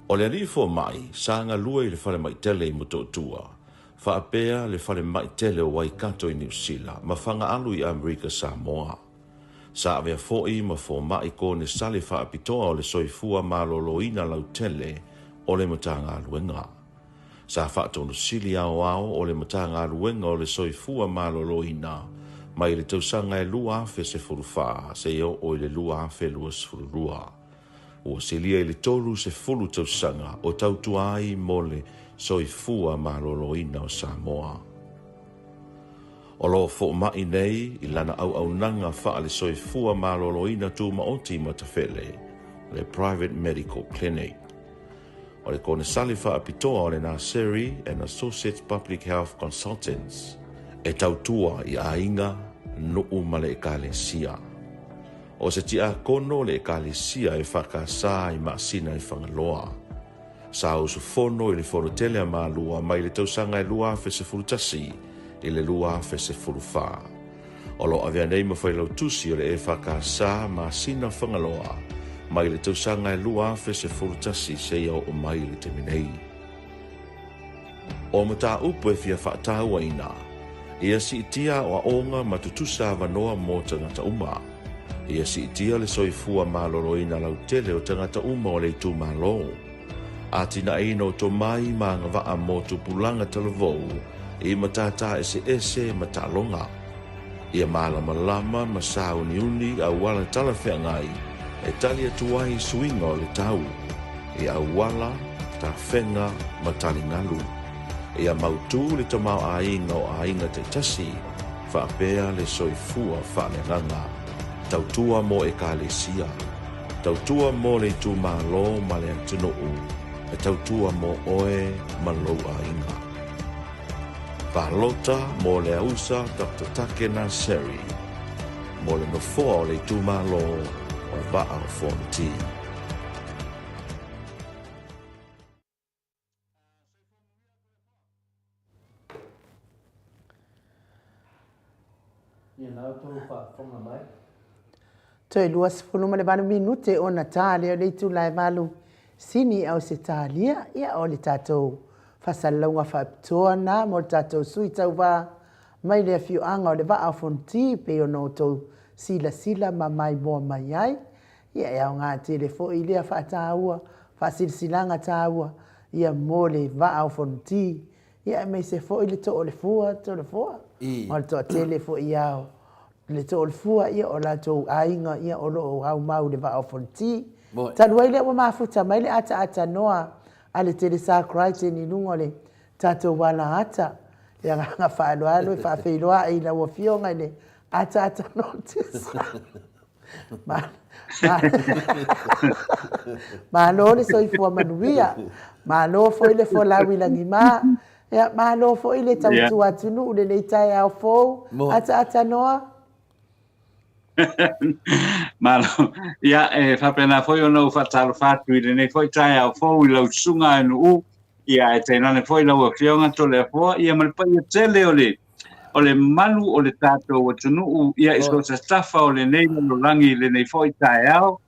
O le alii fomai sa galue i le falemai tele i Motootua, faapea le falemai tele o Waikato i Niu Sila ma Fagaalu i Amerika Samoa. Sa avea foi ma fomai konesale faapitoa o le Soifua Maloloina Lautele o le Matagaluega. Sa Faatonu Sili Aoao o le Matagaluega o le Soifua Maloloina mai le tausaga e 2014 seia oo i le 2022. Ua silia i le 30 tausaga o tautua ai mo le soifua maloloina o Samoa. O lo o foomai nei i lana auaunaga faale-soifua maloloina tumaoti i Matafele, le Private Medical Clinic. O le Konesale Faapitoa o le Naseri and Associates Public Health Consultants e tautua i aiga, nuu ma le Ekalesia. O se tiakono o le Ekalesia EFKS i Maasina i Fagaloa. Sa usufono i le Fonotele a Malua mai le tausaga e 2011 i le 2014. O lo o avea nei ma Failautusi o le EFKS Masina Fagaloa mai le tausaga e 2011 seia oo mai i le taimi nei. O mataupu e fia faatauaina, ia siitia aoaoga ma tutusa avanoa mo tagata uma. Ia siitia le soifua maloloina lautele o tagata uma o le itumalo. Atinaeina o tomai ma agavaa mo tupulaga talavou i matata eseese ma taaloga. Ia malamalama ma sauniuni auala talafeagai e tali atu ai i suiga o le tau, i auala, tafega ma taligalu. Ia mautu le tamaoaiga o aiga taitasi faapea le soifua faaleagaga. Tautua mo Ekalesia. Tautua mo le itumalo ma le atunuu. E tautua mo oe ma lou aiga. Palota mo le ausa Doctor Take Naseri mo le nofoa o le itumalo o le Vaa o Fonoti. Ia la outou faafofoga mai. Toe 28 minute ona ta lea o le itula e valu sini i Ausetalia, ia o le tatou faasalalauga faapitoa na mo le tatou sui tauva mai le afioaga o le Vaa o Fonoti pei ona outou silasila ma maimoa mai ai. Ia e aoga tele foi lea faataua, faasilasilaga taua ia mo le Vaa o Fonoti Ia aemaise foi le too o le fua, too o le fua, ma le toatele foi ia o le too o le fua, ia o latou aiga ia o lo o aumau i le vaa o Fonoti. Talu ai lea ua mafuta mai le ataatanoa a le Telesa Crichton i luga o le tatou alaata. Le agaga faaaloalo e faafeiloai i lau Afioga i le ataatanoa o Telesa. Malo le soifua manuia, malo foi le folau i lagima, ia, malo foi le tautua atunuu i lenei taeao fou, ataata noa. Malo. Ia, e faapena foi ona ou faatalofa atu i lenei foi taeao fou i lau susuga Nuu, ia, ae tainane foi lau Afioga Toleafoa, ia ma le paia tele o le o le malu o le tatou atunuu ia i so o se tafa o lenei lalolagi i lenei foi taeao,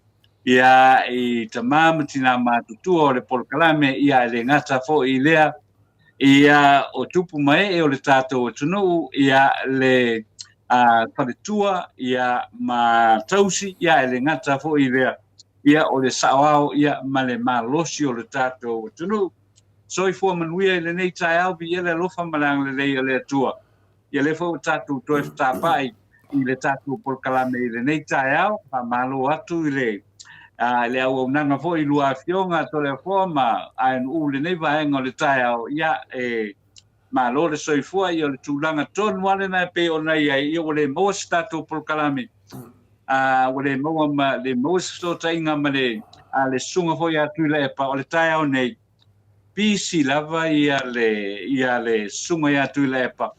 ia i tamā ma tinā matutua o le polokalame, ia e le gata foi i lea, ia o tupu ma ee o le tatou atunuu, ia le a, faletua, ia ma tausi, ia e le gata foi i lea, ia o le saoao, ia ma le malosi o le tatou atunuu. Soifua manuia i lenei taeao, viia le alofa ma le agalelei o le Atua. Ia lea foi ua tatou toe fetapai i le tatou polokalame i lenei taeao. Faamalo atu i le, uh, le auaunaga foi i lua afioga Toleafoa ma ANU lenei vaega o le taeao. Ia, e malo le soifua, ia o le tulaga tonu lava lena e pei ona i ai, ia ua le maua se tatou polokalame. Uh, ua le maua ma le maua se fesootaiga ma le, uh, le susuga foi ia Tuilaepa o le taeao nei. Pisi lava ia le ia le susuga ia Tuilaepa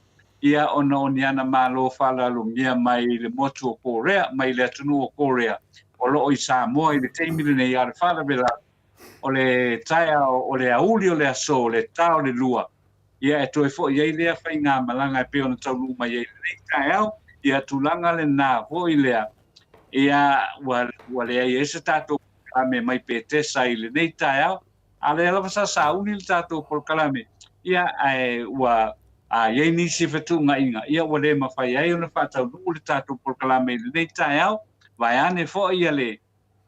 ia ona o ni ana malo faalalomia mai le motu o Korea, mai le atunuu o Korea o lo o i Samoa i le taimi lenei, a o le faalavelave o le taeao o le aoauli o le aso, le ta o le lua, ia e toe foi ai lea faigamalaga e pei ona taunuu mai ai i lenei taeao, ia tulaga lena foi lea, ia ua ua leai ai se tatou polokalame mai Petesa i lenei taeao, a lea lava sa sauni le tatou polokalame, ia ae ua a i ai nisi fetuunaiga, ia ua le mafai ai ona faataunuu le tatou polokalame i lenei taeao, vaeane foi ia le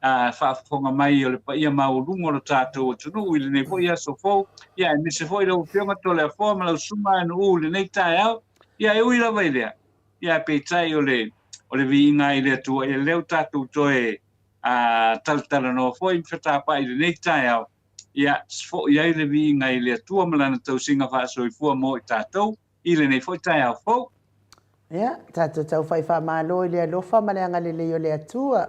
a faafofoga mai o le paia maualuga o lo tatou atunuu i lenei foi aso fou, ia aemaise foi lau Afioga Toleafoa ma lau Susuga Nuu i lenei taeao, ia e ui lava i lea, ia peitai o le o le viiga i le Atua, ia lea ua tatou toe a talatalanoa foi ma fetapai i lenei taeao, ia foi ai le viiga i le Atua ma lana tausiga faasoifua mo i tatou i lenei foi taeao fou. Ia, tatou taufai faamalo i le alofa ma le agalelei o le Atua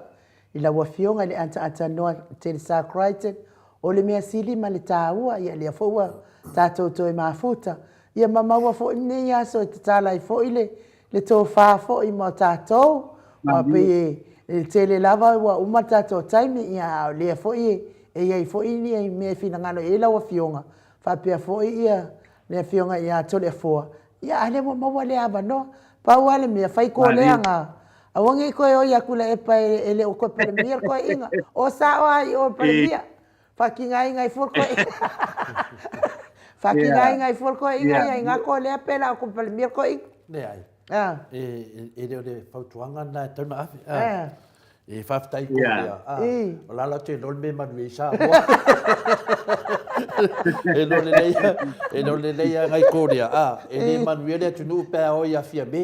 i lau Afioga i le ataatanoa Telesa Crichton, o le mea sili ma le taua, ia lea foi ua tatou toe mafuta, ia ma maua foi lenei aso e tatala ai foi le, le tofa foi mo tatou, aua pei e, le tele lava ua uma le tatou taimi, ia a o lea foi e i ai foi ni mea e finagalo i ai lau Afioga, faapea foi ia le Afioga ia Toleafoa, ia a lea ua maua lea avanoa. Pau lava le mea, fai koleaga, aua ne i toe oi atu Tuilaepa e le o toe Palemia le toeaina. O sao lava i o le Palemia. Faatigaina ai fua le toeaina. Faatigaina ai fua le toeaina ia i na kolea pe la o toe Palemia le toeaina. Leai. E le o le fautuaga lena e tatau ona ave. E faafetai i kolea. O la la te iloa le mea e manuia ai Samoa. E le o lelei, e le o lelei lava nai kolea. E le manuia le atunuu pe a o ia Fiame.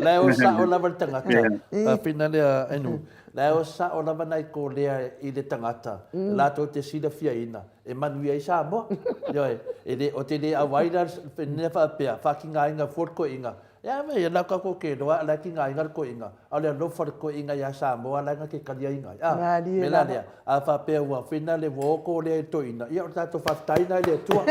La e o sao lava le tagata. Faafina lea Enu. La e o sao lava nai kolea i le tagata latou te silafiaina e manuia ai Samoa. Ioe, e le, o te le auai la le faapea, faatigaina fua le toeaina. E a mea ia, la tatou te iloa la e tigaina le toeaina, a o le alofa o le toeaina ia Samoa la e na te taliaina ai. A, mea la lea, a faapea ua fina le ua o kolea i le toeaina, ia o le tatou faafetai lena i le Atua.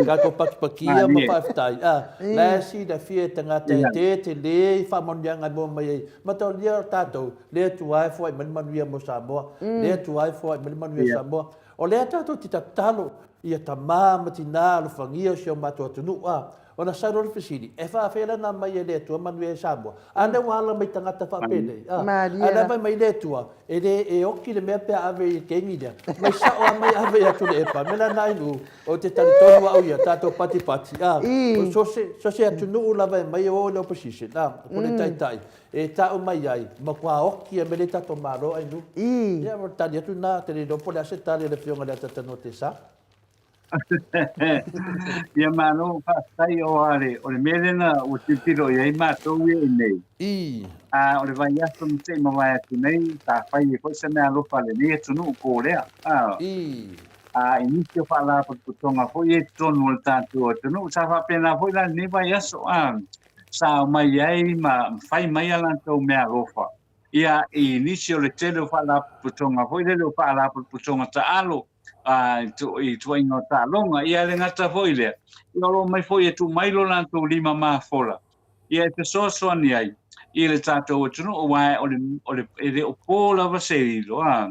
Tatou patipatia ma faafetai. A, la e silafia e tagata e te tele i faamanuiaga e maua mai ai. Mataulia o tatou, le Atua e foai mai le manuia mo Samoa, le Atua e foai mai le manuia o Samoa. O lea tatou te tatalo ia tama ma tina alofagia o si o matou atunuu. A, ona sau loa le fesili, e faafefea la ona aumai e le Atua manuia i Samoa? A lea ua ala mai tagata faapenei, a, a lea fai mai le Atua, e le e oti le mea pe a ave i le kegi lea, mai sao lava mai ave ia Tuilaepa. Mea la na ai nuu, ou te talitonu au ia, tatou patipati, a, o so se, so se atunuu lava e aumai e o i le opposition, a, po o le taitai, e tau mai ai, matua oti a mea lea i tatou Malo ai nuu. Ia, o le tali atu lena, ou te le iloa po o le a se tali a le Afioga i le Atatanoa Tesa. Ia malo, faafetai o ale, o le mea lena ua tilotilo i ai matou ia i nei. I. A o le vaiaso na se i mavae atu nei, sa fai ai foi se meaalofa a lenei atunuu Korea. A. I. A i nisi o faalapotopotoga foi ia i totonu o le tatou atunuu, sa faapena foi la lenei vaiaso. A sa aumai ai ma fai mai a latou meaalofa. Ia i nisi o le tele o faalapotopotoga foi lele o faalapotopotoga taalo, a, i tuaiga o taaloga. Ia le gata foi lea, ia o lo o mai foi e tuu mai lo latou lima mafola, ia e fesoasoani ai i le tatou atunuu, aua o le, o le, e le o po lava se lilo, a,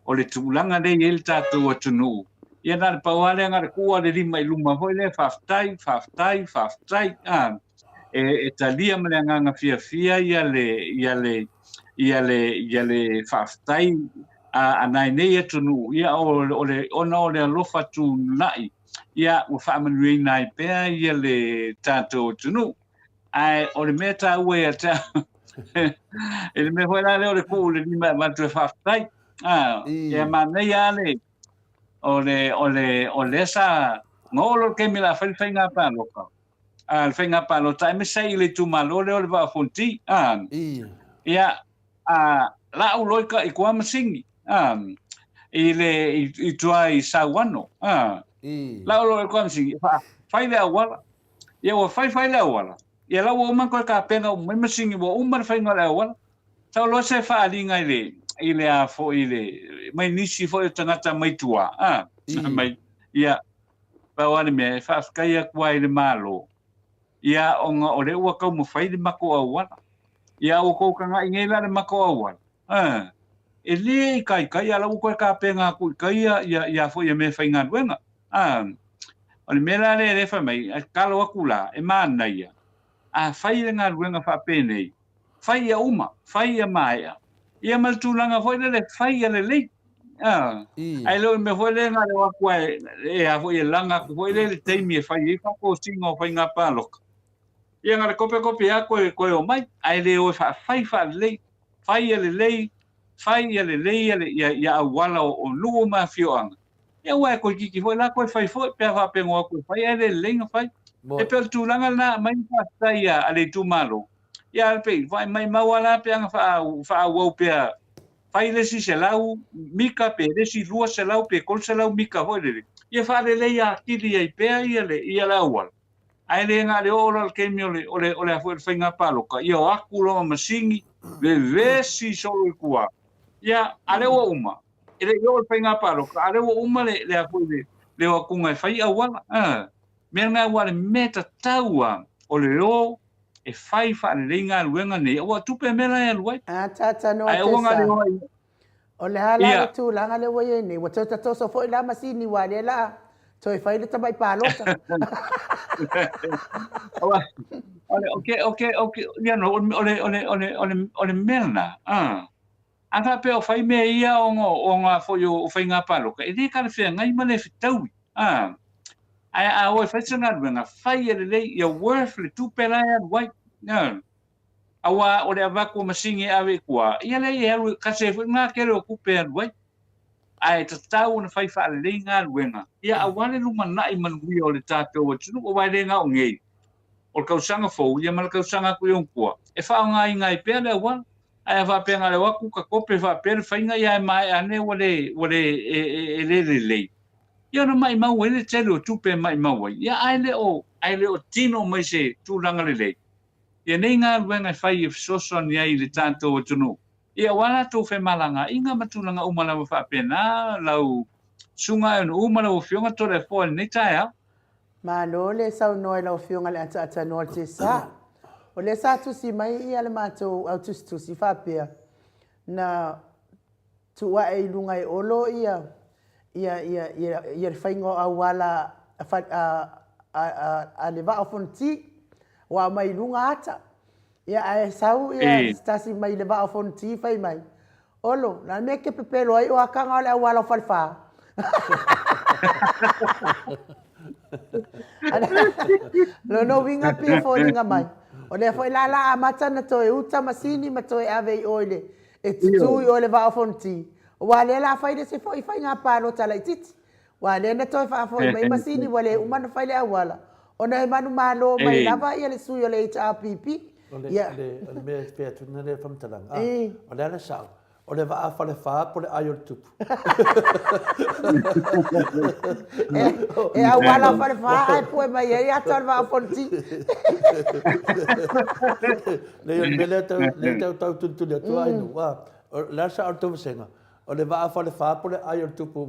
o le tulaga lea e i ai le tatou atunuu. Ia na o le pau lava lea, na o le tuu lava o le lima i luma foi lea, faafetai, faafetai, faafetai, a, e, e talia ma le agaga fiafia ia le, ia le, ia le, ia le faafetai a, a nai nei atunuu, ia o, o le, ona o le alofa tunai, ia ua faamanuiaina ai pea ia le tatou atunuu. Ae o le mea taua ia te au, i le mea foi la lea o le tuu i le lima e avatu e faafetai, a, e manaia lava le, o le, o le, o lea sa, na oo loa i le taimi o le a fai le faiga palota, a, le faiga palota, aemaise ai i le itumalo lea o le Vaa o Fonoti, a, ia, a, lau loa i, ka, i Kuamasini, a, i le, i, i tua i Sauano, a, lau loa i Kuamasini, fa, fai le auala, ia ua fai fai le auala, ia la ua uma ona toe tapena uma mai masini, ua uma le faiga o le auala, sau loa se faaaliga i le, i le a foi i le, mai nisi foi o tagata mai tua, a, mai, ia, pau lava le mea, e faafetai atu ai i le Malo, ia ona o lea ua taumafai le matou auala. Ia ua tou tagai nei la i le matou auala, a, e le itaita, ia la ua toe tapena atu i tai ia, ia, ia foi ia meafaigaluega. A, o le mea la lea e fai mai, e tatalo atu la, e manaia, a fai le galuega faapenei, fai ia uma, fai ia maea, ia ma le tulaga foi lele, fai ia lelei. A, ae le o le mea foi lea na o atu e, e a foi e laga atu foi lea i le taimi e fai ai faatosina o faiga palota. Ia na o le kopekope lava toe, toe omai, ae le o e faafai faalelei, fai ia lelei, fai ia lelei ia, ia, ia auala o, o nuu ma afioaga. Ia aua e toeitiiti foi la toe fai foi pe a faapea na o atu e fai ae le lelei na fai. E pei o le tulaga lena aumai le faafetai a, a le itumalo. Ia ae pei vaai maimau lava la pe ana faaauau pea fai le isi 100 mita pe le isi 200 pe 300 mita foi lele, ia faalelei atili ai pea ia le, ia le auala. Ae le na o le oo loa i le taimi o le, o le, o le a foi o le faiga palota, ia o atu loa ma masini, vevesi solo i tua. Ia, a lea ua uma, e le i oo i le faiga palota, a lea ua uma le, le a foi le, le o atuga e fai auala. A, mea lena aua o le mea tatau lava, o le o e fai faalelei galuega nei, aua o tupe a mea la e alu ai. A tatanoa Ae aua Tesa, gale o ai. o le a la le Ia. tulaga lea ua i ai nei? Ua toe tatoso foi la masini aua lea la toe fai le tamai palota. Aua, o le, okay, okay, okay, you know, o le, o le, o le, o le, o le mea lena, ah. A faapea o fai mea ia ona o ngā foi o faiga palota, e le talafeagai ma le fetaui, ah. Ae a o e fai se galuega, fai e lelei, ia worth le tupe la e alu ai, ah. Aua o le avatu o masini e ave i tua, ia lea e alu, kase ai foi lena tele o tupe e alu ai. Ae tatau ona fai faalelei galuega, ia aua le lumanai manuia o le tatou atunuu, aua e le na o nei, o le tausaga fou, ia ma le tausaga atu i ona tua, e faaaogaina ai pea le auala. Ae a faapea na o le o atu tatope faapea le faiga, ia ae maea ane ua le, ua le, e, e, e le lelei, ia ona maimau ai le tele o tupe e maimau ai, ia ae le o, ae le o tino mai se tulaga lelei. Ia nei galuega e fai e fesoasoani ai i le tatou atunuu, ia aua latou femalagaaiga ma tulaga uma lava faapena, lau Susuga Aeonuu ma lau Afioga Toleafoa i lenei taeao. Malo le saunoa i lau Afioga i le Ataatanoa o le Tesa. O lea sa tusi mai ia le matou au tusitusi faapea, na tuu ae i luga e Olo ia ia ia ia ia le faiga o auala a a a a le Vaa o Fonoti, ua aumai i luga ata. Ia ae sau ia se tasi mai le Vaa o Fonoti fai mai, Olo, o le a le mea e te pepelo ai o ataga o le auala o Falefa? Lona uiga pei e foliga mai, o lea foi la la amata ona toe uta masini ma toe ave i o i le, e tutū i o i le Vaa o Fonoti, aua lea la fai le isi foi faiga palota laitiiti. Aua lea na toe faafoi mai masini ua le uma ona fai le auala, ona e manumalo mai lava ia le sui o le HRPP. O le, o le, o le mea e fai atu lea faamatalaga, a, o le a le sao? O le vaa Falefa po o le ai o le tupu? E auala o Falefa ae pue mai ai ata o le vaa o Fonoti. Leai, o le mea lea tau, lea tau tau tulituli atu ai nu, a, o le a le sao o le tou vasega? O le vaa Falefa po o le ai o le tupu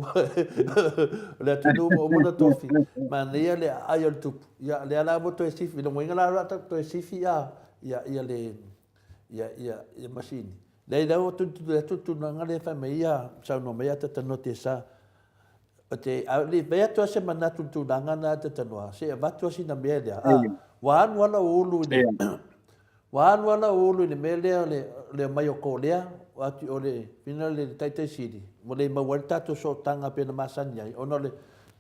o le atunuu ua uma ona tofi. Manaia le aai o le tupu. Ia, lea la ua toe sifi, lona uiga la o le a toe sifi a, ia, ia le, ia, ia, ia masini. Leai, lea ua tulituli atu le tulaga lea fai mai ia, saunoa mai ia Tatanoa Tesa. O te, a o le i fai atu lava se manatu i le tulaga lena Tatanoa, se i avatu lava sina mea lea. A, ua alu lava lau ulu i le, Ua alu lava lau ulu i le mea lea o le, le omai o Kolea, o atu i o le fina le Taitai Sili, ua le maua ai le tatou sootaga pei ona masani ai, ona o le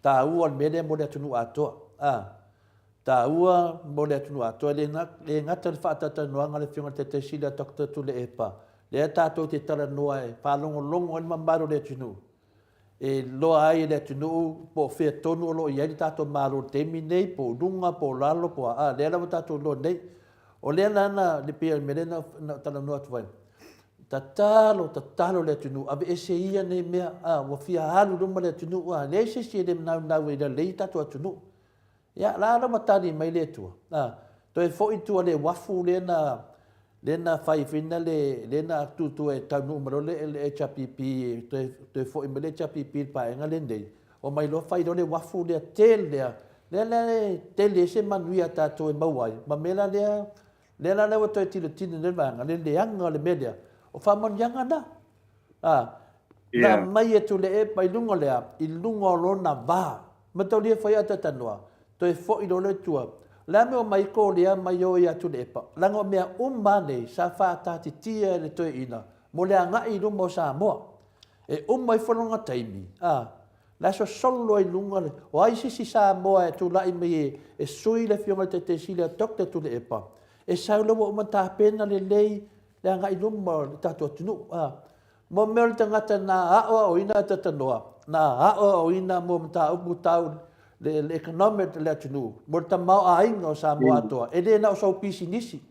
taua o le mea lea mo le atunuu atoa. A, taua mo le atunuu atoa, e le, le gata i le faatalatalanoaga a le Afioga i le Taitai Sili a Doctor Tuilaepa, lea tatou te talanoa e faalogologo ai le mamalu o le atunuu, e iloa ai e le atunuu po o fea tonu o lo o i ai le tatou Malo i le taimi nei, po o luga, po o lalo, po o a, lea lava tatou iloa nei. O lea la na, le pei o le mea lea na, na talanoa atu ai, tatalo, tatalo le atunuu, aveese ia nei mea, a, ua fia alu i luma le atunuu, a, leai se isi e le naunau e lalei le tatou atunuu. Ia, la la ua tali mai le Atua. A, toe foi i tua le uafu lea na, lea na fai foi na le, lea na tutu e taunuu mai loa le, le HRPP, toe, toe foi mai le HRPP i le paega lenei, omai loa fai loa le uafu lea tele lea, lea la e tele ai se manuia a tatou e maua ai, ma mea la lea, lea la lea ua toe tilotilo nei le vaega, le leaga o le mea lea, o faamanuiaga na. A, na aumai e Tuilaepa i luga o le a? I luga o lona va. Mataulia foi a Tatanoa, toe foi loa lea i tua. O le a mea o mai Korea mai o ia Tuilaepa? Leaga o mea uma a nei sa faataatitia e le toeaina mo le agai i luma o Samoa. E uma ifo lona taimi, a, la e sosolo ai i luga le, o ai se isi Samoa e tulai mai e, e sui le Afioga i le Taitaisili a Doctor Tuilaepa, e sau loa ua uma ona tapena lelei le agai i luma o le tatou atunuu. A, mo mea o le tagata na aoaoina a Tatanoa, na aoaoina mo mataupu tau le, le economic o le atunuu, mo le tamaoaiga o Samoa atoa, e le na o sou pisinisi,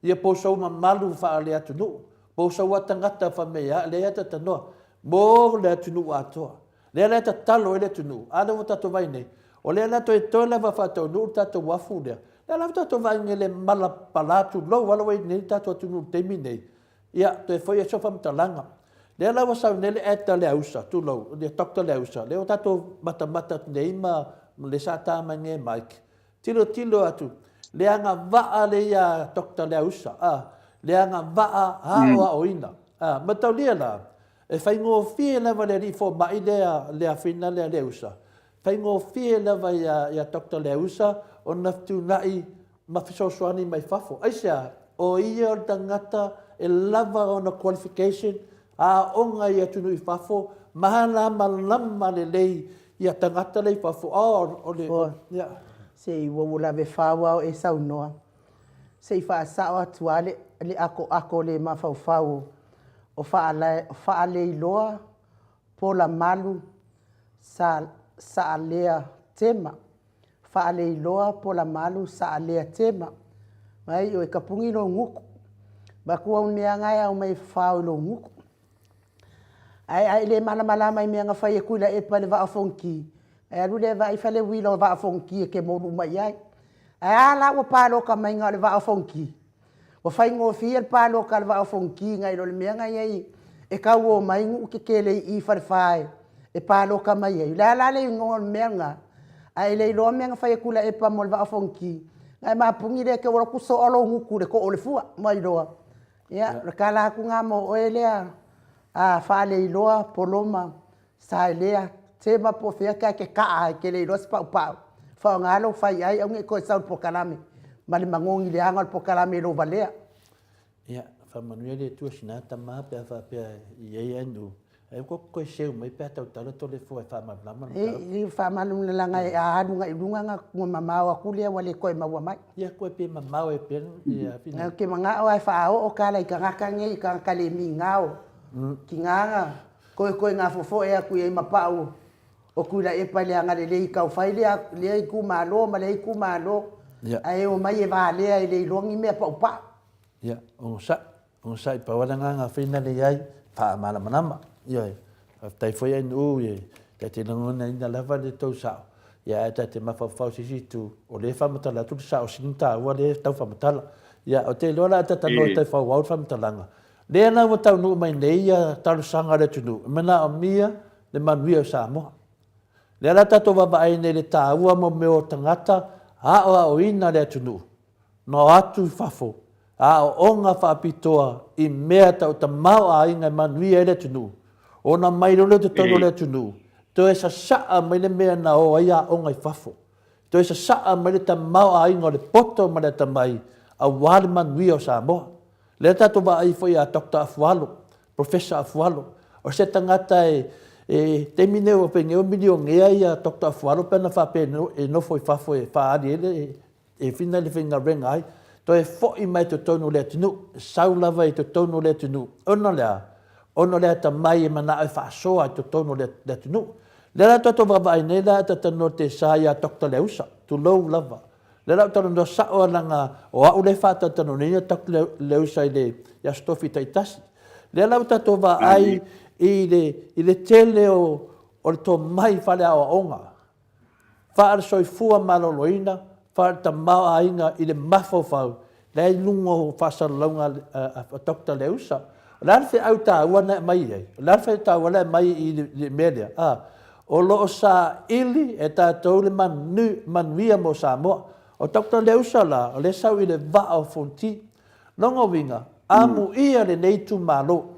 ia po o sou mamalu faale-atunuu, po o sou a tagata fai mai a, leai a Tatanoa, mo le atunuu atoa. Lea la e tatalo ai le atunuu, a lea ua tatou vaai nei, o lea la toe toe lava faataunuu le tatou uafu lea. Lea lava tatou vaai nei le malapala tulou lava ua i nei le tatou atunuu i le taimi nei. Ia, toe foi ai sau faamatalaga. Lea la ua sau nei le ad a Leausa, tulou, le Doctor Leausa, lea ua tatou matamata atu nei ma le sa ta mai nei e Mike. Tilotilo atu. Le agavaa lea ia Doctor Leausa, a, le agavaa aoaoina. A, mataulia la, e faigofie lava le alii fomai lea, le afina lea Leausa, faigofie lava ia, ia Doctor Leausa ona fetuunai ma fesoasoani mai fafo. Aisea? O ia o le tagata e lava ona qualification, aoga i atunuu i fafo, malamalama lelei ia tagata la i fafo. Oh, o le, Ua, ia. Se i ua ua lave fau a o e saunoa. Se i faasao atu lava le, le akoako le mafaufau o Faalae, Faaleiloa Polamalu Sa, Saalea Tema. Faaleiloa Polamalu Saalea Tema. Mai oe kapuni lou gutu. Matua o mea na e ao mai e fafao i lou gutu. Ae a e le malamalama i mea na fai e Tuilaepa i le Vaa o Fonoti, e alu lea e vaai fale uila o Vaa o Fonoti e te molu uma i ai. Ae a la ua palota mai na o le Vaa o Fonoti? Ua faigofie le palota a le Vaa o Fonoti nai lo le mea na i ai e tauo mai nuu tetele i i Falefa e palota mai ai. O le a la le igoa o le mea lena? A e le iloa mea na fai e Tuilaepa mo le Vaa o Fonoti, na e mapuni lea e te o atu soa lou gutu i le too o le fua, ua iloa. Ia, o le tala atu lena mo oe lea a Faaleiloa, Poloma, Saelea, Tema po o fea e te kaa ai, e te le iloa se paupau. Faaaoga lou faiai aua ne i toe sau i le polokalame ma le manogi leaga o le polokalame i lou valea. Ia, faamanuia le Atua sina tama pe a faapea e i ai anu, ai ua toe seu mai pe a tautala Toleafoa e faamalamalama le mataupu. E faamalamalama leaga a alu agai i luga ona mamao atu lea ua le toe maua mai. Ia koe pe mamao e pea ia Ou te manao lava e faaoo tala i tagata nei, i tagata le migao, tiga na toe gafofoe atu i ai ma pau o Tuilaepa i le agalelei tau fai lea, lea itumalo ma lea itumalo, ae omai e valea e le iloa ni mea paupau. Ia, onosai, onosai, pau lava le agaga fina lea i ai, faamalamalama. Ioe, faafetai foi Ainuu, ta te lagonaina lava le tou sao, ia ae ta te mafaufau i se isi itu, o lea e faamatala atu le sao sili ona taua lea e tau faamatala. Ia, ou te iloa o le a ta talanoa i tai faaauau le faamatalaga. Lea la ua taunuu mai nei ia talosaga a le atunuu, e manaomia le manuia o Samoa. Lea la tatou vaavaai nei i le taua mo mea o tagata aoaoina le atunuu, na o atu i fafo, aoaoga faapitoa i mea tau tamaoaiga e manuia ai le atunuu, ona mai loa lea i totonu o le atunuu, toe sasaa mai le mea na o ai aoga i fafo, toe sasaa mai le tamaoaiga o le poto ma le atamai aua le manuia o Samoa. Lea tatou vaai foi ia Doctor Afualo, Professor Afualo, o se tagata e, e taimi nei ua pei nei ua milionea ia Doctor Afualo pe ana faapea e nofo i fafo e faaali ai le, e fina le faigaluega ai, toe foi mai totonu o le atunuu, sau lava i totonu o le atunuu, ona o le a? Ona o le atamai e manao e faasoa i totonu o le atunuu. Lea la tatou vaavaai nei la e talanoa te sa ia Doctor Leausa, tulou lava. Lea la ou talanoa sao lava leaga o au lea e faatalatalanoa nei ia Doctor Leausa i le Aso Tofi taitasi. Lea la ua tatou vaai i le, i le tele o, o le tomai faaleaoaoga, faale-soifua maloloina, faale-tamaoaiga i le mafaufau, la e i luga o faasalalauga a Doctor Leausa. O le a le feau taua na e aumai ai? O le a le feau taua la e aumai i le mea lea? A, o lo o saili e tatou le manuia mo Samoa. O Doctor Leausa la, o lea e sau i le vaa o Fonti. Lona uiga, amuia lenei itumalo,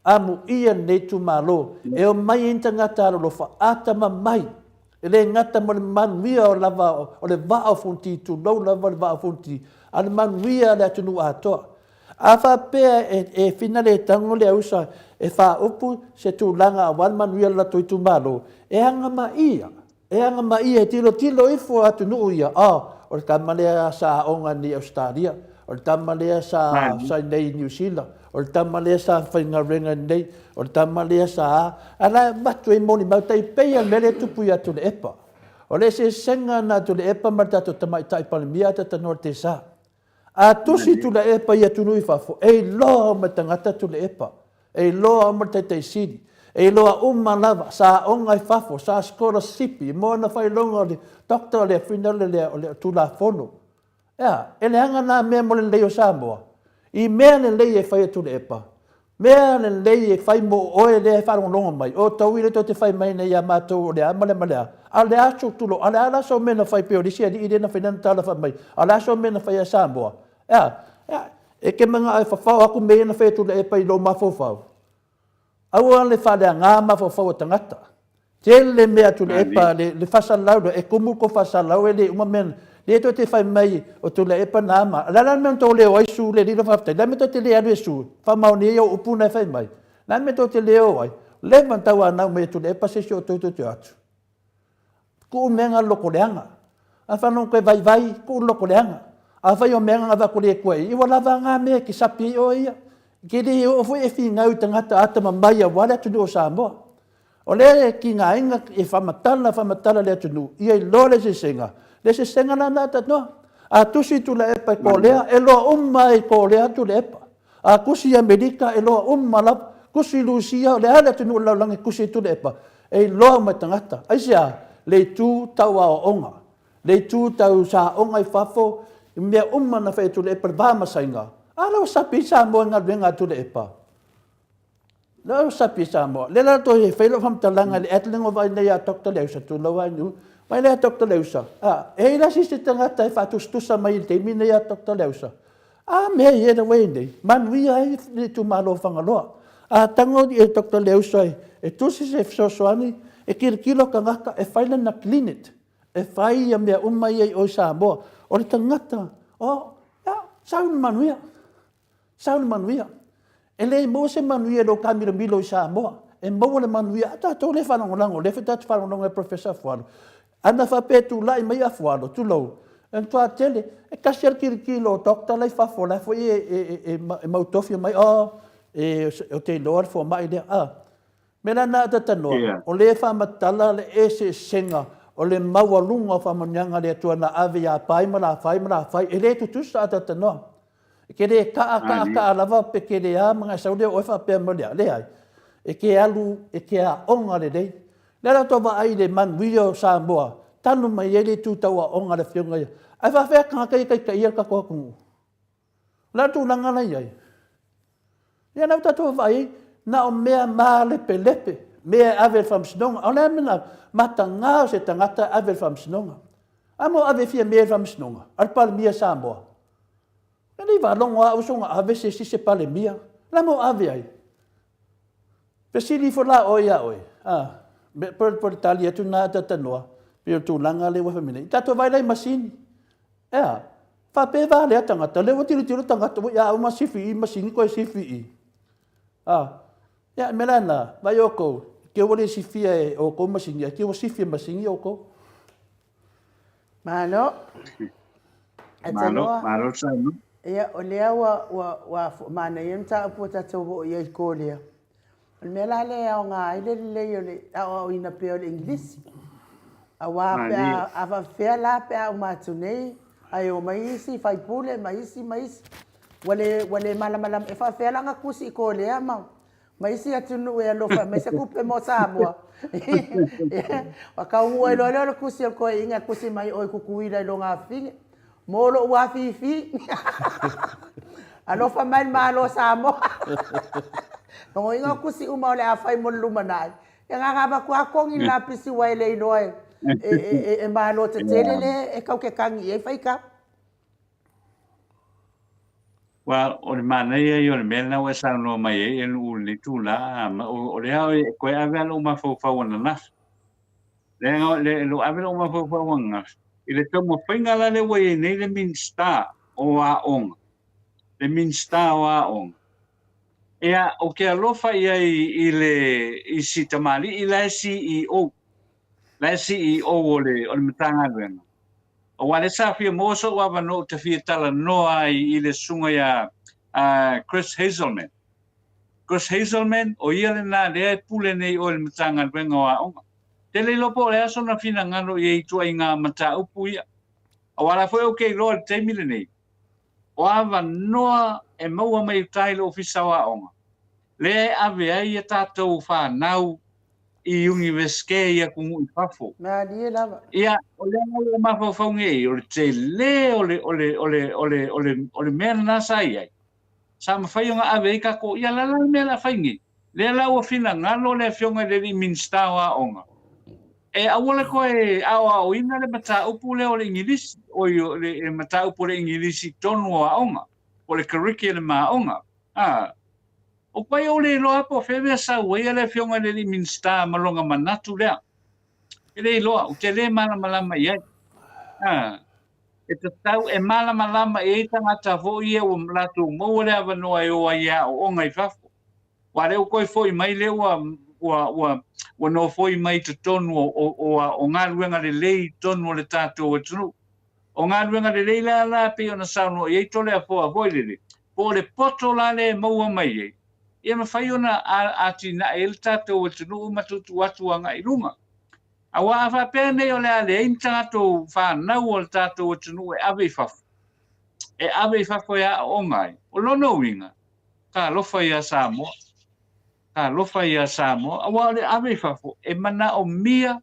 Amuia lenei itumalo e omai ai ni tagata alolofa atamamai, e le gata mo le manuia o lava o le vaa o Fonti, tulou lava le vaa o Fonti, a o le manuia o le atunuu atoa. A faapea e fina le tago le ausa e faaupu se tulaga aua le manuia o le latou itumalo, e agamaia E agamaia e tilotilo ifo atunuu ia, oh, o le tama lea sa aoga nei i Ausetalia, o le tama lea sa, sa i nei i Niu Sila, o le tama lea sa faigaluega i nei, o le tama lea sa a, a la e avatu ai molimau tai pei lava o le mea lea e tupu ia Tuilaepa. O le eseesega lena a Tuilaepa ma le tatou Tamaitai Palemia a talanoa i le Tesa. A tusi Tuilaepa i atunuu i fafo, e iloa uma e tagata Tuilaepa, e iloa uma le Taitai Sili, e iloa uma lava, sa aoga i fafo, sa sikolasipi, mo ana faailoga o le Doctor o le funeral lea o le Tulafono. E a? E leaga na mea mo le lelei o Samoa. I mea lelei e fai e Tuilaepa. Mea lelei e fai mo oe lea e faalogologo mai, o taui lea tou te fai mai nei ia matou o le a ma le ma le a, a o le a sou tulou, a o le a la sou mea na fai pei o le isi alii lea na fai lana tala fai mai, a o le a sou mea na fai ia Samoa? E a? E a? E te manao e fafao atu mea ia na fai e Tuilaepa i lou mafaufau? Aua le faaleaga mafaufau o tagata. Tele mea a Tuilaepa, le faasalalau lea, e tumu le tou faasalalau e le uma mea na. Lea tou te fai mai o Tuilaepa na ma, o le a la le mea na tou le o ai sue le alii lea faafetai? O le a le mea tou te le alu e sue? Faamaonia ai au upu na e fai mai. O le a le mea tou te le o ai? Leva ona tauanau mai e Tuilaepa se isi o outou tou te o atu. Tuu mea na loto leaga. Afai na toe vaivai, tuu le loto leaga. Afai o mea na avatu e le Atua i i, ua lava na mea e te sapi ai oe ia. E te le oo foi e finau i tagata atamamai aua le atunuu o Samoa. O lea e tigaina e faamatala faamatala le atunuu ia iloa le eseesega. Le eseesega la na tanoa. A tusi Tuilaepa i Korea, e loa uma i Korea Tuilaepa. A tusi i Amerika, e loa uma lava. Tusi i Lusia, o le a le atunuu o le lalolagi e tusi ai Tuilaepa, e iloa uma e tagata. Aisea? Le itu tau aoaoga, le itu tau saoga i fafo, i mea uma na fai e Tuilaepa i le va ma Saina. A la ua sapi ai Samoa i galuega a Tuilaepa. Lea ua sapi i Samoa. Lea la toe fai lau faamatalaga i le ad lea na vaai nei a Doctor Leusa, tulou lava Nu'u. Vaai lea Doctor Leusa, a, e i ai la se isi tagata e faatusatusa mai i le taimi lenei ia Doctor Leusa? A mea ia la ua i ai nei, manuia ai le itumalo o Fagaloa. A tago e Doctor Leusa e tusi se fesoasoani, e tilotilo tagata e fai lana clinic, e fai ia mea uma ia i o i Samoa. O le tagata, o, ia, sau le manuia. Sau le manuia. E le maua se manuia i lou taamilomilo i Samoa. E maua le manuia, a tatou lea e faalagolago, lea foi tatou te faalagolago ia Professor Afualo. Ana faapea e tulai mai Afualo, tulou, e matua tele, e tasi lava le tilotilo o doctor la i fafo, la foi e mautofi mai, oh, ou te iloa le fomai lea. A, mea la lena a ta talanoa, o lea e faamatala le eseesega o le maualuga o faamanuiaga a le Atua na ave ia Pai ma Lafai ma Lafai, e le tutusa a ta talanoa. E te le kaa kaa kaa lava pe te le a ma sau lea o oe faapea mai lea. Leai. E te alu, e te aoga lelei. Le ala tou vaai i le manuia o Samoa, tanu mai ai le itu tau aoga a le afioga ia. Ae faafefea tagata ia e taitaia le tatou atunuu? O le a le tulaga la e i ai? Ia la ua tatou vaai ai, na o mea malepelepe, mea e ave i le faamasinoga. O le a le mea na mataga o se tagata e ave i le faamasinoga? A mo ave fia mea i le faamasinoga? A le Palemia Samoa. E le i faalogo lava au soona ave se isi se Palemia. La mo ave ai? Fesili ifo la oe ia oe. A, me po po le tali atu na tatanoa. Pe o tulaga le ua fai mai nei. Tatou vai lai masini. E a, faapea va lea tagata, lea ua tilotilo tagata, ua ia uma sifi i masini koe sifi i. A, ia me la na, vai oukou, ke ua le sifia e oukou masini, a ke ua sifi e masini oukou. Malo. Malo, malo saunoa. Ia, o lea ua, ua, ua manaia le mataupu ua tatou oo i ai i Korea. O le mea la lea e aoga ai le lelei o le aoaoina pea o le Igilisi. Aua pe a, a faapefea la pe a uma atu nei, ae omai isi faipule ma isi ma isi, ua le, ua le malamalama, e faapefea la ona tusi i Korea ma, ma isi atunuu e alofa e aumai se tupe mo Samoa. Ua taunuu ai loa lea o le tusi a le toeaina e tusi mai o i Tutuila i lona afine. Mo lou afifi. Alofa mai le Malo o Samoa. Logoina o tusi uma o le a fai mo le lumanai. Ia na ona avatu lava togi le lapisi ua e le iloa e, e, e, e malo tetele le e tau te tagi i ai faitau. Well, o le manaia ia o le mea lena ua e saunoa mai ai e Nu'u i lenei tulaga, o lea e toe ave lava lou mafaufau ananafi. Leaga o lo o ave lou mafaufau ananafi i le taumafaiga la lea ua i ai nei le Minisita o Aoga, le Minisita o Aoga. Ia, ou te alofa i ai i le i si tamalii la e CEO, la e CEO o le o le Matagaluega. Aua lea sa fia maua so'u avanoa ou te fia talanoa ai i le susuga ia Chris Hazelman. Chris Hazelman, o ia lena lea e pule nei oe i le Matagaluega o Aoga. Te le iloa po o le a sona finagalo i ai i ituaiga mataupu ia. Aua la foi ou te iloa i le taimi lenei, o avanoa e maua mai uta i le Ofisa o Aoga, lea e ave ai a tatou fanau i Iunivesite i atunuu i fafo. Malie lava. Ia, o lea o lo o mafaufau nei, o le tele o le, o le, o le, o le, o le, o le mea lena sa i ai. Sa mafai ona ave ai tatou, ia la la le mea o le a fai nei. Lea la ua finagalo le Afioga i le alii Minisita o Aoga e aua le toe aoaoina le mataupu lea o le Igilisi, oi o le mataupu o le Igilisi i totonu o aoga, po o le curriculum a aoga. A, o pai ou le iloa po o fea mea sau ai le Afioga i le alii Minisita ma lona manatu lea. E le iloa, ou te le malamalama i ai. A, e tatau e malamalama i ai tagata foi ia ua latou maua le avanoa e o ai e aooga i fafo. Aua o lea ua toe foi mai lea ua ua ua ua nofoi mai i totonu o o o o galuega lelei i totonu o le tatou atunuu. O galuega lelei la la pei ona saunoa i ai Toleafoa foi lele, po o le poto la lea e maua mai ai, ia mafai ona atinae ai le tatou atunuu ma tuutuu atu agai i luga. Aua a faapea nei o le a leai ni tatou fanau o le tatou atunuu e ave i fafo, e ave i fafo e aooga ai, o lona uiga, talofa ia Samoa, talofa ia Samoa, aua o le ave i fafo e manaomia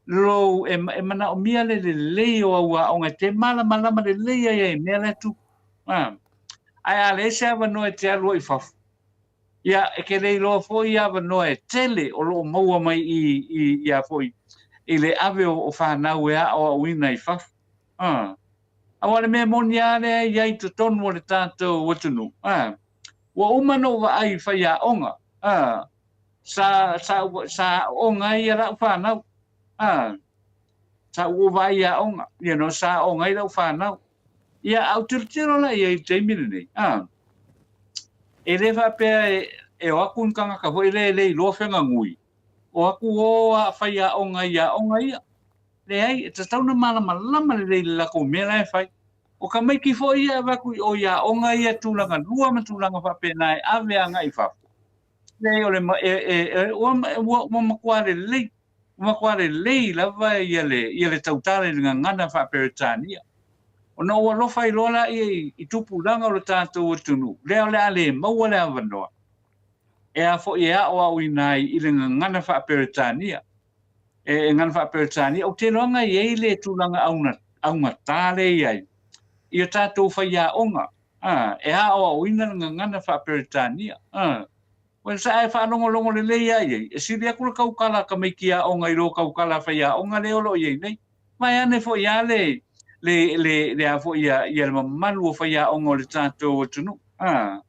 lou, e, e manaomia le lelei o au aoga e te malamalama lelei ai ai i mea la e tupu. Ah. Ae a leai se avanoa e te alu ai i fafo, ia e te le iloa foi avanoa e tele o lo o maua mai i, i, ia foi, i le ave o, o fanau e aoaoina i fafo. Ah. Aua o le mea moni lava lea e i ai i totonu o le tatou atunuu, a, ua uma ona ou vaai i faiaoga, a, sa, sa, sa aooga ai ia lau fanau, a, sa ou vaai i aoga, you know, sa aooga ai lau fanau. Ia, a ou tilotilo la i ai i le taimi lenei, a, e le faapea e, e o atu ni tagata foi lea e le iloa fegagui, o atu o a faiaoga i aoga ia. Leai, e tatau ona malamalama lelei i le latou mea la e fai. O tamaiti foi ia e avatu i o i aoga ia tulaga lua ma tulaga faapena e ave agai i fafo, leai o le e, e, e, ua, ua, ua matua lelei, ua matua lelei lava ia le, ia le tautala i le gagana faa-Peretania. Ona ou alofa ai loa laia i, i tupulaga o le tatou atunuu, lea o le a le maua le avanoa e a foi e aoaoina ai i le gagana faa-Peretania. E, e gagana faa-Peretania, ou te iloa e i ai le tulaga auna, augatā lea e i ai i o tatou faiaoga, a, e aoaoina le gagana faa-Peretania. A, well, sa e faalogologo lelei lava i ai, e sili atu le tautala a tamaiti aoga i lo tautala a faiaoga lea o lo o i ai nei. Vaeane foi lava le, le, le, le a foi ia, ia le mamalu o faiaoga o le tatou atunuu. A,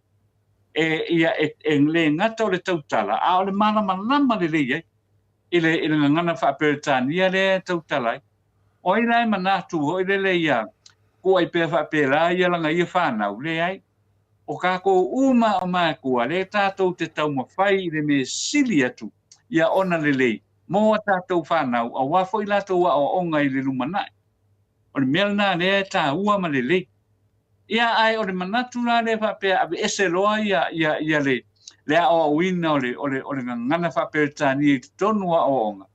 e, ia, e, e le gata o le tautala, a o le malamalama lelei ai i le, i le gagana faa-Peretania lea e tautala ai. O ai la e manatu foi lele ia kuai pea faapelā ia lana ia fanau? Leai. O kākou uma o mākua, lea tātou te taumafai i le mea sili atu ia ona lelei mō a tātou fanau auā foi latou aoaoga i le lumanai. O le mea lena lea e tāua ma lelei. Ia, ae o le manatu la lea faapea aveese loa ia, ia, ia le, le aoaoina o le, o le, o le gagana faa-Peretania i totonu o aoaoga,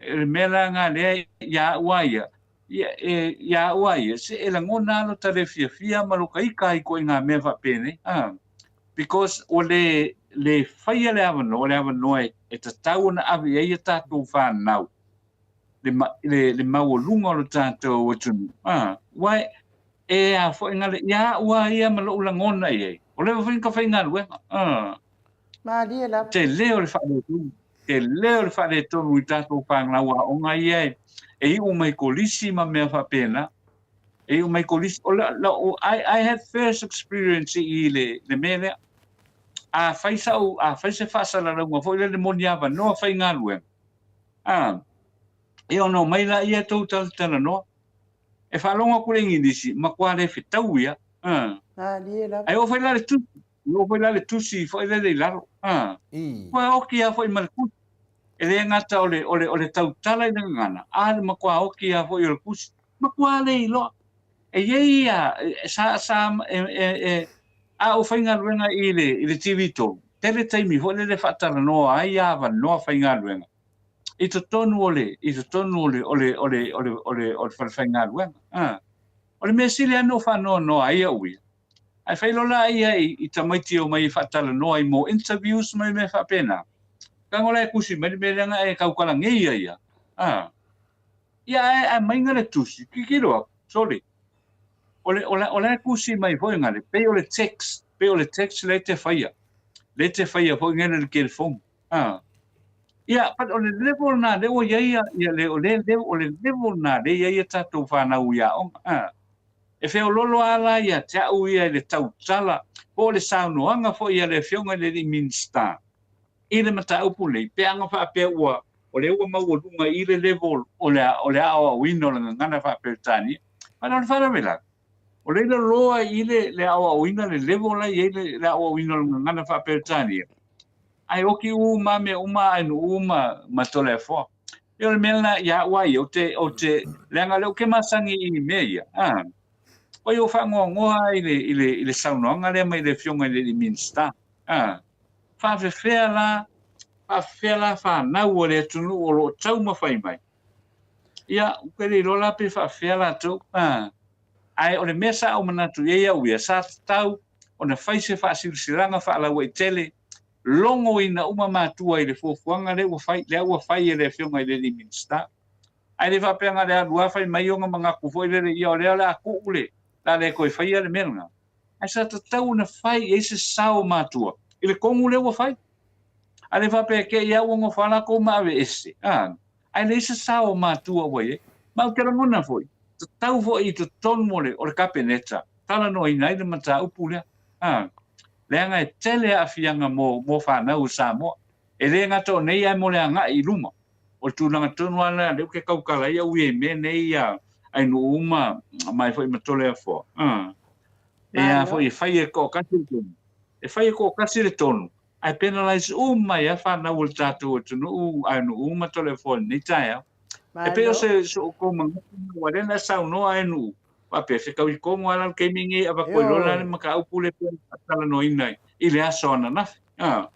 o le mea la lena lea ia au a ia, ia, e, ia au a ia, se e lagona lava lo ta le fiafia ma lo ta ita ai koe i ngā mea faapenei, a, because ua le, le faia le avanoa, o le avanoa e, e tatau ona ave i ai a tatou fanau, le, le, le maualuga o le tatou atunuu. A, ua e, e a foi ngale, ia au a ia ma lou lagona i ai. O leva foi na ka faigaluega. A. Malie lava. Tele o le faaletonu. Tele o le faaletonu i tatou fanau aoga ia e, e iu mai kolisi ma mea faapena. E iu mai kolisi. O la, la, o, I, I had first experience i le, le mea lea. A fai sau, a fai se faasalalauga foi lele mo ni avanoa faigaluega. A, e ono omai laia e tou talatalanoa. E faalogo atu le Igilisi, matua le fetau ia. A. Malie lava. Ae oo foi la le tusi, oo foi la le tusi foi lele i lalo. A. Ua oki lava foi ma le tusi. E le gata o le, o le, o le tautala i le gagana, a le matua oki lava foi o le tusi. Matua le iloa. E i ai ia, sa, sa, e, e, e, a ou faigaluega i le, i le TV3, tele taimi foi lele faatalanoa ai avanoa faigaluega i totonu o le, i totonu o le, o le, o le, o le, o le, o le falefaigaluega. A. O le mea sili lava na ou faanoanoa ai au ia, ae fai loa laia i, i tamaiti e omai e faatalanoa i mo interviews ma mea faapena, tago la e tusi mai le mea lea na e tautala nei ia ia. A. Ia ae aumai le tusi, tilotilo atu, sole, o le, o la, o la e tusi mai foi ngale, pei o le text. Pei o le text lea e te faia, lea e te faia foi nei le telefoni. A. Ia, but o le level lena lea ua i ai ia le, o le, o le level lena lea e i ai a tatou fanau i aoga. A. E feoloolo lava la ia te au ia i le tautala po o le saunoaga foi a le Afioga i le alii Minisita i le mataupu lenei, pe ana faapea ua, o lea ua maualuga i le level o le, o le aoaoina o le gagana faa-Peretania. But o le faalavelave, o lea e loloa i le, le aoaoina, le level la e i ai le, le aoaoina o le gagana faa-Peretania, ae oki uma mea uma a Nuu ma, ma Toleafoa. E o le mea lena ia au a ia, ou te, ou te, leaga o lea ou te masani i mea ia, a. Oi, ou faanoanoa i le, i le, i le saunoaga lea mai le Afioga i le alii Minisita, a. Faafefea la, faafefea la fanau a le atunuu o lo o taumafai mai? Ia, ou te le iloa la pe faafefea latou, a. Ae o le mea sa ou manatu i ai au ia, sa tatau ona fai se faasilasilaga faalauaitele logoina uma matua i le fuafuaga lea ua fai, lea ua fai e le Afioga i le alii Minisita. Ae le faapea na o le alu lava fai mai ona manatu foi lele, ia o lea o le a tuu le, le a le toe faia le mea lena. Ae sa tatau ona fai i ai se sao o matua i le tonu lea ua fai. Ae le faapea e te i lava ua nofo lava latou ma aveese, a, ae leai se sao o matua ua i ai. Ma ou te lagona foi, tatau foi i totonu o le, o le Kapeneta, talanoaina ai le mataupu lea. A, leaga e tele aafiaga mo, mo fanau o Samoa. E le gata o nei ae mo le agai i luma. O le tulaga tonu lava lea, lea ou te tautala ai au ia i mea nei a nuu uma mai foi ma Toleafoa. A, e a foi e fai e toatasi le tonu. E fai e toatasi le tonu, ae penalize uma ai lava fanau o le tatou atunuu a nuu uma Toleafoa i lenei taeao. E pei o se outou manatu, ua lea na saunoa e nuu, faapea, fetaui tonu lava la le taimi lenei e avatu ai loa la le mataupu lea pei ona faatalanoaina i le aso ananafi. A,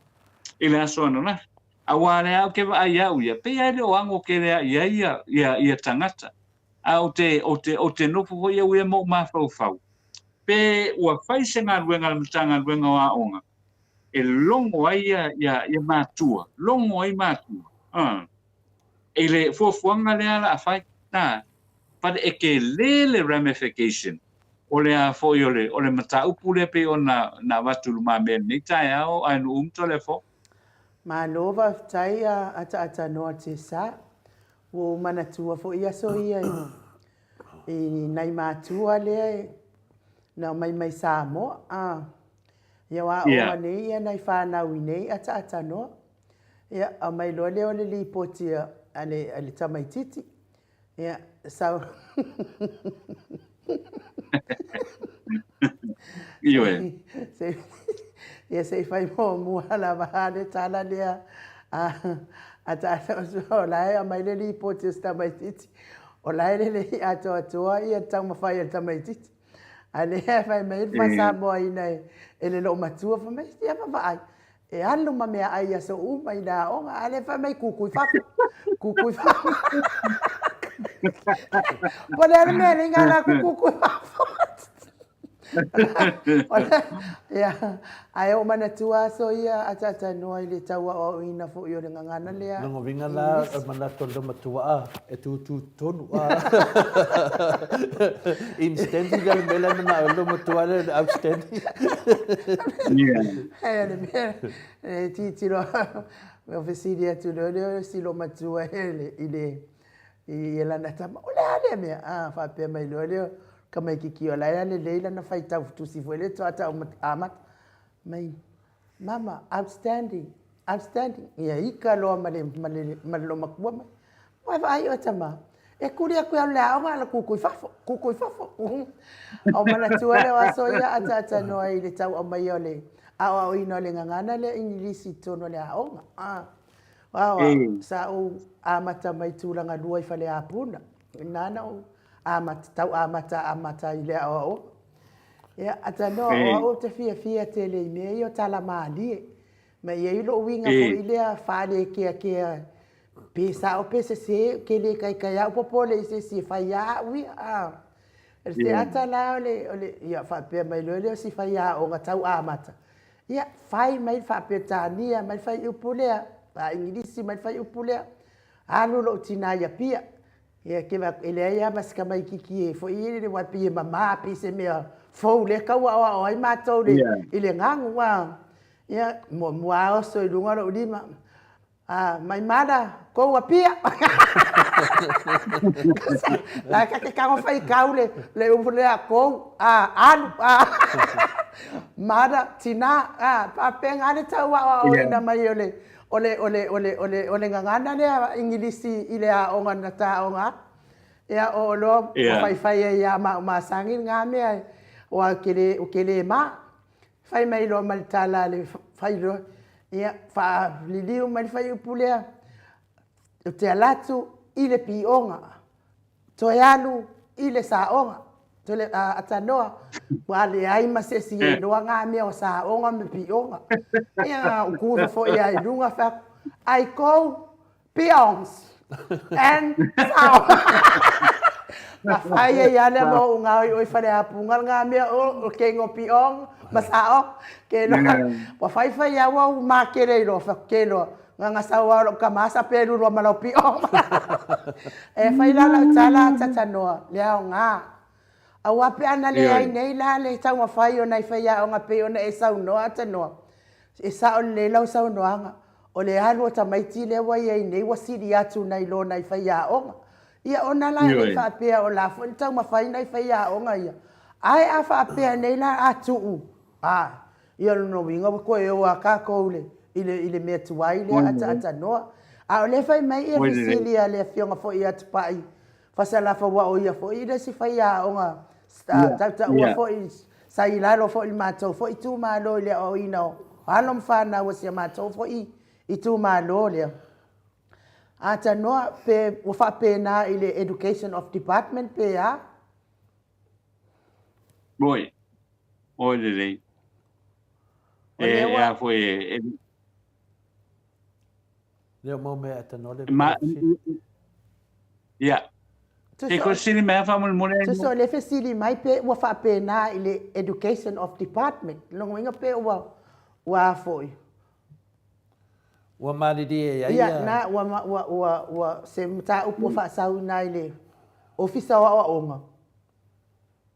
i le aso ananafi. Aua o lea ou te vaai au ia, pei lava e le o ano tele lava i ai ia, ia, ia tagata. A ou te, ou te, ou te nofo foi au ia ma ou mafaufau, pe ua fai se galuega a le Matagaluega o Aoga e logo ai ia, ia, ia matua, logo ai matua, a, i le fuafuaga lea o le a fai. A, but e tele le ramification o le a foi o le, o le mataupu lea pei ona na avatu i lumamea i lenei taeao, ae nuu ma Toleafoa. Malo faafetai a ataatanoa Tessa. Ua ou manatua foi aso ia i nai matua lea na omai mai Samoa. A, ia o aoga nei ia nai fanau i nei ataatanoa. Ia aumai loa lea o le lipoti a le tamaititi. Ia, sau. Ioe. Se, ia se i fai muamua lava le tala lea a, a tātou o la e aumai le lipoti o se tamaitiiti, o la e lelei atoatoa ia taumafai a le tamaitiiti. A lea e fai mai le faasamoaina e le loomatua, fai mai, ia vaavaai, E alu ma meaai i aso uma i le aoga, a lea fai mai kukui fafo, kukui fafo. Po le a le mea le inga la kukui fafo. Ia, ae o manatua aso ia ataatanoa i le tau aoaoina foi o le gagana lea. Lona uiga la, o le manatu o le matua a, e tūtū tonu a. In standing le mea lea manao e le matua le outstanding. Yeah. Hei, le mea, e titilo, me fesili atu lea lea si lo matua i le, i le, i lana tama, o le a lea mea? Ah, faapea mai loa lea, ka mai kiki o la e lelei lana faitau tusi foi lea toa tau amata. Mai, Mama, outstanding, outstanding. Ia ika loa ma le, ma le, ma le loomatua mai. Ua vaai oe tama, e kuli atu i le aoga ala kukui fafo, kukui fafo. O manatua lea o aso ia ataatānoa i le tau aumaia o le aoaoina o le gagana lea Igilisi i totonu o le aoga. Ah. Aoa, sa ou amata mai tulaga lua i Faleapuna. Nā na ou amata, tau amata amata i le aoaoga. Ia, atanoa, o au ou te fiafia tele i mea ia o tala mālie. Ma e i ai lou uiga foi lea faalekeakea pe sao pe sesē, ou te le kaikai lava, ou popole i se isi e fai lava au ia. A, o le ata la o le, o le, ia faapea mai loa lea o si faiaoga tau amata, ia, fai mai le faa-Peretania mai le fuaiupu lea, faa-Igilisi mai le fuaiupu lea. Alu lou tinā i Apia, Ia, ke vaai atu, e leai lava ma si tamaitiiti e foi lele aua e pei e mama pei se mea fou lea tau aoao ai matou i le, i le gagu, a. Ia, muamua lava oso i luga lou lima, a, my mother, go Apia! La e ta te tago faitau le, le upu lea, go, a, alu, a. Mother, tina, a, faapena le tau aoaoina mai o le, o le, o le, o le, o le, o le gagana lea Igilisi i le aoga na ta aoga atu. Ia, o oloa ua faifai ai ia ma masani lena mea, aua ou te le, ou te le ma. Fai mai loa ma le tala a le fai loa, ia, faaliliu mai le fuaiupu lea, ou te alu atu i le pioga, toe alu i le saoga. Tole, a, atanoa, ua leai ma se isi e iloa ngā mea o saoga ma pioga. Ia, u ku foi ai lunga fai atu, I go Beyonce and saoga. Ka fai ai lea ma ou gaoioi faleapuga ngā mea o ke ingoa Beyonce ma saoga. Ke loa, ua faifai lava ua u makele i loa, fai atu, ke loa, Nganga sau lava o lou tama sa pe lua ma lau pio. E fai la lau tala tatanoa, le aoga. Aua pe ana leai nei la le taumafai o nai faiaoga pei ona e saunoa Tanoa, e sao lelei lau saunoaga, o le alu o tamaiti lea ua i ai nei ua sili atu nai lo nai faiaoga. Ia ona la e le i faapea o la foi na taumafai nai faiaoga ia, ae a faapea nei la a tuu, a, ia o lona uiga ua toe o lava tatou i le, i le mea tuai lea ataatanoa. A o lea e fai mai ia fesili a le afioga foi ia Tupai Fasalafa aua o ia foi le isi faiaoga tautaua foi sa i lalo foi i le matou foi itumalo i le aoaoina o alo ma fanau a si a matou foi itumalo lea. Atanoa pe ua faapena i le Education of Department pe a? Oi, oi lelei. O lea ua... E a foi e... Lea mau mea e tanoa le Ma, ia. E ko sili mea faamolemole. Tusa o le fesili mai pe ua faapena i le Education of Department. Lona uiga pe ua ua a foi. Ua malilie ai ia. Ia, na, ua, ua, ua, ua, se mataupu ua faasauina ai le Ofisa o Aoaoga.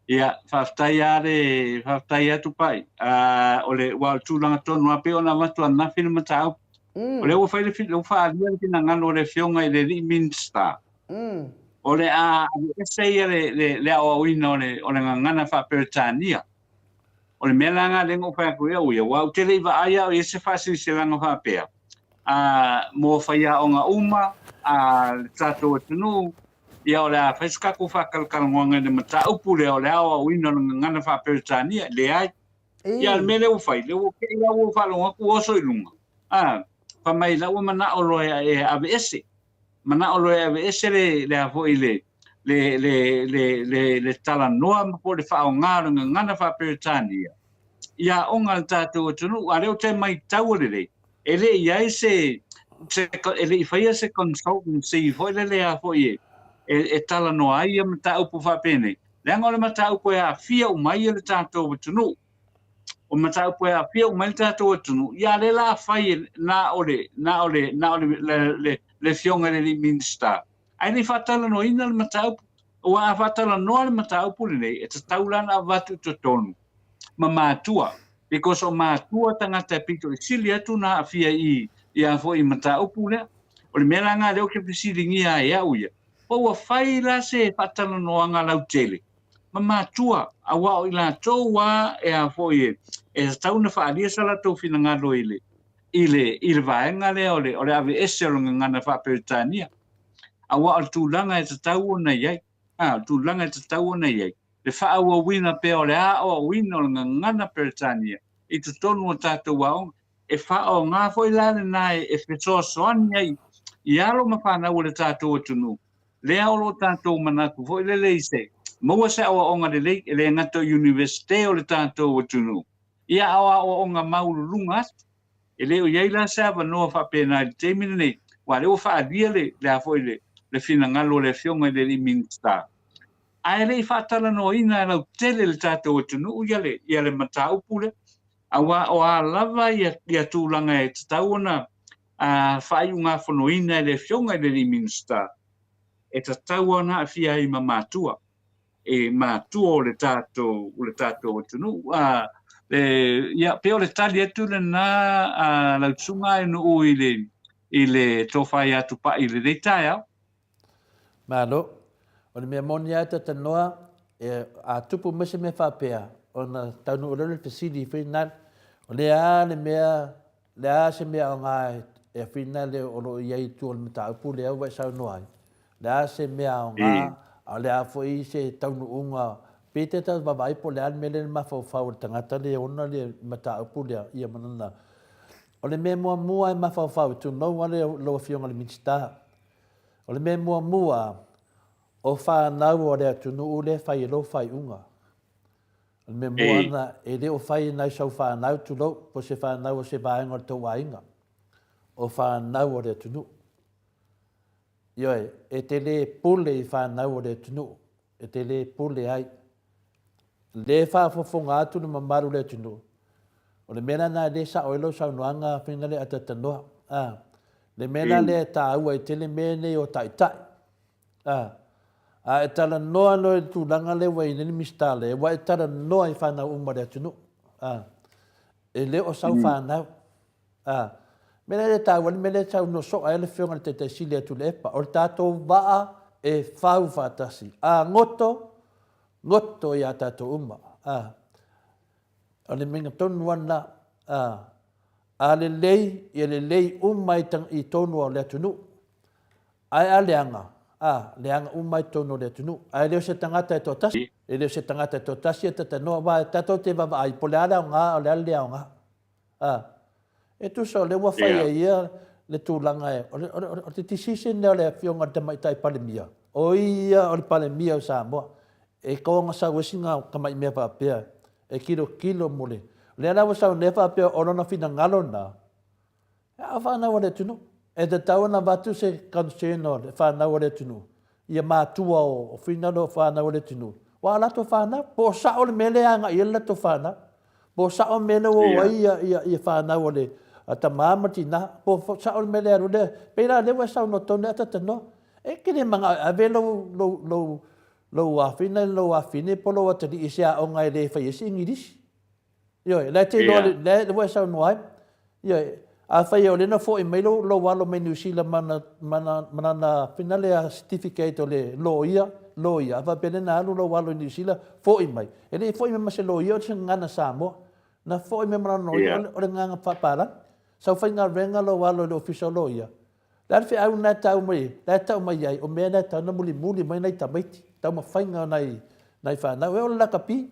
Ia, faafetai lava le, faafetai atu Pai. Uh, o le, ua o le tulaga tonu lava pei ona avatu ananafi le mataupu. O lea ua fai le, ua faaalia le finagalo o le Afioga i le alii Minisita. O le a aveese ia le, le, le aoaoina o le, o le gagana faa-Peretania. O le mea la lena lea na ou fai atu ai au ia, aua ou te le i vaai lava o i ai se faasilasilaga faapea, ā, mo faiaoga uma a le tatou atunuu, ia o le a fai se tatou faatalatalanoaga i le mataupu lea o le aoaoina o le gagana faa-Peretania. Leai. Ia, o le mea lea ua fai, lea ua te i lava ua ou faalogo atu ua oso i luga, ā, fai mai la ua manao loa e aveese. Manao loa e aveese le, le a foi le, le, le, le, le, le talanoa ma po o le faaaoga o le gagana faa-Peretania i aoga a le tatou atunuu. A o lea ou te maitaua lelei, e le i ai se, se, e le i faia se consultancy foi lele a foi e, e, e talanoa ai ia mataupu faapenei, leaga o le mataupu e aafia uma ai le tatou atunuu. O mataupu e aafia uma ai le tatou atunuu, ia a o lea la a fai e, na o le, na o le, na o le, le, le, le Afioga i le alii Minisita, Ae le i faatalanoaina le mataupu, aua a faatalanoa le mataupu lenei, e tatau la ona avatu i totonu ma matua, because o matua tagata e pito i sili atu ona aafia i ia foi mataupu lea. O le mea la lena lea ou te fesiligia ai au ia, po ua fai la se faatalanoaga lautele ma matua, aua o i latou lava e a foi e tatau ona faaalia sa latou finagalo i le i le, i le vaega lea o le, o le aveese o le gagana faa-Peretania. Aua o le tulaga e tatau ona i ai, a, o le tulaga e tatau ona i ai, le faaauauina pea o le aoaoina o le gagana Peretania i totonu o tatou aoga. E faaaoga foi la lena e, e fesoasoani ai i alo ma fanau o le tatou atunuu, lea o lo o tatou manatu foi lele i se maua se aoaoga lelei, e le gata o Iunivesite o le tatou atunuu, Ia a o aoaoga maualuluga atu. E le o i ai la se avanoa faapena i le taimi lenei, aua o lea ua faaalia le, le a foi le, le finagalo o le Afioga i le alii Minisita. Ae le i faatalanoaina e lautele le tatou atunuu ia le, ia le mataupu lea, aua o a lava ia, ia tulaga e tatau ona a, faaiugafonoina e le Afioga i le alii Minisita, e tatau ona aafia ai ma matua. e matua o le tatou o le tatou atunuu. A le ia pei o le tali atu lena a lau susuga e Nu'u i le i le tofa ia Tupai i lenei taeao. Malo. O le mea moni lava e talanoa, e, a tupu mai se mea faapea, ona taunuu loa le fesili foi lena, o le a le mea, le a se mea aoga e finale o lo o i ai i tua o le mataupu lea ua e saunoa ai? O le a se mea aoga, a o le a foi se taunuuga, pei te tau vaavaai po o le a le mea lea e mafaufau o le tagata lea e ona le mataupu lea, ia ma lana. O le mea muamua e mafaufau, tulou lava lau Afioga i le Minisita, O le mea muamua, o fanau o le atunuu lea e fai e lou faaiuga. O le mea mua lena, e le o fai e nai sau fanau, tulou, po o se fanau o se vaega o le tou aiga. O fanau o le atunuu. Ioe, e te le pule i fanau o le atunuu, e te le pule ai. Le faafofoga atu le mamalu o le atunuu, o le mea lena e le sao ai lau saunoaga Fainale Atatanoa. A, le mea la lea e taua ai tele mea nei o taitai. A, a e talanoa loa i le tulaga lea ua i ai nei le Minisita lea, ua e talanoa i fanau uma a le atunuu. A, e le o sau fanau. A, mea lea e taua le mea lea e saunoa soo ai le Afioga i le Taitai Sili a Tuilaepa, o le tatou vaa e fau faatasi. A goto, goto ia tatou uma. A, o le mea tonu lava lena. A, a lelei, ia lelei uma i tonu o le atunuu. Ae a leaga, a, leaga uma i totonu o le atunuu. Ae le o se tagata e toatasi. E le o se tagata e toatasi e tatanoa, aua tatou te vaavaai po o le a le aoga a o le a le le aoga. A, e tusa o lea ua fai e ia le tulaga e, o le, o le, o le decision lea o le Afioga i le Tamaitai Palemia, o ia o le Palemia o Samoa. E kaua na sau ai sina tamai mea faapea e kilokilo mo le, o lea la ua sau nei faapea o lona finagalo lena, A o fanau a le atunuu, e tatau ona avatu se concern o le fanau a le atunuu, ia matua o finalo o fanau a le atunuu, aua o latou fanau, po o sao le mea lea e agai i ai le latou fanau, po o sao le mea lea ua o ai ia fanau a le tama ma le tina, po o sao le mea lea e alu lea, pei la o lea ua e saunoa tonu ai Atatanoa, e te le manao e ave lou lou afine, lou afine po o lou atalii i se aoga e le fai ai se Igilisi. Ioe, la e te iloa, yeah. la ua e saunoa ai. Ioe, afai o lea na foi mai lou, lou alo mai Niu Sila ma na, ma na, ma lana finale a certificate o le loia, loia, a faapea lea na alu lou alo i Niu Sila, foi mai. E le i foi mai ma se loia o se gagana Samoa. Na foi mai ma lana loia, yeah. o le gagana faapalagi. Sau faigaluega lou alo i le ofisa o loia. Le a le feau lena e tau mai, la e tau mai ai, o mea na e tau na mulimuli mai nai tamaiti, taumafaiga o nai, nai fanau. E o le lakapi.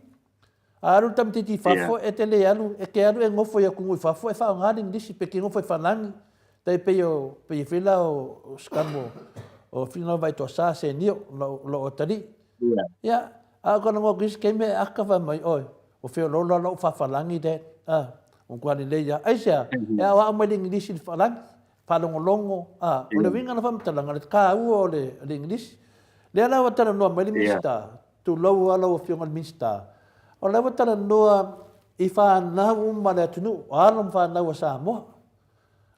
A alu le tamaitiiti i fafo, e te le alu, e te alu e nofo i atunuu i fafo e faaaoga le Igilisi, pe te nofo i Falani, tai pei o, pei foi la o Sikamo, o Finau Vaitoasa Senio, lou atalii. Ia, a ou talanoa atu i isi taimi e aka fai mai, oi, ua feoloolo lava lou faa-Falani dad, a, ua matua lelei lava. Aisea? E aoao mai le Igilisi i le Falani, faalogologo, a, o le uiga o le faamatalaga, o le taua o le Igilisi. Lea la ua talanoa mai le Minisita, Tulou lava lau Afioga i le Minisita, o la ua talanoa i fanau uma a le atunuu, o alo ma fanau a Samoa.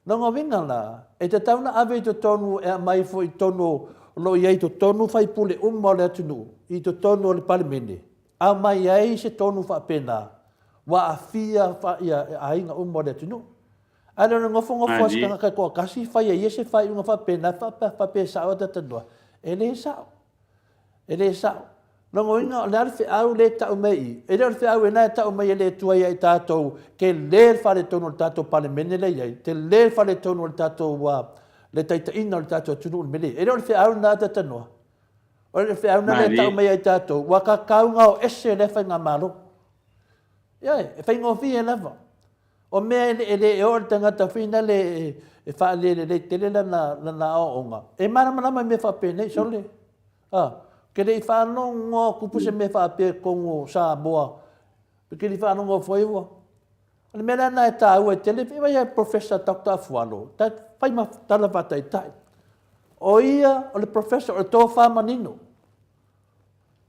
Lona uiga la, e tatau ona ave i totonu e aumai foi i totonu o lo o i ai i totonu sui usufono uma o le atunuu i totonu o le Palemene, aumai ai se tonu faapena ua aafia aiga uma o le atunuu. Ae le o le nofonofo a se tagata e toatasi fai e ia se faaiuga faapena faapea e sao a ta tanoa, e le sao. E le sao. Lona uiga, o le a le feau lea e tau mai i i? E le o le feau lena e tau mai e le Atua ia i tatou, tele le faaletonu o le tatou Palemene lea e i ai, tele le faaletonu o le tatou, le taitaiga o le tatou atunuu i le mea lea e i ai. E le o le feau lena a Tatanoa. O le feau lena lea e tau mai ia i tatou, ua tatau ona o ese lea faigamalo. Ioe, e faigofie lava. O mea e le oo le tagata foi lea e faalelelei tele lana aoaoga, e malamalama i mea faapenei, sole. A, ou te le i faalogo atu po se mea faapea i totonu o Samoa, ou te le i faalogo foi ua. O le mea la lena e taua ai tele, vaai ia Professor Doctor Afualo, fai ma tala faataitai. O ia o le Professor, o le tofa manino.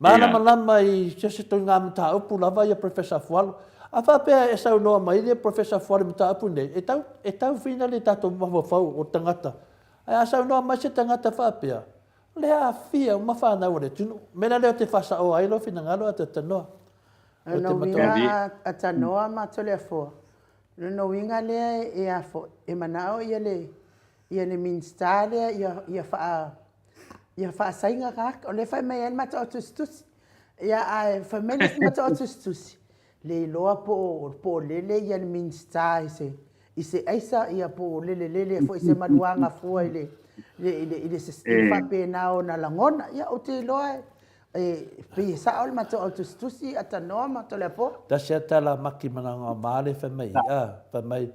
Malamalama i so o se ituaiga mataupu lava ia Professor Afualo. A faapea e saunoa mai le Professor Afualo i mataupu nei, e tau, e tau fina le tatou mafaufau o tagata. Ae a saunoa mai se tagata faapea, O le aafia uma fanau a le atunuu. O le mea la lea ou te faasaoa ai lou finagalo a Tanoa. O lona uiga a Tanoa ma Toleafoa, o lona uiga lea e a foi, e manao ia le ia le Minisita lea ia ia faa ia faasaina tagata. O lea e fai mai ai le matou au tusitusi. Ia ae fai mai le isi matou au tusitusi, le iloa po o po o lele ia le Minisita i se i se aisa ia po o lele lele foi i se maluaga fua i le i le i le i le faapena ona lagona. Ia ou te iloa e pei e sao le matou au tusitusi a Tanoa ma Toleafoa. Tasi a tala maki mananga ma le fai mai a fai mai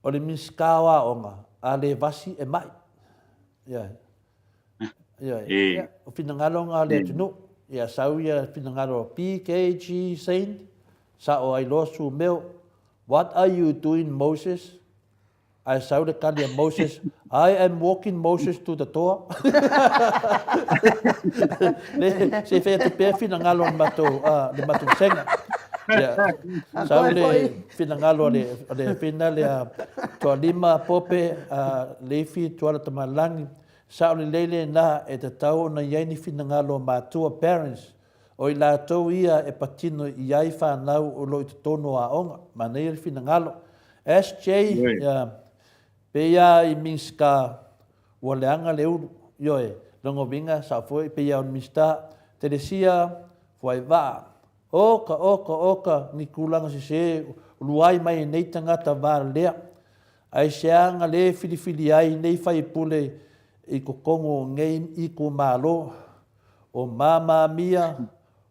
o le Minisita o Aoga a le vasi e mai. Ioe. Ioe. Ia, o finagalo na o le atunuu. Ia sau ia finagalo o PKG Saint, sao ai loa Sumeo, What are you doing Moses? Ae sau le tali a Moses, I am walking Moses to the door. Le, se i fai atu pea finagalo o le matou, uh, le matou vasega. Ia, sau le finagalo a le, a le fina le a Toalima Pope, uh, Leifi Tuala Tamalagi, sao lelei lena e tatau ona i ai ni finagalo o matua, parents, O i latou ia e patino i ai fanau o lo o i totonu o aoga. Manaia le finagalo. SJ, ia, pei a i Minsta ua leaga le ulu. Ioe, lona uiga, sao foi, pei a o le Minsta, Telesia, Fuaivaa. Oka, oka, oka, ni tulaga sese uluai mai e nei tagata valea. Aisea na le filifili ai nei faipule i totonu o nei itumalo? O Mama Mia,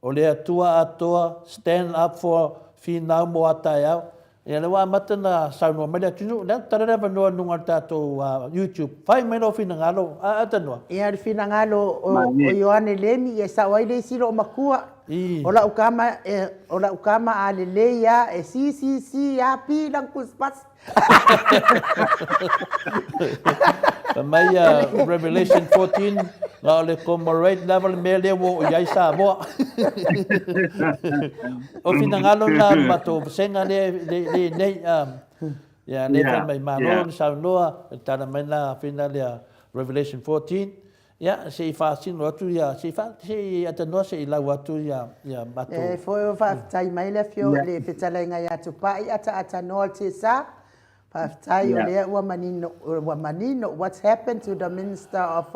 o le Atua atoa, stand up for finau mo a taeao. Ia lea ua amata na saunoa mai le atunuu, lea tala le avanoa i luga o le tatou YouTube. Fai mai lou finagalo, a a tanoa. Ia le finagalo o Ioane Lemi, ia e sao ai le isi loomatua. O lau tama, o lau tama a lelei a, e si si si a pi lana tusipasi. Fai mai a Revelation 14, na o le commemorate lava le mea lea ua oo i ai Samoa. O finagalo na o le matou vasega lea e nei. Ia, lea fai mai malo le saunoa, le tala mai na fina lea Revelation 14. Ia, se i faasino atu ia, se i fa, se i atanoa se i lau atu ia, ia matou. E foi o faafetai mai le afioga i le fetalaiga ia Tupai ataatanoa le TSA. Faafetai o lea ua manino, ua manino what's happened to the Minister of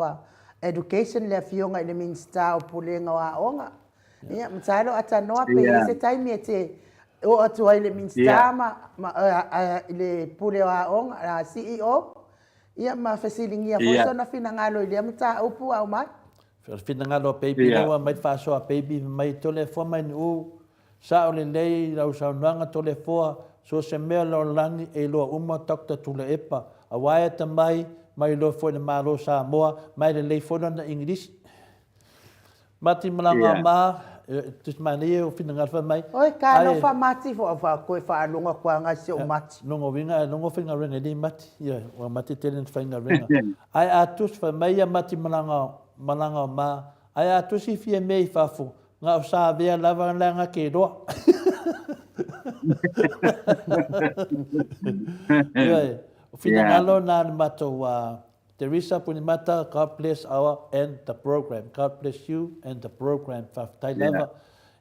Education le afioga i le Minisita o Pulega o Aoga. Ia, masalo atanoa pe i ai se taimi e te oo atu ai i le Minisita ma, ma, i le Pule o Aoga, CEO, Ia, ma fesiligia foi sona finagalo i lea mataupu, Aumai. O le finagalo a Baby lea ua aumai le faasoa a Baby fai mai Toleafoa mai Nu'u, sao lelei lau saunoaga Toleafoa, so se mea lalolagi e iloa uma Doctor Tuilaepa, aua e atamai, ma iloa foi i le Malo o Samoa, ma e lelei foi lana Igilisi. Mati malanga ma, tusi manaia o finagalo fai mai. Oi, ka no fa mati fo fa koe fa alonga koa ngai se o mati. Longa winga, longa whainga renga ni mati. Ia, wa mati tele ni whainga renga. Ai a tusi fai mai ia mati malanga, malanga ma, ai a tusi fia me i fafo, nga o sa vea lava langa ke roa. Ia, o finagalo na le matou Teresa Punimata, God bless our and the program. God bless you and the program. Faafetai lava.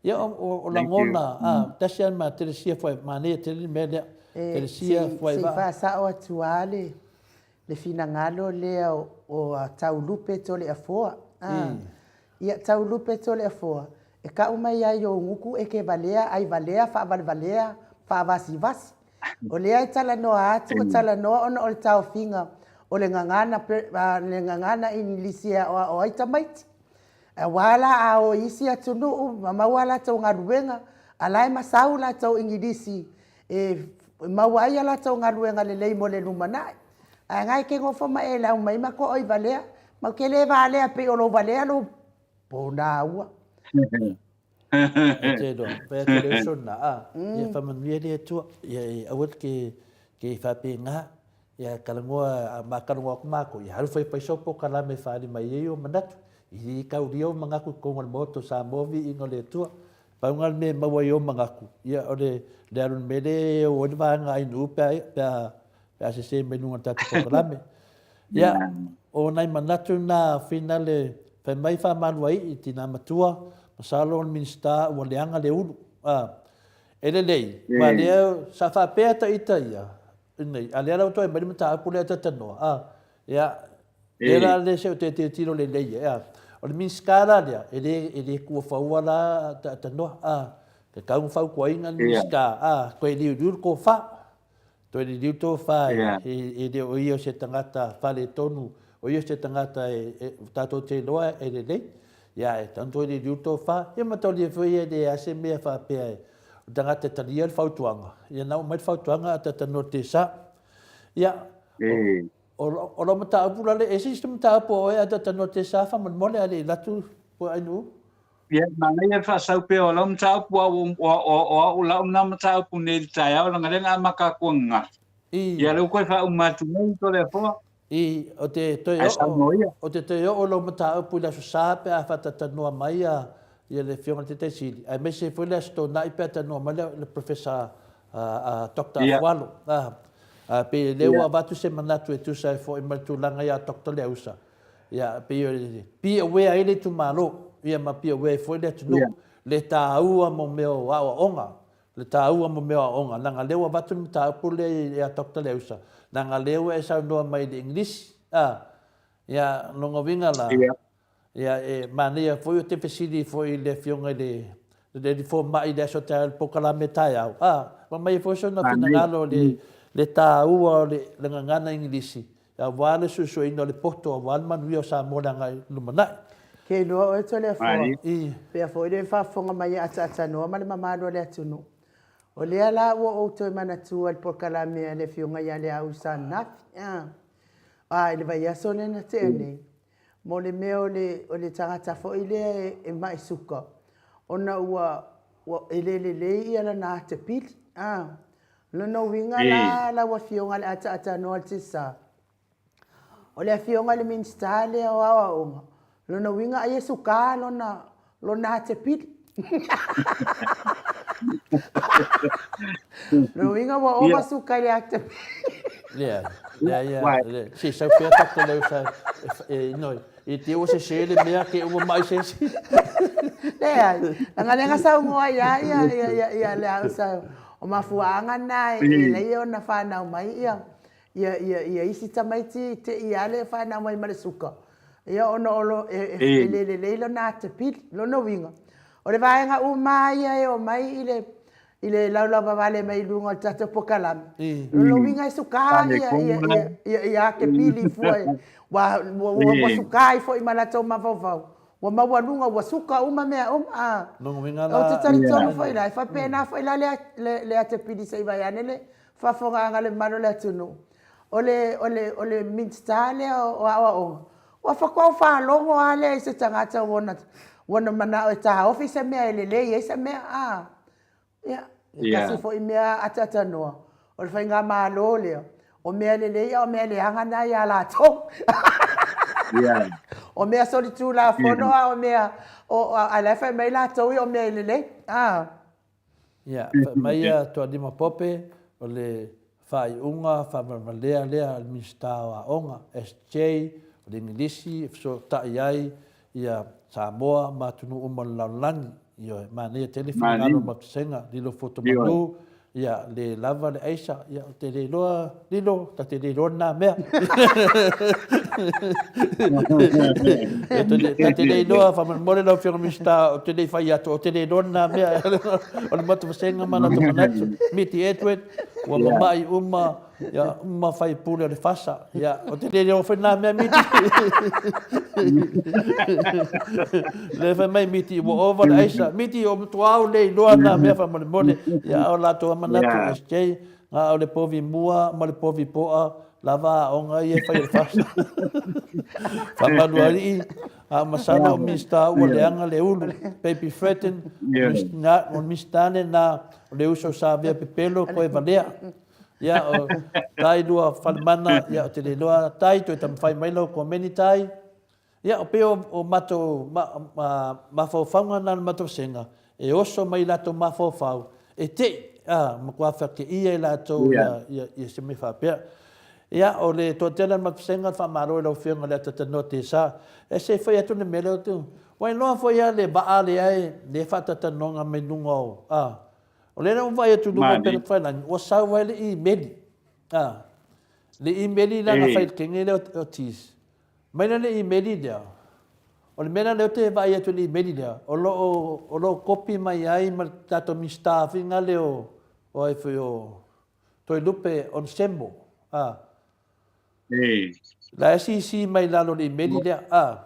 Ia, o, o lagona, a, tasi a ma Teresia foi, manaia tele le mea lea. Teresia foi va. Se i faasao atu lava le, le finagalo lea o, o Taulupe Toleafoa. A, ia, Taulupe Toleafoa, e kau mai ai ou gutu e ke valea, ai valea, faavalevalea, faavasivasi. O lea e talanoa atu, ua talanoa ona o le taofiga o le gagana, le gagana Igilisi e aoao ai tamaiti. Aua la a o i isi atunuu ma maua a latou galuega, a la e masau latou Igilisi e maua ai a latou galuega lelei mo le lumanai. Ae na e ke nofo ma e lau mai ma koʻo i valea, ma ou te le valea pei o lou valea lou ponaua. E te roa, whai atu le uso na, a, ia whamanuia le Atua, ia e aua ke, ke whapēngā, ia karangoa, a mā karangoa aku mākou, ia haru whai whai sopo ka la me whaari mai ei o manatu, i i kauria o mangaku i konga le moto Samoa vi inga le Atua, pau ngā le me maua i o mangaku, ia o le, le alu mele e o le vaega ai nuu pea, pea, pea sese mai lunga tātou pokalame. Ia, o nai manatu nā whina le. Fai mai Faamaluaii, tinā matua, masalo o le Minisita ua leaga le ulu. A, e lelei, aua lea sa faapea ta ita ia, nei, a lea la ua toe aumai le mataupu lea talatalanoa, a, ia, lea la le se o te tilotilo lelei ai, a. O le Minisita la lea, e le, e le tuafaua la talatalanoa, a, tatau ona fautuaina le Minisita, a, toe liuliu le tofa. Toe liliu tofa e le o ia o se tagata faaletonu, o ia o se tagata e tatou te iloa e lelei. Ia, e tatau ona toe liliu le tofa. Ia mataulia foi e leai se mea faapea o le tagata e talia le fautuaga, ia na aumai le fautuaga a talatalanoa i le tesa. Ia, o lau mataupu la lea, e ese isi mataupu a oe a talatalanoa i le tesa faamolemole ae le i alu atu Puaainuu. Ia, manaia le faasau pea o lau mataupu, aua o au lau lena mataupu nei i le taeao, leaga lea na amata atu ananafi. Ia, lea ua toe faauma atu nei Toleafoa. I, o te toe oo, o te toe oo lau mataupu i le Aso Sa pe a faatalatalanoa mai ia, ia le Afioga i le Taitai Sili, aemaise foi le Aso Toonai pe a talanoa mai le, le Professor a, a Doctor Afualo. A, a, pei lea ua avatu se manatu e tusa ai foi ma le tulaga ia Doctor Leausa. Ia, pei o le be aware ai le itumalo, ia ma be aware ai foi le atunuu, le taua mo mea o aoaoga, le taua mo mea o aoaoga, leaga lea ua avatu le mataupu lea ia Doctor Leausa, leaga lea ua e saunoa mai i le Igilisi, a, ia, lona uiga la, ia, e manaia foi o te fesili foi i le Afioga i le le alii fomai i le aso taeao i le polokalame taeao, a, ma aumai ai foi sona finagalo i le taua o le gagana Igilisi Aua le suesueina o le poto aua le manuia o Samoa le agai i le lumanai. Ke iloa oe Toleafoa, pea foi le faafofoga mai a Ataatanoa ma le mamalu o le atunuu. O lea la ua ou toe manatua i le polokalame a le Afioga ia Leausa ananafi, a, i le vaiaso lea na tea nei, mo le mea o le, o le tagata foi lea e mai suka, ona ua, ua, e le lelei ia lana atapili, a. Lona uiga la lau Afioga le ataatanoa le Tisa, o le Afioga i le Minisita lea o Aoaoga, lona uiga ai e suka lona, lona atepili. Lona uiga ua ova suka i le atepili. Lea, lea, ia, se sau pea tatou leu sa, e, no, I te ua sese le mea ke ua mai se isi. Leai, leaga lea na saunoa ai lava ia, ia, ia, ia le ausa o mafuaaga na e leai ona fanau mai ia, ia, ia, ia isi tamaiti te i lava le fanau mai ma le suka. Ia ona o lo, e, e, e le lelei lona atapili, lona uiga. O le vaega uma lava ia e omai i le, i le laulauvavale mai i luga o le tatou pokalame, lona uiga e suka ia, ia, ia, ia, ia atepili fua e, ua, ua, ua, ua suka ai foi ma latou mafaufau, ua maualuga, ua suka uma mea uma, a. Lona uiga la. Ou te talitonu foi la, e faapena foi la le, le, le atepili se i vaeane le faafofogaaga a le mamalu o le atunuu. O le, o le, o le Minisita lea o Aoaoga, ua faatoa ou faalogo lava lea i se tagata ua ona, ua ona manao e taofi se mea e lelei ai se mea, a. Ia, e tasi foi mea ataatanoa, o le faigamalo lea, o mea lelei a o mea leaga na ia latou. O mea solitulafono a o mea, o, a la e fai mai latou ia o mea lelei. A. Ia, fai mai ia Tualima Pope, o le faaiuga faavalevalea lea a le Minisita o Aoga, SJ, o le Igilisi e fesootai ai ia Samoa ma atunuu uma o le lalolagi. Ioe, manaia tele finagalo o Mapusega, lilo foto manu, ia le lava le aisa, ia ou te le iloa, lilo, ta te le iloa lena mea. Ta te le iloa, faamolemole lau Afioga i le Minisita, ou te le i fai atu, ou te le iloa lena mea. O le matuvasega ma latou manatu. Miti Edward, ua mamai uma, ia, uma faipule o le FASA. Ia, ou te le iloa foi lena mea, Miti. Le fai mai Miti, ua ova le aisa. Miti, o matua au le iloa lena mea faamolemole. Ia, a o latou manatu, SJ, Na o le povi mua ma le povi poa lava aoga ia e fai e le FAST. Faamalualii, a o masalo o Minisita ua leaga le ulu, baby threaten, o le Minisita lena o le uso sa avea pepelo koe valea. Ia, o tai lua falemana, ia o te le iloa tai, toe taumafai mai lau komeni tai. Ia, pei o matou mafaufauga na o le matou vasega, e oso mai i latou mafaufau, e te i, a, matua fateia i latou ia se mea faapea. Ia, o le toatele o le matou vasega le faamalo i lau Afioga i le Atatanoa Tesa. E se i fai atu le mea lea ou te... Ua iloa foi lava le vaa lea e lea e faatatatanoaga mai luga o... a, o lea la ua vaai atu i luga o upega tafailagi, ua sau ai le imeli. A, le imeli la na fai i le teine lea o Tis. Mai la le imeli lea, o le mea la lea ou te vaai atu i le imeli lea, o lo o, o lo o kopi mai ai ma le tatou Minisita foi lea o, o ai foi o Toelupe Onesemo, a. E. La e CC mai lalo o le imeli lea, a.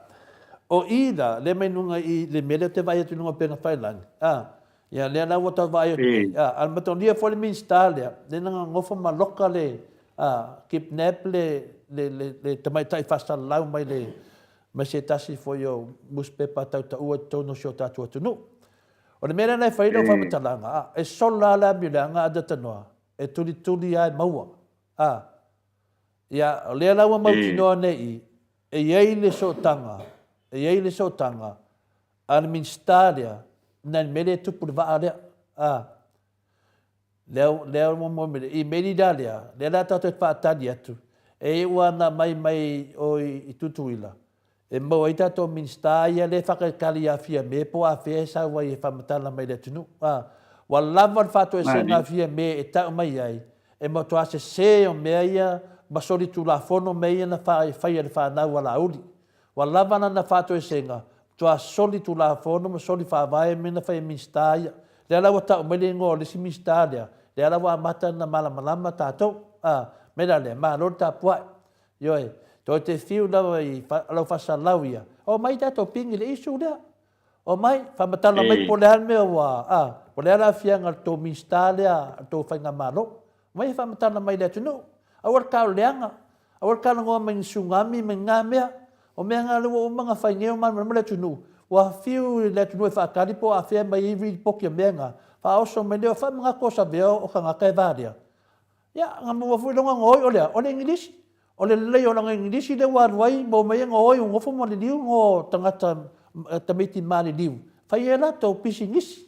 O i la, lea mai luga i le mea lea ou te vaai atu i luga o upega tafailagi, a. Ia lea la ua tau vaai atu nei, a. A manatua foi le Minisita lea, lea na nonofo ma loka le, a, kidnap le, le, le, le tamaitai faasalalau mai le, mai se tasi foi o nusipepa tautaua i totonu o si o tatou atunuu. O le mea lea na e fai lau faamatalaga, a, e sola lava le amioleaga a Datanoa, e tulituli lava e maua. A, ia, o lea la ua mautinoa nei i, e i ai le sootaga, e i ai le sootaga a le Minisita lea, nai le mea lea e tupu i le vaa lea. A, lea, lea ua maua mai le imeli la lea, lea la tatou te faatali atu, e iu lava ina aumai mai o i Tutuila, E maua ai tatou Minisita ia lea e faatalitali ia Fiame po o afea e sau ai e faamatala mai i le atunuu. A, ua lava le faatoesega a Fiame e tau mai ai, e matua sese o mea ia ma solitulafono mea ia na faia e le fanau a Laauli. Ua lava lana faatoesega, matua solitulafono ma solifaavae mea na fai e Minisita ia. Lea la ua tau mai le igoa o le isi Minisita lea, lea la ua amata ona malamalama tatou. A, mea la lea, malo le tapuai. Ioe, toe te fiu lava i lau faasalau ia, omai tatou pigi i le issue lea. Omai, faamatala mai po o le a le mea ua, a, po o le a le aafiaga o le tou Minisita lea, o le tou faigamalo. Omai e faamatala mai i le atunuu. Aua le taoleaga, aua le talanoa mai ni tsunami ma ni na mea. O mea na lea ua uma ona fai nei o malamalama le atunuu. Ua fiu le atunuu e faatali po o afea mai ai lipoti o mea na, faaoso mai lea, o faamanatu o savea o tagata e valea. Ia, na maua foi lona gaoi, o le a? O le Igilisi. O le lelei o lana Igilisi lea ua alu ai, maua mai ai gaoi, ua nofo ma liliu no tagata, tamaiti maliliu, fai ai latou pisinisi.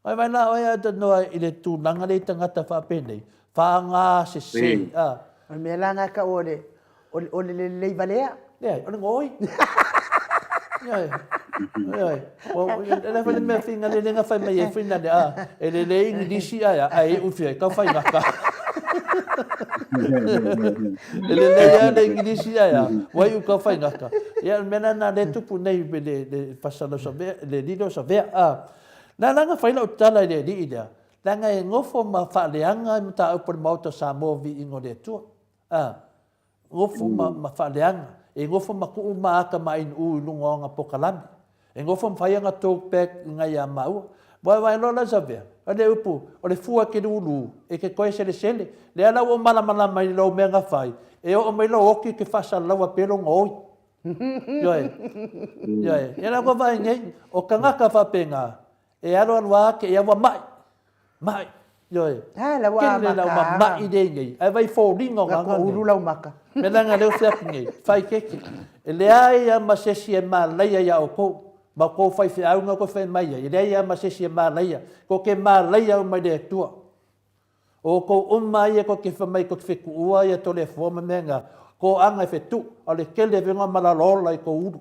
Vaivai la oe Aitanoa i le tulaga lea i tagata faapenei, faaaoga sese, a. O le mea la lena e tau o le, o le lelei valea. Leai, o le gaoi. Ioe, ioe. E le foi le mea finga le lenga fai mai e fina le a, e lelei Igilisi ae a, ae iu fia, tau fai gata. E lelei lava le Igilisi ae a, ua iu tau fai gata. Ia, o le mea lena lea e tupu nei i le, le fasala o Savea, le alii lea o Savea. A, na ala ona fai lau tala i le alii lea, leaga e nofo ma faaleaga mataupu a le Maota o Samoa viiga o le Atua. A, nofo ma, ma faaleaga, e nofo ma tuu ma ata ma ainu i luga o ana pokalame, e nofo ma fai ana tote bag i nai a maua. Vaevae loa la Savea, o le upu, o le fua e te lulu, e te toe selesele. Lea la ua ou malamalama i lou mea na fai, e oo mai lou oti e te faasalalaua pea lou gaoi. Ioe, ioe. Ia la ua vaai nei, o tagata faapena, e alualu lava te i a ua mai. Mai. Ioe. A, la ua Tele lau amata. mama'i lea i nei. Ae vai foliga o Na gaga nei. toulu lau maka. Mea leaga lea ou fai atu nei, fai keke. E leai lava ma se isi e malaia ia outou, ma outou faifeau na outou fai mai ai, e leai lava ma se isi e malaia. Tou te malaia uma i le Atua. O outou uma ia tou te fai mai tou te fetuua ia Toleafoa ma mea na, toaga e fetuu, a o le tele avega ma lalaola i tou ulu.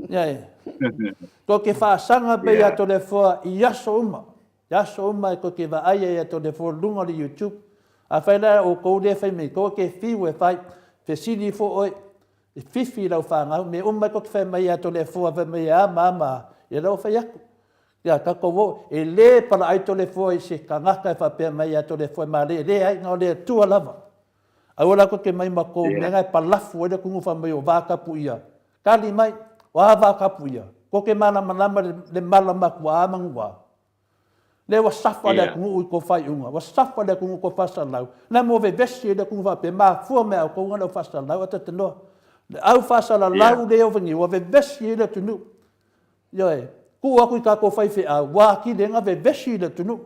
Ia, tou te faasaga pea ia Toleafoa i aso uma, i aso uma e tou te vaai ai ia Toleafoa i luga o le YouTube. Afai la o outou lea e fai mai, tou te fiu e fai, fesili ifo oe, e fifi i lau fanau, mea uma e tou te fai mai ia Toleafoa, fai mai e a ma a ma a, ia la ua fai atu. Ia tatou o, e le palaai Toleafoa i se tagata e faapea mai ia Toleafoa e malie, e leai, na o le Atua lava. Aua la koke mai ma kou mea na e palafu ai le atunuu fai mai o vatapu ia. Tali mai, o a vatapu ia? Koke malamalama le mala matua a manu a. Lea ua safa le atunuu i kou faaiuga, ua safa le atunuu i kou faasalalau. Na mo vevesi ai le atunuu faapea, mafua mai a outou na le au faasalalau a tatanoa. Le au faasalalau lea ua ua vevesi ai le atunuu. Ioe, tuu atu i tatou faifeau, ua atili ai na vevesi le atunuu.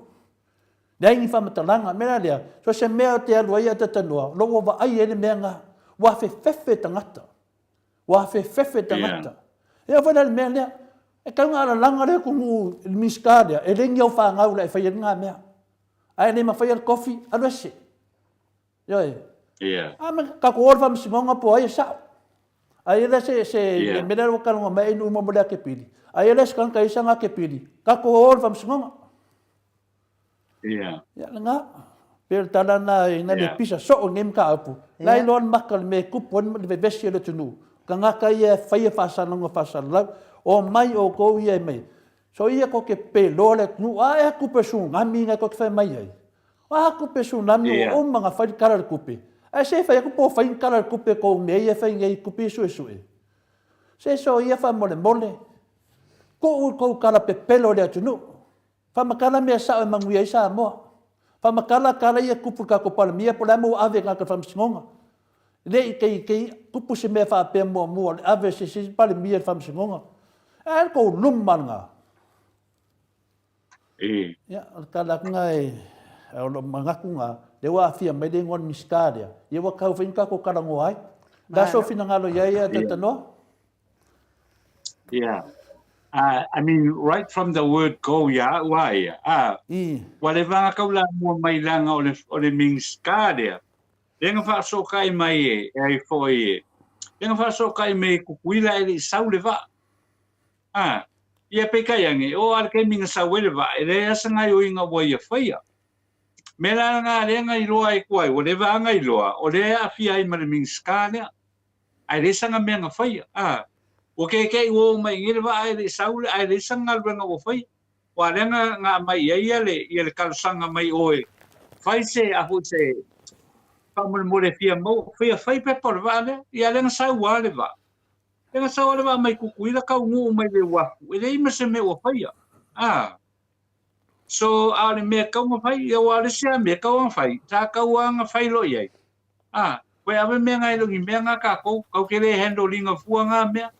Leai ni faamatalaga. O le mea la lea, so o se mea ou te alu ai Atatanoa, o lo o ua vaai ai le mea lena. Ua afefefe tagata. Ua afefefe tagata. E oo foi la i le mea lea, e tatau ona alalaga le atunuu i le Minisita lea, e le ni au fanau la e faia ai lena mea. Ae le mafaia le tofi, alu ese. Ioe. Yeah. A me tatou o i le faamasinoga po o ai e sao. Ai e le se se yeah. mea lea ua talanoa mai ai nuu mo le akepili. Ai e le se tagata e i sana akepili. Tatou o i le faamasinoga. Yeah. Ia lena. Pe o le tala na ina le pisa soo nei mataupu. La iloa le maka le mea e tupu ai le vevesi o le atunuu. Tagata ia e faia faasalalauga faasalalau. O mai outou ia e mai. So ia tou te peloa le atunuu. A ea tupe tsunami na tou te fai mai ai. O a tupe tsunami ua uma ona fai le tala o le tupe. Ae se fai atu po o fai ni tala o le tupe tou mea ia e fai nei tupe ia suesue. Se soia faamolemole. Tuu i tou tala pepelo i le atunuu. Faamatala mea sao e manuia ai Samoa. Faamatala tala ia tupu i le tatou Palemia po o le a mea ua ave i tagata i le Faamasinoga. E le i kei kei tupu se mea faapea muamua o le ave o se isi Palemia i le Faamasinoga. Ae a le tou luma lena. Ia, o le tala atu lena e, o lou manatu lena, lea ua aafia mai le igoa o le Minisita lea, ia ua tatau foi ona tatou talanoa ai. O le a sou finagalo i ai Talatalanoa? Yeah. I mean, right from the word go ia au a ia. Ah, ua leva na taulamua mai leaga o le, o le Minisita lea. Lea na faasootai mai e, e ai foi e. Lea na faasootai mai e Tutuila e le i sau le vaa. Ah, ia peitai ane, o a le taimi na sau ai le vaa, e leai lava se gaoioiga ua ia faia. Mea la lena lea na iloa ai atu ai, ua leva lava na iloa, o lea e aafia ai ma le Minisita lea. Ae leai sana mea na faia. A, ua kekeʻi ua oo mai i nei le vaa ae le i sau le, ae leai sana galuega ua faia. Aua lea na, na aumai i ai ia le, ia le talosaga mai oe, fai se, a foi se, faamolemole e fia maua, fia fai pepa o le vaa lea. Ia lea na sau lava le vaa. Lea na sau lava le vaa mai Tutuila taunuu mai le uafu, e leai ma se mea ua faia. A, so, a o le mea e tatau ona fai, ia aua o le isi lava mea e tatau ona fai, sa tatau lava ona fai loa i ai. A, koe ave mea nga e le o ni mea nga kakou, kau ke le handle ina fua nga mea.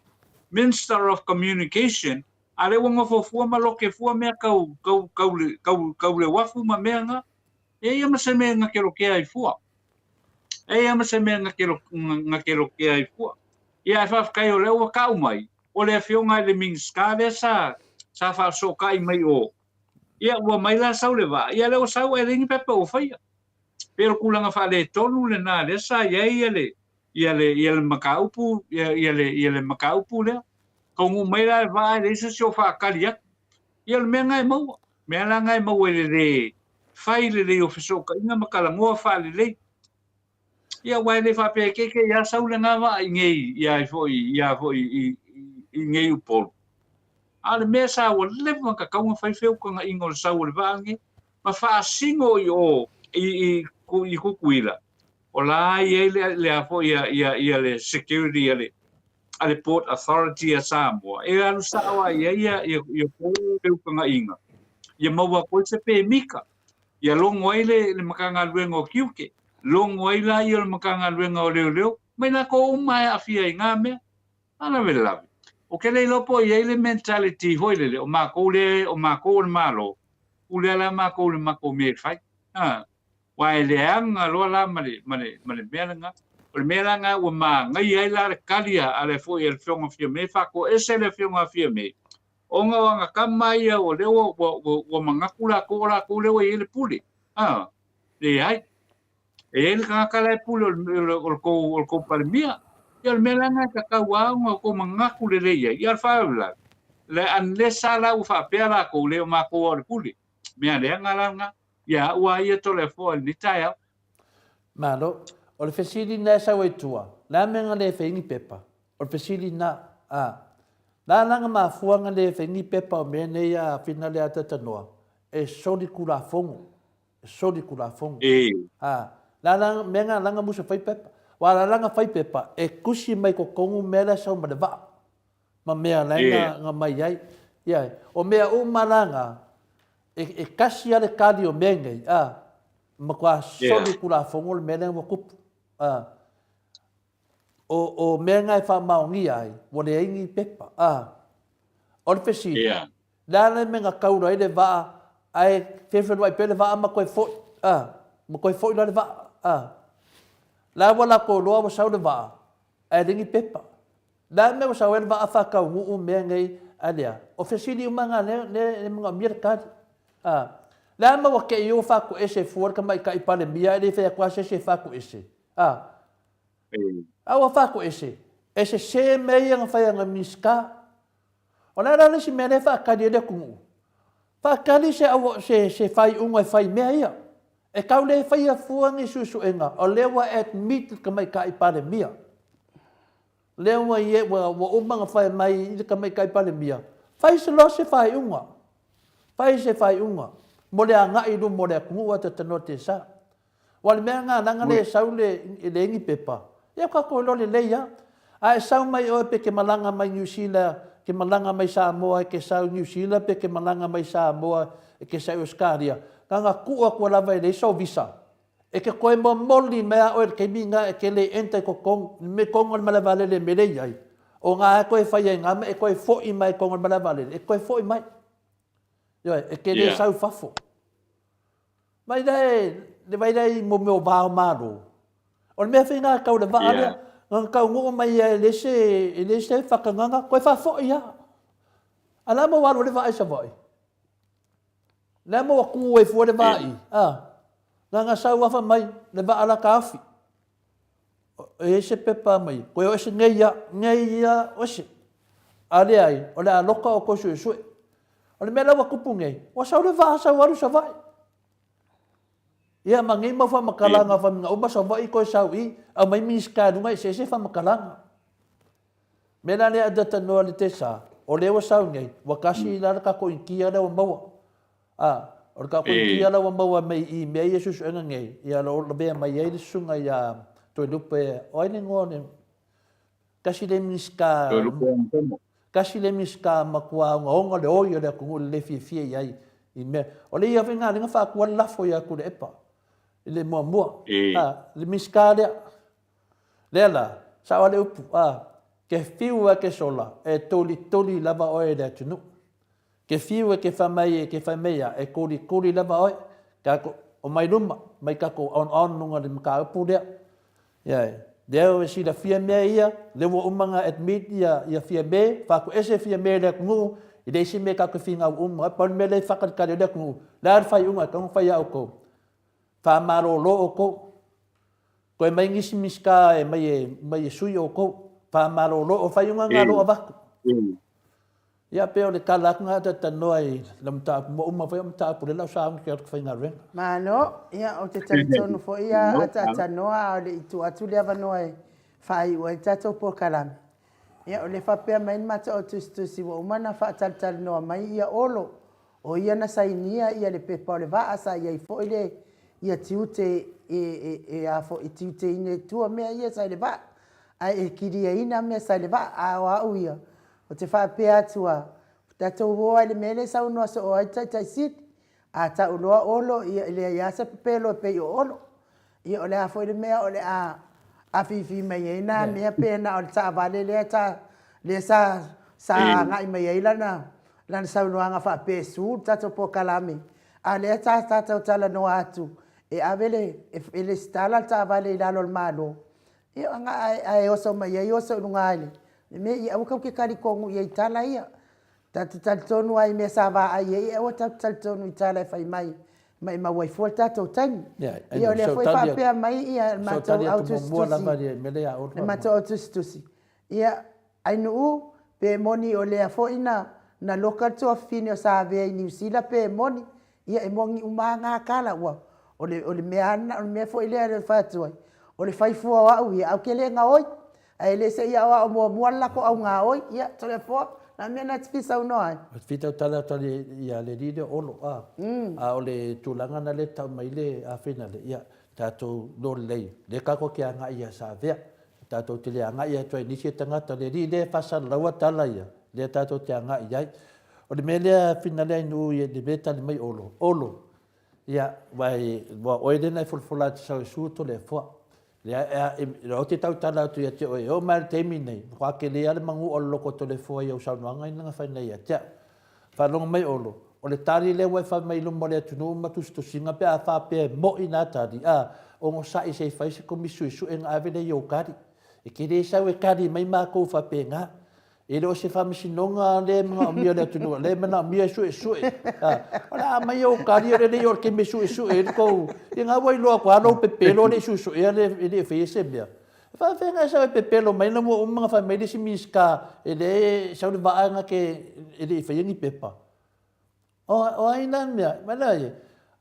Minster of Communication, a lea ua nofo fua ma loke fua mea kau, kau, kau le, kau, kau le uafu ma mea nga. E ia ma se mea nga ke lokea ai fua. E ia ma se mea nga ke, nga ke lokea ai fua. Ia ae faafetai o lea ua kau mai, o le afioga i le Minisita lea sa, sa faasootai mai o, ia ua mai la sau le vaa, ia lea ua sau ae leai ni pepa ua faia. Pei o le tulaga faaletonu lena lea sa i ai ia le, ia le, ia le mataupu, ia, ia le, ia le mataupu lea. Taunuu mai la le vaa e leai se isi o faatali atu. Ia o le mea lena e maua. Mea la lena e maua i le lē fai lelei o fesootaiga ma talanoa faalelei. Ia aua e le faapea e keikei lava sau lena vaa i nei, ia ai foi, ia foi i, i nei Upolu. A o le mea sa ua leva ona tatau ona fai feutagaiga o le sau o le vaa lenei, ma faasino i o i, i, i Tutuila, o la e i ai le, le a foi ia, ia, ia le security a le, a le Port Authority a Samoa, e alu sao lava i ai ia, ia, ia feutagaiga, ia maua atu ai se pemika, ia logo ai le, le Matagaluega o Tiute, logo ai laia o le Matagaluega o Leoleo, mai latou uma e aafia i na mea. A lavelave. Ou te le iloa po o i ai le mentality foi lele, o matou lea, o matou o le Malo, pule lava la matou i le matou mea e fai. A, aua e leaga loa la ma le, ma le, ma le mea lena. O le mea la lena ua manaia ai la le tali a, a le foi a le Afioga a Fiame, faatoese le Afioga a Fiame, ona o ana tama ia o lea ua, ua, ua, ua manatu latou o latou lea ua i ai le pule. A, leai. E i ai le tagata la e pule o le, o le tou, o le tou Palemia. Ia o le mea la lena e tatau lava ona outou manatu lelei ai. Ia o le faalavelave, le unless lava la ua faapea latou, le o matou lava o le pule. Mea leaga la lena. Ia au lava ia Toleafoa i lenei taeao. Malo. O le fesili lena e sau ai tua, le a mea na le fai ai ni pepa? O le fesili lena. A. Le a la na mafua na le fai ni pepa o mea nei a Fina lea Talanoa? E soli Tulafono. Soli Tulafono. A, la la mea na langa musa fai pepa. Wa la langa fai pepa e tusi mai totonu mea la e sau ma le vaa. Ma mea la e na, na mai ai. Ia, o mea uma la na, e, e kasi a le kali o mea nei, a, matua soli Tulafono le mea lea ua tupu. A, o, o mea na e faamaonia ai, ua leai ni pepa. A, o le fesili, Le a le mea na taura ai le vaa ae fefeluai pea le vaa ma toe foi, a, ma toe foi la le vaa, a. La ua latou iloa ua sau le vaa ae leai ni pepa. Le a le mea ua sau ai le vaa faataunuu mea nei a le a? O fesili uma na lea, lea e manaomia le tali. A. Le a ma ua kei ua faakuese fua le tamaitai Palemia ae le fai atu lava se isi e faakuese? A. A ua faakuese, e sese mea ia na fai e ana Minisita. O le a la le isi mea lea e faatali ai le atunuu? Faatali se, se, se faaiuga e fai i mea ia. E tau le faia fua ni suesuega, o lea ua admit le tamaitai Palemia. Lea ua i ua, ua uma ona fai mai i le tamaitai Palemia, fai se loa se faaiuga. Fai se faaiuga mo le agai i luma o le atunuu ae talanoa tesa. Aua o le mea lena leaga le sau le, leai ni pepa, ia ua tatou iloa lelei lava. A e sau mai oe pe te malaga mai Niu Sila, te malaga mai Samoa e te sau i Niu Sila pe te malaga mai Samoa e te sau i Ausetalia, na ona tuu atu lava e leai sou visa, e te toe momoli mai lava oe i le taimi lena e te le enter i totonu, i le mea tonu lava o le malae vaalele i le mea lea e i ai, o na lava e toe fai ai i ina ma e toe foi mai i totonu o le malae vaalele, e te toe foi mai. Ioe, e te le sau i fafo. Mai la e, le vai la i mo mea o va o Malo. O le mea foi lena tau le vaa lea, na ona taunuu mai lava e leai se, e leai se faatagaga, toe faafoi lava. A o le a mo ua alu ai le vaa i Savaii? O le a mo ua tu ai fua le vaa i i? A, na ona sau lava fai mai, le vaa la taofi. E i ai se pepa mai, toe o ese nei lava, nei lava o ese. A leai, o le a loka outou suesue. O le mea la ua tupu nei, ua sau le vaa sau alu i Savaii. Ia ma nei mau faamatalaga fai mai na uma Savaii toe sau i, aumai Minisita i luga eseese faamatalaga. Mea la lea a talanoa le Tesa, o lea ua sau nei, ua tasi la le tatou Initia lea ua maua. A, o le tatou Initia la ua maua mai i mea ia suesuega nei, ia o lo o lavea mai ai le susuga ia Toelupe, o ai le igoa o le Tasi lea Minisita, tasi lea Minisita matua ogaoga le oi o le atunuu i le le fiafia i ai i mea. O le ia foi lena lea na faatua le lafo ia Tuilaepa i le muamua. A, le Minisita lea. Lea la, sao lava le upu, a, ke fiu e ke sola, e tulituli lava oe e le atunuu. Ke fiu e ke fai mai e ke fai mai ia, e kulikuli lava oe. Tatou, omai luma, mai tatou on luga le mataupu lea. Ia e, lea e silafia mea ia, lea ua uma ona admit ia, ia Fiame, faatoese Fiame i le atunuu, e leai se mea tatou te finau uma ai. Pau le mea lea e faatalitali ai le atunuu, le a le faaiuga e tatau ona fai ia outou? Faamalolo outou. Toe mai nisi Minisita e mai e, mai e sui outou. Faamalolo, o faaiuga lena o lo o avatu. Ia pei o le tala atu lena ta talanoa i lau mataupu, ua uma foi au mataupu lea o le a ou sauni atu i faigaluega. Malo, ia ou te talitonu foi a ataatanoa a o le i tuu atu le avanoa e faaiu ai le tatou polokalame. Ia o lea e faapea mai le matou au tusitusi ua uma ona faatalatalanoa mai ia Olo, o ia na sainia ia le pepa o le vaa sa i ai foi le ia tiute e, e, e a foi e tiuteina i tua mea ia sa i le vaa, ae e kiliaina mea sa i le vaa, a o au ia Ou te faapea atu a, ua tatou o lava i le mea lea e saunoa soo ai le Taitai Sili. A tau loa Olo, ia e leai lava se pepelo e pei o Olo. Ia o le a foi le mea o le a afifi mai ai na mea pe na o le taavale lea ta, lea sa, sa agai mai ai lana, lana saunoaga faapea e su le tatou polokalame. A o lea sa tatou talanoa atu e ave le, e resitala le taavale i lalo o le Malo, Ia, ae oso mai ai oso i luga i le mea, ia aua tatou te talitonu i ai i tala ia. Tatou te talitonu lava i mea sa vaai i ai, ae aua tatou te talitonu i tala e fai mai maimau ai fua le tatou taimi. Ia o lea foi e faapea mai le matou au tusitusi, le matou au tusitusi, ia Ainuu, pe moni o lea foi na na loka le tuafafine o Savea i Niu Sila pe moni, ia e moni uma lava na tala, ua, o le, o le mea lava o le mea foi lea e fai atu ai, o le fai fua o au ia, ae ou te le gaoi, ae le se i aoao muamua le lako au gaoi, ia Toleafoa, o le a le mea lena e te fia saunoa ai? Ou te fia tautala atu ia le alii lea o Olo, a, a o le tulaga lena lea e tau mai le afena lea, ia, tatou iloa lelei, lea tatou te agai ia Savea, Tatou te le agai atu ai i nisi tagata, le alii lea e faasalalaua tala ia, lea tatou te agai i ai. O le mea lea Finalea i nuu i le mea e tali mai Olo, Olo, ia, ua e, ua oe lea na e folafola atu sau e sue Toleafoa. Lea, e, e, ou te tautala atu ia te oe, e oo mai lava i le taimi nei, matua tele lava le manu o le loko o Toleafoa i au saunoaga ia na fai nei ia te au. Faalogo mai Olo, o le tali lea ua e fai mai i luma o le atunuu ma tusitusiga pe a faapea e mo'i na tali, a, onosai se i fai se komisi suesue ona ave lea i ou tali. E te le sau e tali mai matou faapena. E le o se faamasinoga lea e manaomia e le atunuu, o lea e manaomia e suesue. O le a aumai ou kali o le lelei o le taimi e suesue ai le tou, ia na ua iloa atu lava lou pepelo e le i suesuea e le i faia se mea. E faafefea ona e sau e pepelo mai ina ua uma ona fai mai le isi Minisita e leai e sau le vaa na te e le i faia ni pepa. O ai la mea, vaai la,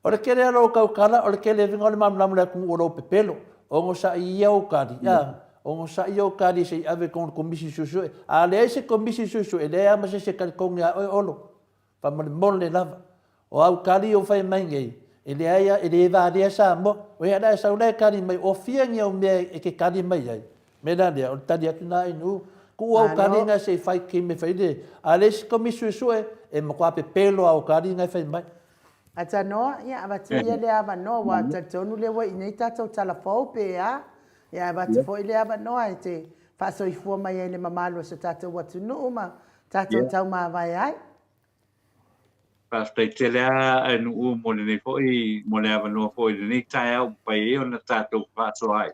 o le tele lava o lou tautala, o le tele o le malamalama o le atunuu o lou pepelo. Onosai ia ou tali, a, onosai ia ou tali se i ave i totonu o le Komisi Suesue. A leai se Komisi Suesue, e leai lava ma se isi e talitonu ia oe Olo. Faamolemole lava. O au tali ia ua fai mai nei, e leai lava, e le valea Samoa. O ea la e sau la e tali mai, o fia ni au mea e te tali mai ai? Mea la lea, o le tali atu lena Inu, tuu au tali na se i fai taimi e fai le, a leai se Komisi Suesue, e matua pepelo lava o tali na e fai mai. Atanoa, ia avatu ia le avanoa, aua ou te talitonu lea ua i inei tatou tala fou pe a, ia avatu foi le avanoa e te faasoifua mai ai i le mamalu o si o tatou atunuu ma tatou taumavae ai. Faafetai tele lava Nuu mo lenei foi, mo le avanoa foi i lenei taeao ua mafai ai ona tatou fefaasoaai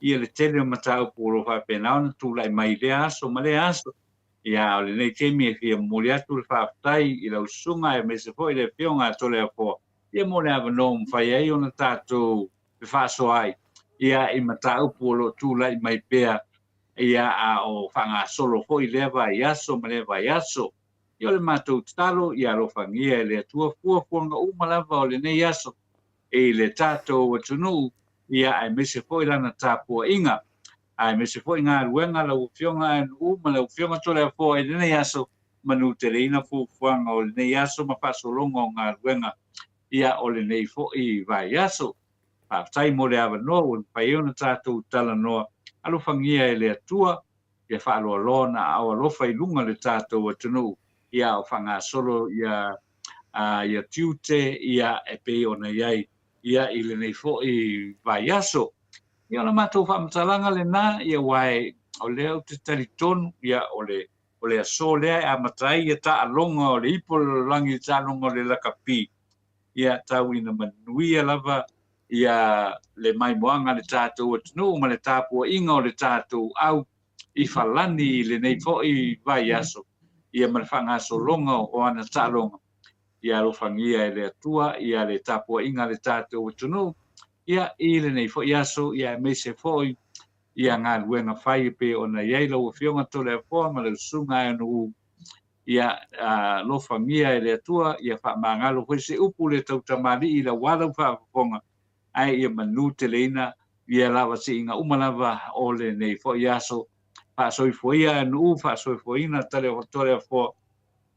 ia le tele o mataupu o lo o faapena ona tulai mai i lea aso ma lea aso. Ia, a o lenei taimi e fia momoli atu le faafetai i lau susuga aemaise foi le Afioga a Toleafoa ia mo le avanoa ua mafai ai ona tatou fefaasoaai ia i mataupu o lo o tulai mai pea ia a o faagasolo foi lea vaiaso ma lea vaiaso. Ia o le matou tatalo ia alofagia e le Atua fuafuaga uma lava o lenei aso i le tatou atunuu ia aemaise foi lana tapuaiga aemaise foi galuega lau Afioga Aenu'u ma lau Afioga Toleafoa i lenei aso manuteleina fuafuaga o lenei aso ma faasologa o galuega ia o lenei foi vaiaso. Faafetai mo le avanoa ua mafai ai ona tatou talanoa alofagia e le Atua ia faaloaloa ona aao alofa i luga le tatou atunuu ia a o faagasolo ia ia tiute ia e pei ona i ai ia i lenei foi vaiaso. Ia o le matou faamatalaga lena ia aua o lea ou te talitonu ia o le o le aso lea e amata ai ia taaloga o le ipu o le lalolagi le taaloga o le lakapi ia tau ina manuia lava ia le maimoaga a le tatou atunuu ma le tapuaiga o le tatou au i Falani i lenei foi vaiaso, ia ma le faagasologa o ana taaloga. Ia alofagia e le Atua ia le tapuaiga a le tatou atunuu ia i lenei foi aso, ia aemaise foi ia galuega fai e pei ona i ai lau Afioga Toleafoa ma lau Susuga Aeanuu Ia alofagia e le Atua, ia faamagalo foi se upu le tautamalii i lau ala faafofoga, ae ia manuteleina ia lavasiiga uma lava o lenei foi aso. Faasoifua ia nuu, faasoifuaina Toleafoa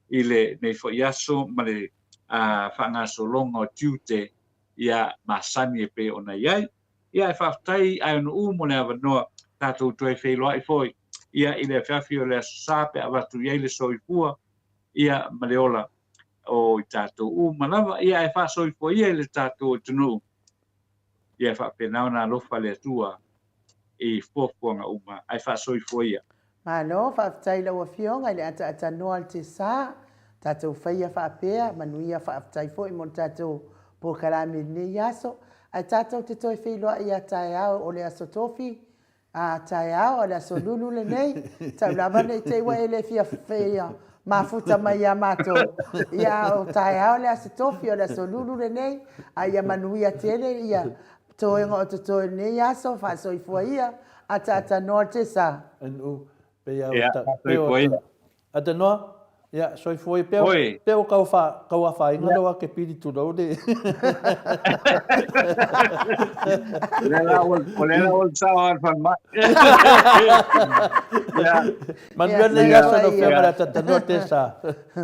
i lenei foi aso ma le faagasologa o tiute ia masani e pei ona i ai. Ia ae faafetai Aeanuu mo le avanoa tatou toe feiloai foi ia i le afiafi o le Aso Sa pe avatu i ai le soifua ia ma le ola o i tatou uma lava. Ia ae faasoifua ia i le tatou atunuu ia faapena ona alofa le Atua i fuafuaga uma ae faasoifua ia. Malo, faafetai i lau Afioga i le ataatanoa o le Tesa, tatou faia faapea, manuia faafetai foi mo le tatou polokalame i lenei aso, ae tatou te toe feiloai ia taeao o le Aso Tofi, a taeao o le Aso Lulu lenei, tau lava ne i te i ua e le fia mafuta mai ia matou, ia o taeao le Aso Tofi o le Aso Lulu lenei, a ia manuia tele ia toega o totoe i lenei aso, faasoifua ia, ataatanoa le Tesa. NU, pei a ua ta, pei ua ta, atanoa, ia, soifua ia, pei, pei ua tau fa, tau afaina lou ake pili tulou le. O lea la ua, o lea la ua le sao lava le falemai. Ia. Manuia lenei aso lau Afioga i le Atatanoa Tesa.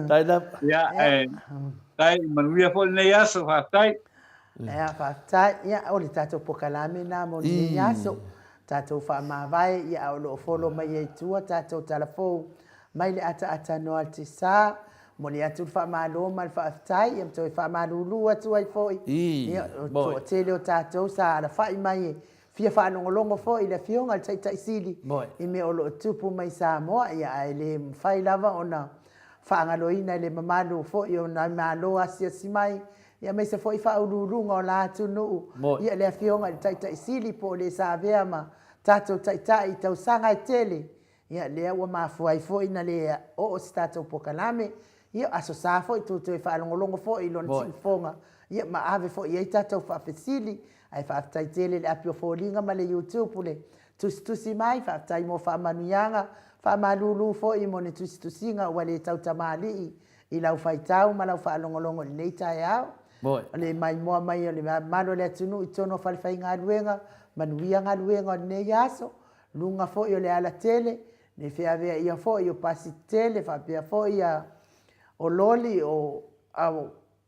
Tai lava. Ia, e, tai, manuia foi lenei aso, faafetai. Ia, faafetai. Ia, o le tatou polokalame lena mo lenei aso. Tatou faamavae, ia, a o lo o folo mai ai i tua tatou tala fou mai le ataatanoa a le Tisa. Momoli atu le faamalo ma le faafetai, ia ma toe faamalulu atu ai foi. Ia, o le toatele o tatou sa alafai mai e fia faalogologo foi i le Afioga i le Taitai Sili i mea o lo o tupu mai i Samoa, ia, ae le mafai lava ona faagaloina i le mamalu foi o nai Malo asiasi mai, ia aemaise foi faauluuluga o la atunuu, ia le Afioga i le Taitai Sili po o le sa avea ma tatou Taitai i tausaga e tele. Ia, lea ua mafua ai foi na le oo se tatou pokalame. Ia, o Aso Sa foi tou toe faalogologo foi i lona siufofoga, ia, ma ave foi i ai tatou faafesili. Ae faafetai tele i le api o foliga ma le YouTube le tusitusi mai, faafetai mo faamanuiaga, faamalulu foi mo ni tusitusiga ua le tautamalii i lau faitau ma lau faalogologo i lenei taeao. O le maimoa mai o le mamalu o le atunuu i totonu o falefaigaluega, manuia galuega o lenei aso, luga foi o le alatele, le feaveaia foi o pasi tetele faapea foi o loli, o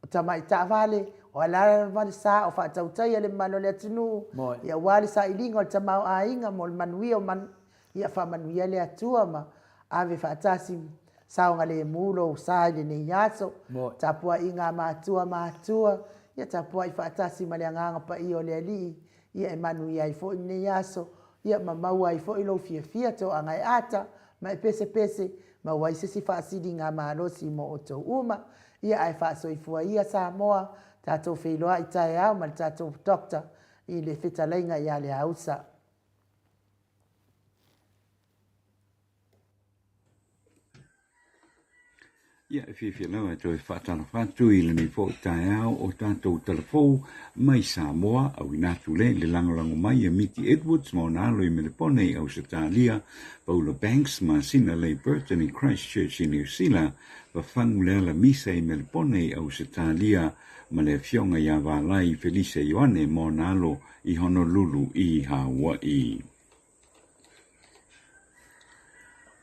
tamai taavale, o a lava le sa o faatautaia le mamalu o le atunuu, aua le sailiga o le tamaoaiga mo le manuia o Ia faamanuia le Atua ma ave faatasi saogalemu lou sa i lenei aso. Tapuaiga a matua ma atua, ia tapuai faatasi ma le Agaga Paia o le Alii, ia e manuia ai foi lenei aso, ia ma maua ai foi lou fiafia toaga e ata ma e pesepese, maua ai se isi faasiligamalosi mo outou uma. Ia ae faasoifua ia Samoa, tatou feiloai taeao ma le tatou Doctor i le fetalaiga ia Leausa. Ia, e fiafia lava e toe faatalofa atu i lenei foi taeao o tatou talafou mai Samoa, auina atu le i le lagolago mai a Miti Edwards ma ona alo i Melepone i Ausetalia, Paula Banks ma Sina Leigh Burton i Christchurch i Niu Sila, Fafagu Leala Misa i Melepone i Ausetalia, ma le afioga ia Valai Felise Ioane ma ona alo i Honolulu i Hawaii.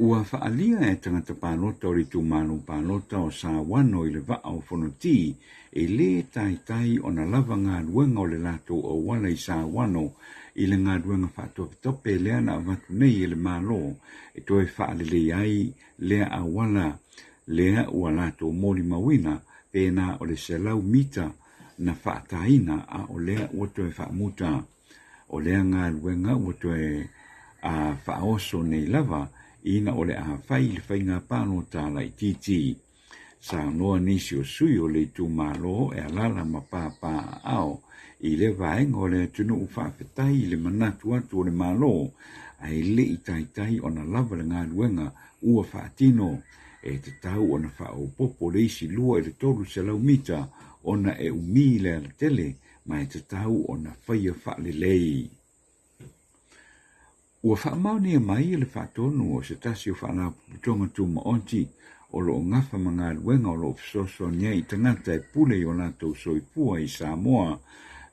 Ua faaalia e tagata palota o le itumalo palota o Sauano i le vaa o Fonoti e lē taitai ona lava galuega o le latou auala i Sauano i le galuega faatopetope lea na avatu nei e le Malo e toe faalelei ai lea auala lea ua latou molimauina pēnā o le 100 mita na faataina a o lea ua toe faamuta. O lea galuega ua toe a faaoso nei lava ina o le a fai le faiga palota laitiiti. Saunoa nisi o sui o le itumalo e alaala ma papaaao i lea vaega o le atunuu faafetai i le manatu atu o le Malo ae le i taitai ona lava le galuega ua faatino. E tatau ona faaopoopo le isi 2 i le 300 mita ona e umi le alatele ma e tatau ona faia faalelei. Ua faamaonia mai e le faatonu o se tasi o Faalapotopotoga Tumaoti o lo o gafa ma galuega o lo o fesoasoani ai i tagata e pule i o latou soifua i Samoa,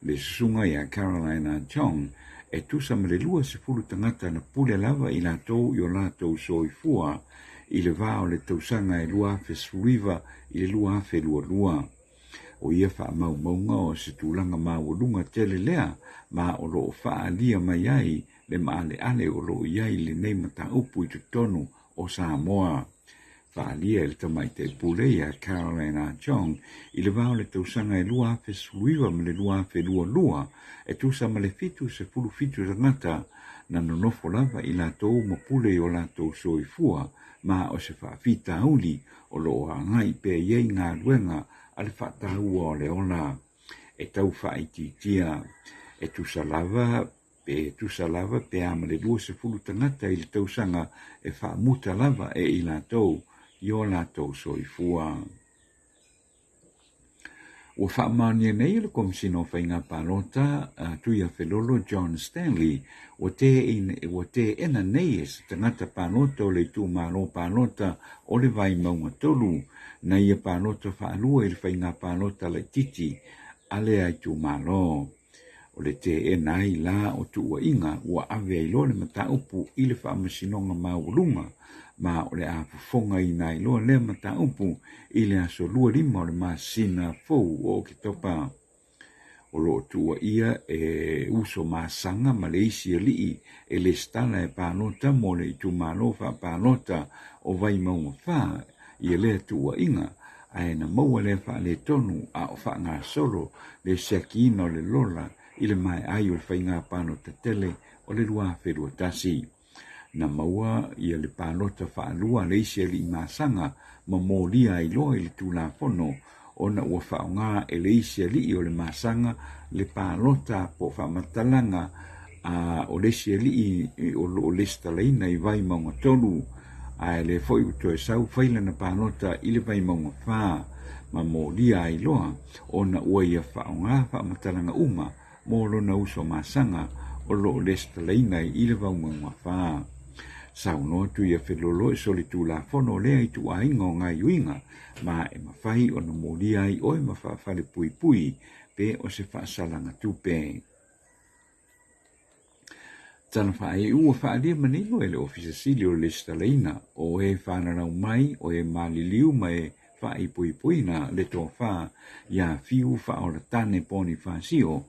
le susuga ia Caroline Ah Chong, e tusa ma le 20 tagata na pule lava i latou i o latou soifua i le va o le tausaga e 2019 i le 2022. O ia faamaumauga o se tulaga maualuga tele lea ma o lo o faaalia mai ai le maaleale o lo o i ai lenei mataupu i totonu o Samoa. Faaalia e le tamaitai pule ia Caroline Ah Chong i le va o le tausaga e 2019 ma le 2022 e tusa ma le 77 tagata na nonofo lava i latou ma pule i o latou soifua ma o se faafitauli o lo o agai pea i ai galuega a le faataua o le ola e tau faaitiitia e tusa lava e tusa lava pe a ma le 20 tagata i le tausaga e faamuta lava e i latou i o latou soifua. Ua faamaonia nei e le Komesina o Faiga Palota a Tuiafelolo John Stanley ua ua teena nei e se tagata palota o le itumalo palota o le Vaimauga 3 na ia palota faalua i le faiga palota laitiiti a lea itumalo. O le teena ai la o tuuaiga ua ave ai loa le mataupu i le Faamasinoga Maualuga, ma o le a fofogaina ai loa lea mataupu i le aso 25 o le masina fou o Oketopa. O lo o tuuaia e Uso Masaga ma le isi alii e lesitala e palota mo le itumalo faapalota o Vaimauga 4 ia lea tuuaiga, ae na maua lea faaletonu a o faagasolo le siakiina o le lola i le maeai o le faiga palota tele o le 2021. Na maua ia le palota faalua a le isi alii masaga ma molia ai loa i le Tulafono ona ua faaaoga e le isi alii o le masaga le palota po o faamatalaga A o le isi alii o lo o lesitalaina i Vaimauga 3, ae lea foi ua toe sau fai lana palota i le Vaimauga 4, ma molia ai loa ona ua ia faaaoga faamatalaga uma mo lona uso masaga o lo o lesitalaina i le Vaumauga 4. Saunoa Tuiafelolo e solitulafono lea ituaiga o gaioiga ma e mafai ona molia ai oe ma faafalepuipui pe o se faasalaga tupe. Tala faaiu ua faaalia manino e le Ofisa Sili o le Lesitalaina o e fananau mai, o e maliliu ma e faaipoipoina le tofa iā Fiu Faaolatane Ponifasio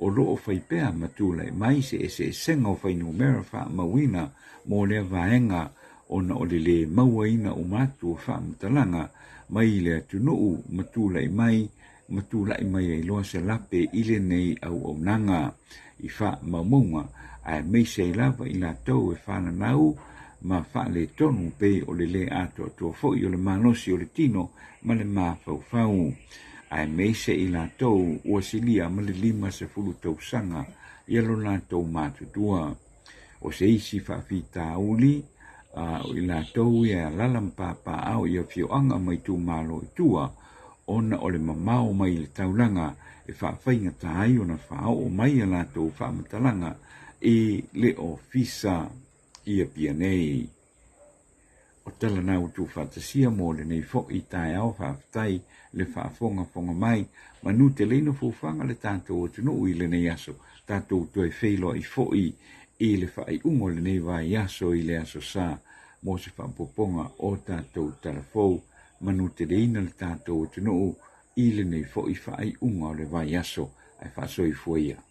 o lo o fai pea ma tulai mai se eseesega o fuainumera faamauina mo lea vaega ona o le lē mauaina uma atu o faamatalaga mai le atunuu ma tulai mai ma tulai mai ai loa se lape i lenei auaunaga i faamaumauga, aemaise ai lava i latou e fananau ma faaletonu pei o le lē atoatoa foi o le malosi o le tino ma le mafaufau, aemaise i latou ua silia ma le 50 tausaga ia lo latou matutua. O se isi faafitauli, o i latou ia e alaala ma papaaao i afioaga ma itumalo i tua, ona o le mamao mai le taulaga e faafaigata ai ona faaoo mai a latou faamatalaga i le ofisa i Apia nei. O tala na ua tuufaatasia mo lenei foi taeao faafetai le faafogafoga mai manu teleina fuafuaga le tatou atunuu i lenei aso tatou toe feiloai foi i le faaiuga o lenei vaiaso i le aso sa mo se faaopoopoga o tatou tala fou manu teleina le tatou atunuu i lenei foi faaiuga o le vaiaso ae faasoifua ia.